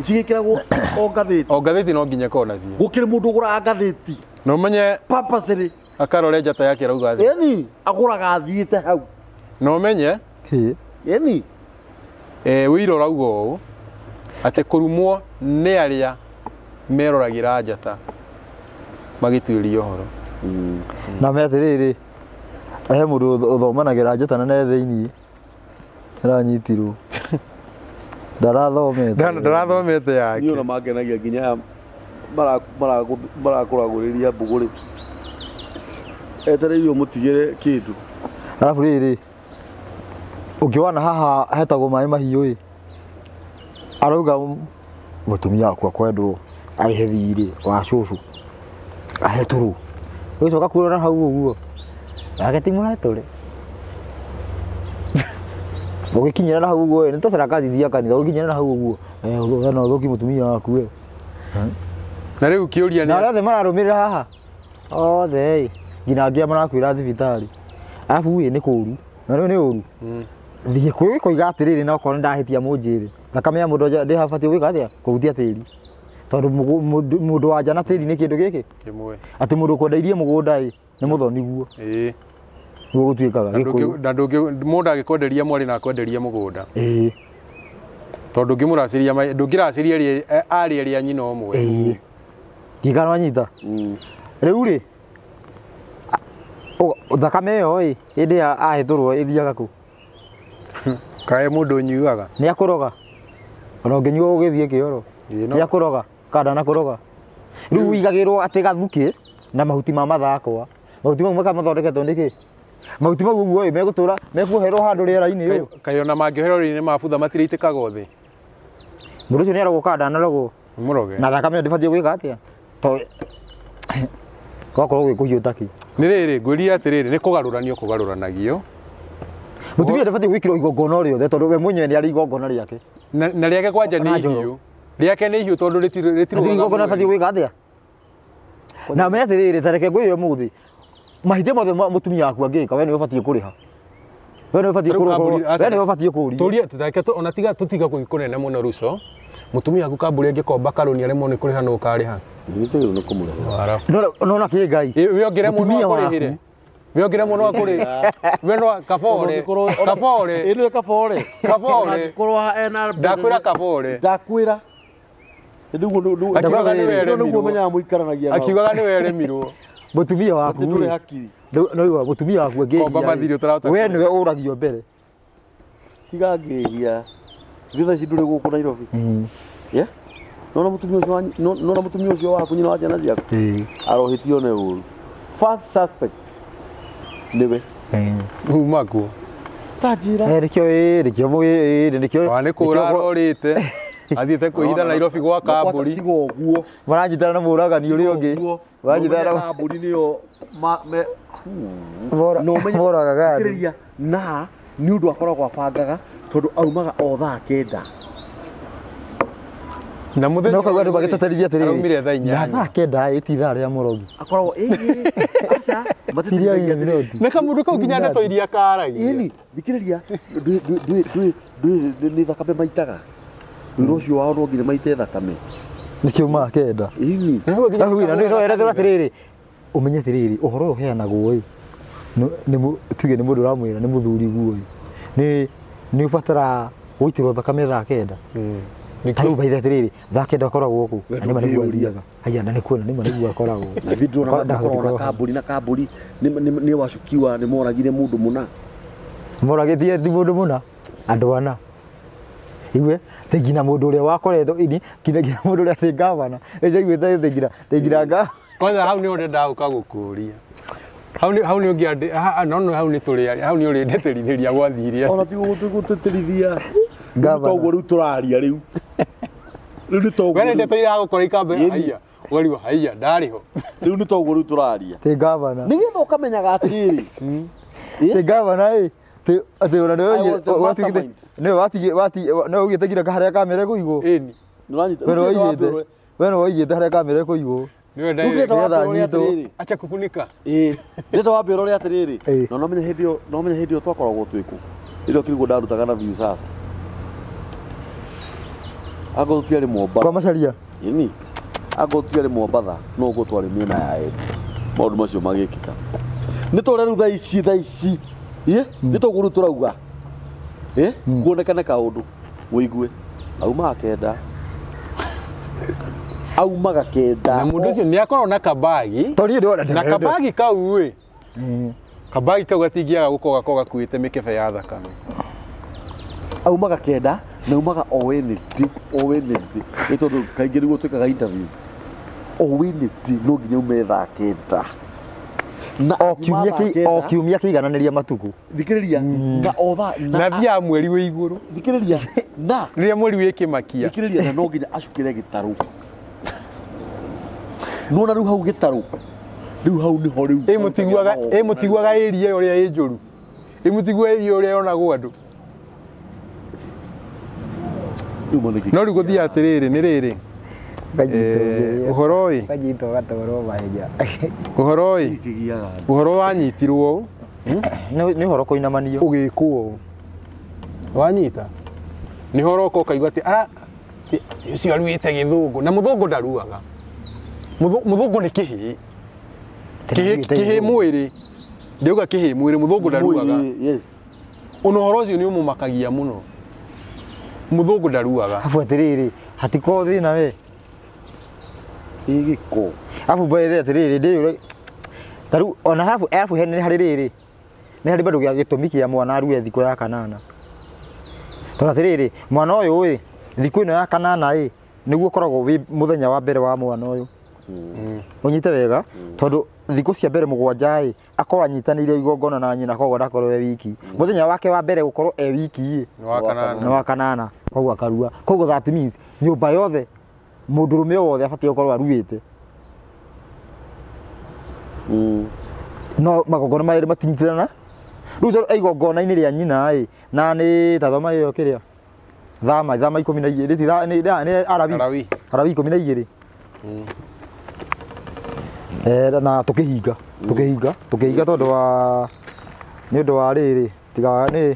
cigĩkĩragwo o ngathĩti. O ngathĩti no nginya ĩkorwo nacio. Gũkĩrĩ mũndũ ũgũraga ngathĩti. Na ũmenye Purposely. akarore njata yake arauga atĩa. Ĩni, agũraga athiĩte hau. Na ũmenye Hĩ. Ĩni. wĩira ũrauga ũũ atĩ kũrumwo nĩ arĩa meroragĩra njata magĩtuĩria ũhoro. Na menya atĩrĩrĩ, he mũndũ ũthomanagĩra njata na ne thĩiniĩ. Aranyitirwo. Ndarathomete. Ndarathomete yake. Niĩ ona mangenagia nginya aya marakũragũrĩria mbũgũ rĩ. Etereire ũmũtigĩre kĩndũ. Arabu rĩrĩ, ũngĩwana haha hetagwo maĩ mahiũ ĩ, arauga mũtumia wakwa kwendwo arĩhe thirĩ wa cũcũ ahetũrwo. Ũgĩcoka kuona hau ũguo nake ti mũhetũre. Ũgĩkinyĩra na hau ũguo ĩ, nĩ ta kazi cia kanitha ũgĩkinyĩra na hau ũguo we no ũthũkie mũtumia waku we. Na rĩu kĩũria Na nĩ arĩa othe mararũmĩrĩra haha othe ĩ, nginya angĩ marakuĩra thibitarĩ. Arabu ĩ nĩ kũũru na rĩu nĩ ũru. Gĩkũyũ gĩkoiga atĩrĩrĩ na okorwo nĩ ndahĩtia mũnjĩre thakame ya mũndũ ndĩhabatiĩ gwĩka atĩa kũhutia tĩri tondũ mũndũ wa nja na tĩri nĩ kĩndũ gĩkĩ kĩmwe. atĩ mũndũ ũkwendeirie mũgũnda ĩ nĩ mũthoni guo Ĩĩ. nĩguo gũtuĩkaga Na gĩkũyũ na ndũngĩ mũndũ angĩkwenderia mwarĩ na akwenderie mũgũnda. Ĩĩ. Tondũ ndũngĩmũracĩria ndũngĩracĩria arĩ arĩa nyina ũmwe. Ĩĩ. Ngikana wanyita rĩu rĩ thakame ĩyo ĩ hĩndĩ ya ahĩtũrwo ĩthiaga kũ Kae mũndũ ũnyuaga. nĩ akũroga ona ũngĩnyua ũgĩthiĩ kĩoro Ĩĩ, no. nĩ akũroga kana ndanakũroga rĩu wigagĩrwo atĩ gathukĩ na mahuti ma mathakwa mahuti mau makamathondeketwo nĩkĩ mahuti mau ũguo ĩ megũtũra mekuoherwo handũ rĩera-inĩ ũũ Kaĩ ona mangĩoherwo rĩ-inĩ mabutha matiraitĩkaga thĩ. Mũndũ ũcio nĩ arogwo kana ndanarogwo Mũroge. na thakame ĩyo ndĩbatiĩ gwĩka atĩa to gwakorwo gwĩ kũhiũ takĩ Nĩ rĩrĩ ngwĩrire atĩrĩrĩ nĩ kũgarũranio kũgarũranagio. Mũtumia ndabatiĩ gwĩkĩrwo igongona o rĩothe tondũ we mwenyewe nĩ arĩ igongona rĩake. Na rĩake kwanja Na nĩ njoro. ihiũ. Rĩake nĩ ihiũ tondũ Hatirĩ rĩtirũgaga igongona mwĩrĩ. abatiĩ gwĩka atĩa na menya atĩrĩrĩ ta reke ngwĩre ũmũthĩ mahĩtia mothe mũtumia waku angĩka we nĩwe ũbatiĩ kũrĩha we nĩwe ũbatiĩ Rĩu kũrũgwo kambuni- we nĩwe ũbatiĩ kũũrio Tũrie tũtake ona tiga tũtiga kũthiĩ kũnene mũno ruco. Mũtumia waku kambuni angĩkomba karũni aremwo nĩ kũrĩha nũ ũkarĩha. Nĩ njagĩrĩirwo nĩ kũmũrĩhĩra. Arabu. Nona kĩ Ngai Ĩ, we ũngĩremwo no Mũtumia akũrĩhĩre. waku. We ũngĩremwo no akũrĩ we no kabore kabore Ĩno kabore. Kabore. Angĩkorwo ena Ndakwĩra kabore. Ndakwĩra. Nĩguo Akiugaga nĩ nĩguo weremirwo. menyaga mũikaranagia nao. Akiugaga nĩ weremirwo. Mũtumia waku Atĩ ndũrĩ rĩ, hakiri. no igua mũtumia waku angĩhia Komba rĩ, mathirĩ ũtarahota we nĩwe ũragio mbere. Tiga ngĩhia. Thiĩ thaa ici ndũrĩ gũkũ Nairobi. Yeah? Nona mũtumia ũcio nona mũtumia ũcio waku nyina wa ciana ciaku arohĩtio nĩ ũru. First suspect nĩwe. Uma kuo. Ta njĩra. Nĩkĩo ĩ nĩkĩo ĩ nĩkĩo Wa nĩ kũra arorĩte. Athiĩte kwĩhitha Nairobi gwa kambũri. Tiga ũguo. Maranyitana na mũragani ũrĩa ũngĩ. Maranyitana na kambũri nĩyo moragaga andũ. Thikĩrĩria, na nĩ ũndũ akoragwo abangaga tondũ aumaga o thaa kenda. Na mũthenya No kaigua andũ ũyũ rĩ, magĩteterithia atĩrĩrĩ. Araumire thaa Na inyanya. thaa kenda ĩ ti ithaa rĩa mũrogi. Akoragwo ĩ aca Ti rĩa Illuminati. Na kamũndũ kau nginya ndeto iria karagia. Ĩni thikĩrĩria ndwĩ nĩ thakame maitaga. Wĩra ũcio wao no nginya maite thakame. Nĩkĩo umaga kenda. Ĩni Na hau nginya Arabu no no erethera atĩrĩrĩ ũmenye atĩrĩrĩ ũhoro ũyũ ũheanagwo ĩ nĩ tuge nĩ mũndũ ũramwĩra nĩ mũthuri guo ĩ nĩ ũbatara gũitĩrwo thakame thaa kenda. Ta rĩu baithe atĩrĩrĩ thaa kenda akoragwo kũ We na nĩma nĩguo ndũngĩyũria. athiaga haya na nĩkuo na nĩma nĩguo akoragwo. Na ithuĩ ndĩrona Ndahota makoragwo na gũkorwo kambũri na kambũri nĩ wacukiwa nĩ moragire mũndũ mũna. Moragĩtie ti mũndũ mũna andũ ana igue atĩ nginya mũndũ ũrĩa wakoretwo ini nginya mũndũ ũrĩa atĩ ngavana nĩnjaiguĩte atĩ nginya atĩ nginya nga Kwanza hau nĩ ũrenda gũka gũkũria. Hau nĩ hau nĩ ũngĩandĩ no no hau nĩ tũrĩ hau nĩ ũrĩndetĩrithĩria gwathire. Ona ti gũtĩtĩrithia. Gavana. Toguo rĩu tũraria rĩu. Rĩu nĩ toguo. We nĩ ndeto iragũkora ikambe Ĩni. haiya. Ũkarigwo haiya ndarĩ ho. Rĩu nĩ toguo rĩu tũraria. atĩ ngavana Nĩgetha ũkamenyaga atĩrĩrĩ. atĩ ngavana ĩ atĩ atĩ ona nĩwe I was the mastermind. nĩwe nĩwe ũigĩte nginya harĩa kamera ĩkũigwo. Ĩni. Nĩũranyita. We nĩwe ũigĩte we nĩwe ũigĩte harĩa kamera ĩkũigwo. Nĩwe Rĩu direct. ndĩrenda Nĩgetha wambe ũrore nyitwo. atĩrĩrĩ. Acha kufunika. Ĩĩ. Ndĩrenda wambe ũrore atĩrĩrĩ. Ĩĩ. Na no menye hĩndĩ ĩyo no menye hĩndĩ ĩyo twakoragwo twĩ kũ. Hĩndĩ ĩyo kĩriguo ndarutaga na view sasa. Akorwo tũtiarĩ Mombatha. Kwa Macharia. Ĩni. Akorwo tũtiarĩ Mombatha no ũguo twarĩ mĩena ya Embu. Maũndũ macio magĩkĩka. Nĩ ta ũrĩa rĩu thaa ici thaa ici. Ĩ? Nĩ ta ũguo rĩu tũrauga. Ĩ? Kuonekane kaũndũ. Wĩigue. Aumaga kenda. Aumaga kenda. Na mũndũ ũcio nĩ akoragwo na kabagi. Tondũ niĩ ndĩrona Na kabagi kau ĩ. Kabagi kau gatingĩaga gũkorwo gakorwo gakuĩte mĩkebe ya thakame. Aumaga kenda na aumaga o Wednesday o Wednesday nĩ tondũ kaingĩ nĩguo twĩkaga interview o Wednesday no nginya ume thaa kenda na o akiuma kiumia thaa kĩ o kenda, kiumia kĩigananĩria matukũ. thikĩrĩria na o thaa Na thiaga mweri wĩ igũrũ. thikĩrĩria na Rĩrĩa mweri wĩ kĩmakia. thikĩrĩria na no nginya acukĩre gĩtarũ nona rĩu hau gĩtarũ rĩu hau nĩho rĩu Ĩ mũtiguaga ĩ mũtiguaga ĩria ĩyo ũrĩa ĩ njũru. Ĩ mũtiguaga ĩria ũrĩa yonagwo andũ. Rĩu ma nĩkĩ No rĩu gũthiĩ atĩrĩrĩ nĩ rĩrĩ. Ũhoro ĩ Kanyitwo gatwarwo mahenya. ũhoro ĩ kĩgiaga andũ? ũhoro wanyitirwo ũũ Nĩ ũhoro kũinamanio. ũgĩkwo ũũ wanyita nĩho ũroka ũkaigua atĩ ara atĩ ũcio aruĩte gĩthũngũ na mũthũngũ ndaruaga. Mũthũngũ nĩ kĩhĩ kĩhĩ mwĩrĩ ndĩuga kĩhĩ mwĩrĩ mũthũngũ ndaruaga. Mwĩrĩ, yes. Ona ũhoro ũcio nĩ ũmũmakagia mũno. Mũthũngũ ndaruaga. Abu atĩrĩrĩ hatikorwo thĩna we. Ĩ gĩko. Abu mbere atĩrĩrĩ ndĩyũra ta rĩu ona habu abu he nĩ harĩ rĩrĩ nĩ harĩ bado gĩa gĩtũmi kĩa mwana arue thikũ ya kanana. Tondũ atĩrĩrĩ mwana ũyũ ĩ thikũ ĩno ya kanana ĩ nĩguo ũkoragwo wĩ mũthenya wa mbere wa mwana ũyũ. Ũnyite wega tondũ thikũ cia mbere mũgwanja ĩ akorwo anyitanĩire igongona na nyina koguo ndakorwo e wiki. Mũthenya wake wa mbere gũkorwo e wiki ĩ Nĩ wa kanana. nĩ wa kanana koguo akarua. Koguo that means nyũmba yothe mũndũrũme o wothe abatiĩ gũkorwo aruĩte. No magongona merĩ matinyitana. Rĩu tondũ igongona-inĩ rĩa nyina ĩ na nĩ ta thoma ĩyo kĩrĩa thama 12 ti nĩ arabi Arawi. arabi 12 na tũkĩhinga tondũ wa nĩ ũndũ wa rĩrĩ tiga nĩ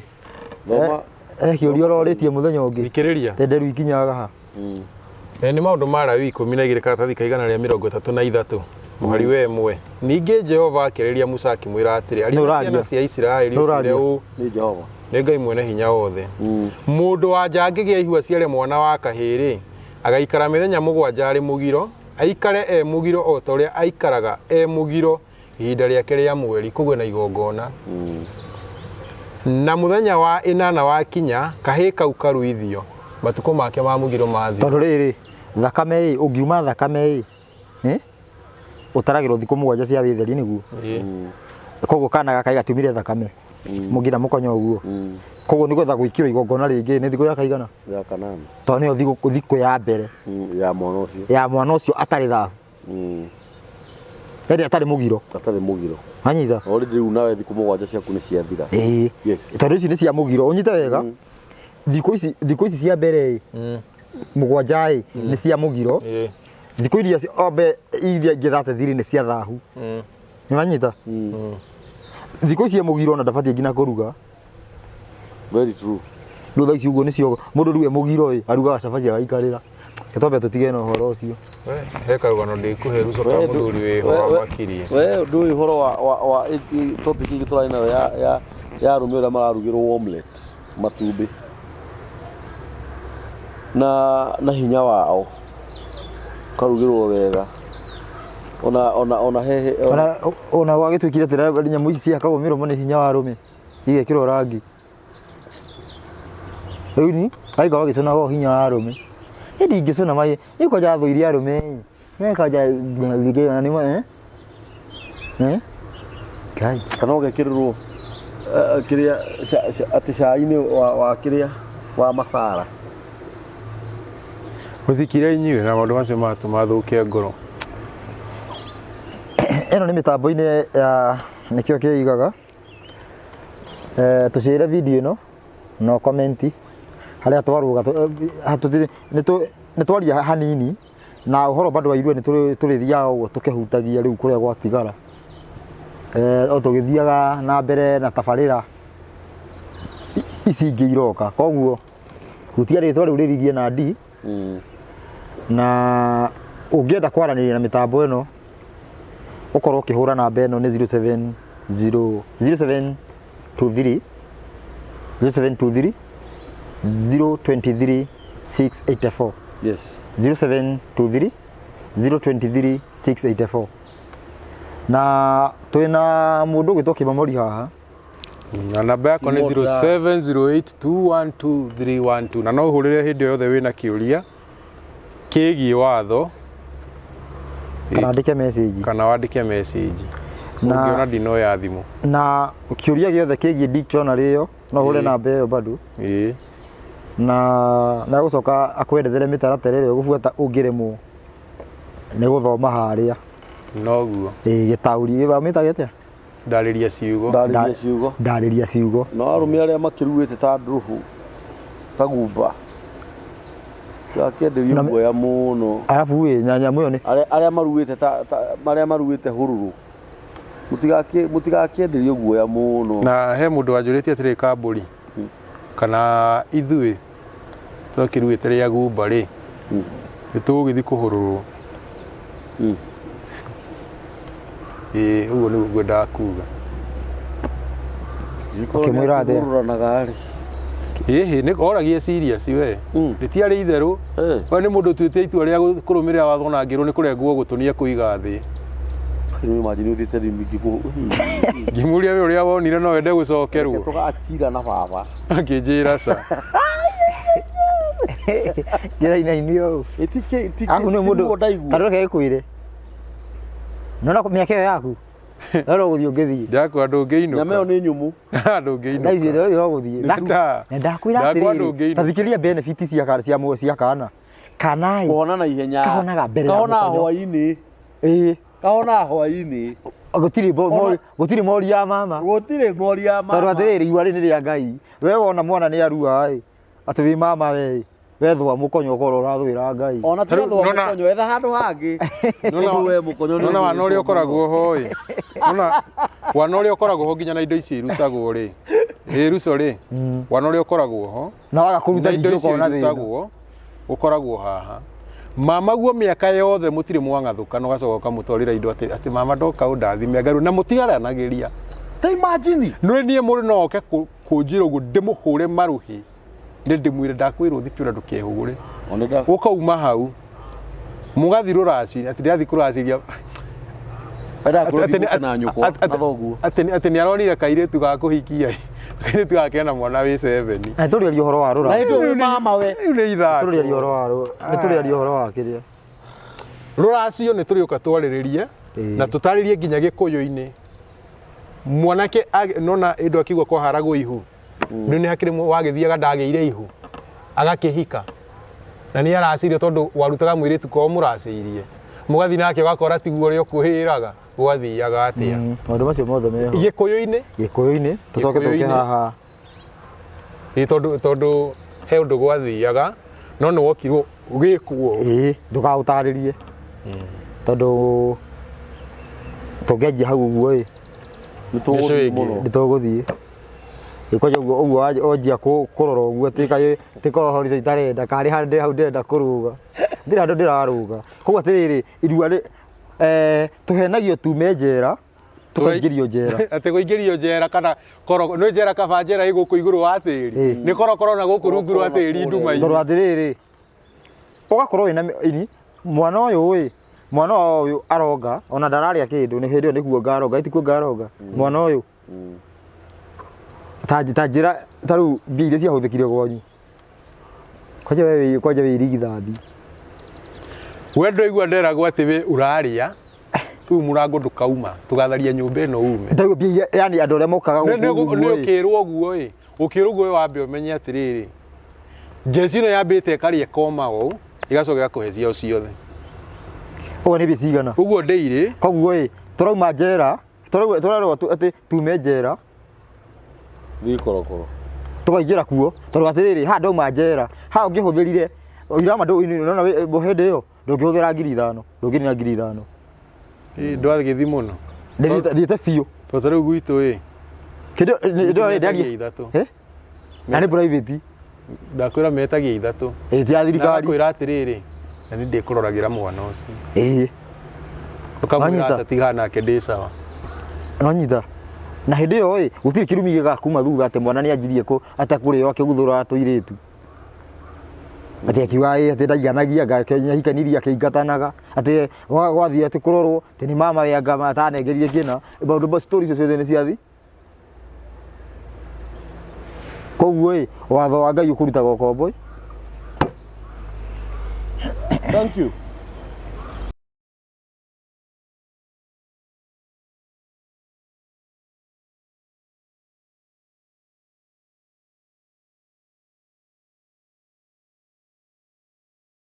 Thoma. kĩũria ũrorĩtie mũthenya ũngĩ Thikĩrĩria. tenderu ikinyaga ha Nĩ maũndũ ma Lawi 12 karatathi ka 133. Mũhari wa 1. Ningĩ Jehova akĩarĩria Musa akĩmwĩra atĩrĩ, aria na Nĩũraria. ciana cia Isiraeli ũciĩre Nĩũraria. ũũ, Nĩ Jehova. nĩ Ngai mwene hinya wothe. Mũndũ wa nja angĩgĩa ihu aciare mwana wa kahĩĩ-rĩ, agaikara mĩthenya 7 arĩ mũgiro, aikare e mũgiro o ta ũrĩa aikaraga e mũgiro ihinda rĩake rĩa mweri, kũgwe na igongona. Na mũthenya wa 8 wakinya, kahĩĩ kau karuithio, matukũ make ma mũgiro mathira. Tondũ rĩrĩ, thakame ĩ, ũngiuma thakame ĩ, eh? Ũtaragĩrwo thikũ 7 cia wĩtheri nĩguo. Koguo kana gaka gatiumire thakame. Mũngira mũkonyo ũguo. Koguo nĩgetha gwĩkĩrwo igongona rĩngĩ nĩ thikũ ya kaigana? Ya kanana. Tondũ nĩyo thikũ ya mbere Ya mwana ũcio. ya mwana ũcio atarĩ thahu. Yaani atarĩ mũgiro. Atarĩ mũgiro. Wanyita? Already rĩu nawe thikũ 7 ciaku nĩ ciathira. Ĩĩ. Yes. Tondũ ici nĩ cia mũgiro, ũnyite wega. Thikũ ici cia mbere ĩ, 7 ĩ, nĩ cia mũgiro. Thikũ iria ombe iria ingĩ 33 nĩ cia thahu. Nĩ wanyita? Thikũ ici mũgiro ona ndabatiĩ nginya kũruga. Very true. Rĩu thaa ici ũguo nĩcio mũndũ rĩu e mũgiro ĩ, arugaga cabaci agaikarĩra. Reke twambe tũtige na ũhoro ũcio. He karũgano ndĩkũhe ruco ka mũthuri wĩho wa makirie. We ndũĩ ũhoro wa topic ĩngĩ tũrarĩ nayo ya arũme ũrĩa mararugĩrwo omelette matumbĩ na hinya wao karugĩrwo wega ona hehe Ona gwagĩtuĩkire atĩ nyamũ ici cihakagwo mĩromo nĩ hinya wa arũme igekĩrwo rangi. Rĩu ni agĩkorwo agĩcũnaga o hinya wa arũme. Niĩ ndingĩcũna mai, niĩ kwanja thũire arũme ĩ. Niĩ kwanja ndingĩona nĩ ma eh? Ngai. Kana ũgekĩrĩrwo kĩrĩa atĩ cai-inĩ wa kĩrĩa wa masara. Mũthikire inyuĩ na maũndũ macio maratũma thũke ngoro. Ĩno nĩ mĩtambo-inĩ ya nĩkĩo kĩigaga. Tũcĩre video ĩno no comment harĩa twarũga nĩ twaria hanini na ũhoro bado wa irue nĩ tũrĩthiaga ũguo tũkĩhutagia rĩu kũrĩa gwatigara. O tũgĩthiaga na mbere na tabarĩra ici ingĩ iroka. Koguo hutia rĩtwa rĩu rĩrigie na D. Na ũngĩenda kwaranĩria na mĩtambo ĩno ũkorwo ũkĩhũra namba ĩno nĩ 070 0723 0723 023 684. Yes. 0723 023 684. Na twĩna mũndũ ũgwĩtwo Kĩmamori haha. Na namba yakwa nĩ 0708212312 na no ũhũrĩre hĩndĩ o yothe wĩna kĩũria kĩgiĩ watho kana andĩke message kana wandĩke message ũngĩona ndinoya thimũ. Na kĩũria gĩothe kĩgiĩ dictionary ĩyo no ũhũre namba ĩyo bado. Na gũcoka akwendethere mĩtaratara ĩrĩa ũgũbuata ũngĩremwo nĩ gũthoma harĩa. Noguo. Gĩtaũri wamĩtaga atĩa? Ndarĩria ciugo. Ndarĩria ciugo. Ndarĩria ciugo. No arũme arĩa makĩruĩte ta ndũrũhũ ta gumba tigakĩenderio guoya mũno. Arabu ĩ nyamũ ĩyo nĩ arĩa maruĩte ta arĩa maruĩte hũrũrũ mũtigakĩenderio guoya mũno. Na he mũndũ wanjũrĩtie atĩrĩ kambũri kana ithuĩ twakĩruĩte rĩa gumba rĩ nĩ tũgũgĩthiĩ kũhũrũrwo. Ĩĩ ũguo nĩguo ngwendaga kuga. Ũkĩmwĩra atĩa? Kũhũrũranaga rĩ. Ĩhĩ nĩ oragie serious we. Rĩtiarĩ itherũ. We nĩ mũndũ ũtuĩte itua rĩa kũrũmĩrĩra watho na ngĩrwo nĩ kũrengwo gũtũ nĩ ekũiga thĩ. Rĩu imagine ũthiĩte rimiki kũ. Ngĩmũria we ũrĩa wonire no wende gũcokerwo. Tũgacira na baba. Akĩnjĩra ca. Njĩra inainio ũũ. Arabu nĩ mũndũ ta reke ngũkwĩre. Nĩwona mĩaka ĩyo yaku no no gũthiĩ ũngĩthiĩ. Ndakwa ndũngĩinũka. Nyama ĩyo nĩ nyũmũ. Ndũngĩinũka. Thaa ici no gũthiĩ. Na ndakwĩra atĩrĩrĩ, ta thikĩrĩria benefit cia kana. Kana ĩ. Kũhona na ihenya. Kahonaga mbere ya Kahona mũkonyo. hwaĩ-inĩ. Ĩĩ. Kahona hwaĩ-inĩ. Gũtirĩ mori ya mama. Gũtirĩ mori ya mama. Tondũ atĩrĩrĩ irua rĩ nĩ rĩa Ngai. We wona mwana nĩ arua ĩ, atĩ wĩ mama we ĩ, wethũa mũkonyo ũkorwo ũrathũĩra Ngai. Ona ti wethũa mũkonyo, etha handũ hangĩ. Ũthũe mũkonyo nĩ Nona wana ũrĩa ũkoragwo ho ĩ. Nona wana ũrĩa ũkoragwo ho nginya na indo icio irutagwo rĩ. Ĩ ruco rĩ. Wana ũrĩa ũkoragwo ho. Na waga kũruta indo ningĩ icio ũkona thĩna. irutagwo ũkoragwo haha. Mama guo mĩaka yothe mũtirĩ mwang'athũkana, ũgacoka ũkamũtwarĩra indo atĩ atĩ mama ndoka ũndathime ngarũ na mũtiaranagĩria. Ta imagine. Nĩ niĩ mũndũ no oke kũnjĩra ũguo ndĩmũhũre marũhĩ, nĩ ndĩmwĩre ndakwĩrwo thipĩra ndũkehũgũre. Ona nda Ũkauma hau mũgathiĩ rũraciria atĩ ndĩrathiĩ kũraciria. Enda kũrũthimũka na nyũkwa na thoguo. Atĩ nĩ aronire kairĩtu ga kũhikia, kairĩtu gake na mwana wĩ 7. Na tũrĩaria ũhoro wa Na rũracio. hĩndĩ ĩyo mama we. Rĩu nĩ ithako. Tũrĩaria ũhoro wa nĩ tũrĩaria ũhoro wa kĩrĩa. Rũracio nĩ tũrĩũka twarĩrĩrie Ĩĩ. na tũtarĩrie nginya gĩkũyũ-inĩ. Mwanake nona ĩndũ akiuga kwaharagwo ihu, rĩu nĩ hakĩrĩ wagĩthiaga ndagĩire ihu agakĩhika na nĩ aracirio tondũ warutaga mũirĩtu kwao mũracĩirie, mũgathiĩ nake ũgakora tiguo ũrĩa ũkwĩraga gwathiaga atĩa. Maũndũ macio mothe meho Gĩkũyũ-inĩ. Gĩkũyũ-inĩ tũcoke tũke Gĩkũyũ-inĩ. haha. Ĩ tondũ he ũndũ gwathiaga no nĩ wokirwo ũgĩkwo. Ĩĩ, ndũkaũtarĩrie tondũ tũngĩanjia hau ũguo ĩ Nĩ tũgũthiĩ Nĩcio mũno. nĩ tũgũthiĩ kwanja ũguo ũguo wanjia kũrora ũguo atĩ kaĩ tĩ kororico itarenda karĩ handũ hau ndĩrenda kũrũga, ndirĩ handũ ndĩrarũga. Koguo atĩrĩrĩ, irua rĩ tũhenagio tume njera tũkaingĩrio njera. Atĩ kũingĩrio njera kana nĩ njera kaba njera ĩ gũkũ igũrũ wa tĩri. Ĩĩ. Nĩ korokoro na gũkũ rungu rwa tĩri nduma-inĩ. Tondũ atĩrĩrĩ, ũgakorwo wĩna ini mwana ũyũ ĩ mwana ũyũ aronga ona ndararĩa kĩndũ, nĩ hĩndĩ ĩyo nĩ kuonga aronga, ĩ ti kuonga aronga mwana ũyũ. Ta njĩra ta rĩu mbia iria ciahũthĩkire gwanyu kwanja we kwanja wĩ irigithathi. We ndwaigua nderagwo atĩ we ũrarĩa rĩu mũrango ndũkauma tũgatharia nyũmba ĩno ume. Ta rĩu mbia iria yani andũ arĩa mokaga Nĩ gũkũ ũguo nĩ ĩ. ũkĩrwo ũguo ĩ, ũkĩrwo ũguo wambe ũmenye atĩrĩrĩ, njeci ĩno yambĩte ĩkarĩa ĩkoma ũũ ĩgacoka ĩgakũhe ciao ciothe. Ũguo nĩ mbia cigana? Ũguo ndĩirĩ. Koguo ĩ tũrauma njera, tũrerwo atĩ tume njera Thiĩ korokoro. Tũkaingĩra kuo tondũ atĩrĩrĩ, haha ndauma njera, haha ũngĩhũthĩrire irama ndũnona hĩndĩ ĩyo ndũngĩhũthĩra 5,000, ndũngĩnina 5,000. Ĩ ndwagĩthiĩ mũno. Thiĩte biũ. Tondũ ta rĩu gwitũ ĩ Kĩndũ ndĩrona metagia ndaria. ithatũ. Eh? Na nĩ private. Ndakwĩra metagia ithatũ. Ĩ ti ya thirikari. Ndakwĩra atĩrĩrĩ, na nĩ ndĩkũroragĩra mwana ũcio. Ĩ. Ũkamwĩra Wanyita? aca tiga nake ndĩ sawa. Nonyita. Na hĩndĩ ĩyo ĩ gũtirĩ kĩrumi gĩgakuma thutha atĩ mwana nĩ anjirie kũ atakũrĩo akĩguthũra tũirĩtu. Atĩ akiuga ĩ atĩ ndaiganagia ngakĩhikanirie akĩingatanaga atĩ gwathiĩ atĩ kũrorwo atĩ nĩ mama we anga atanengerire kĩna maũndũ ma story icio ciothe nĩ ciathi. Koguo ĩ watho wa Ngai ũkũrutaga ũkombo. Thank you.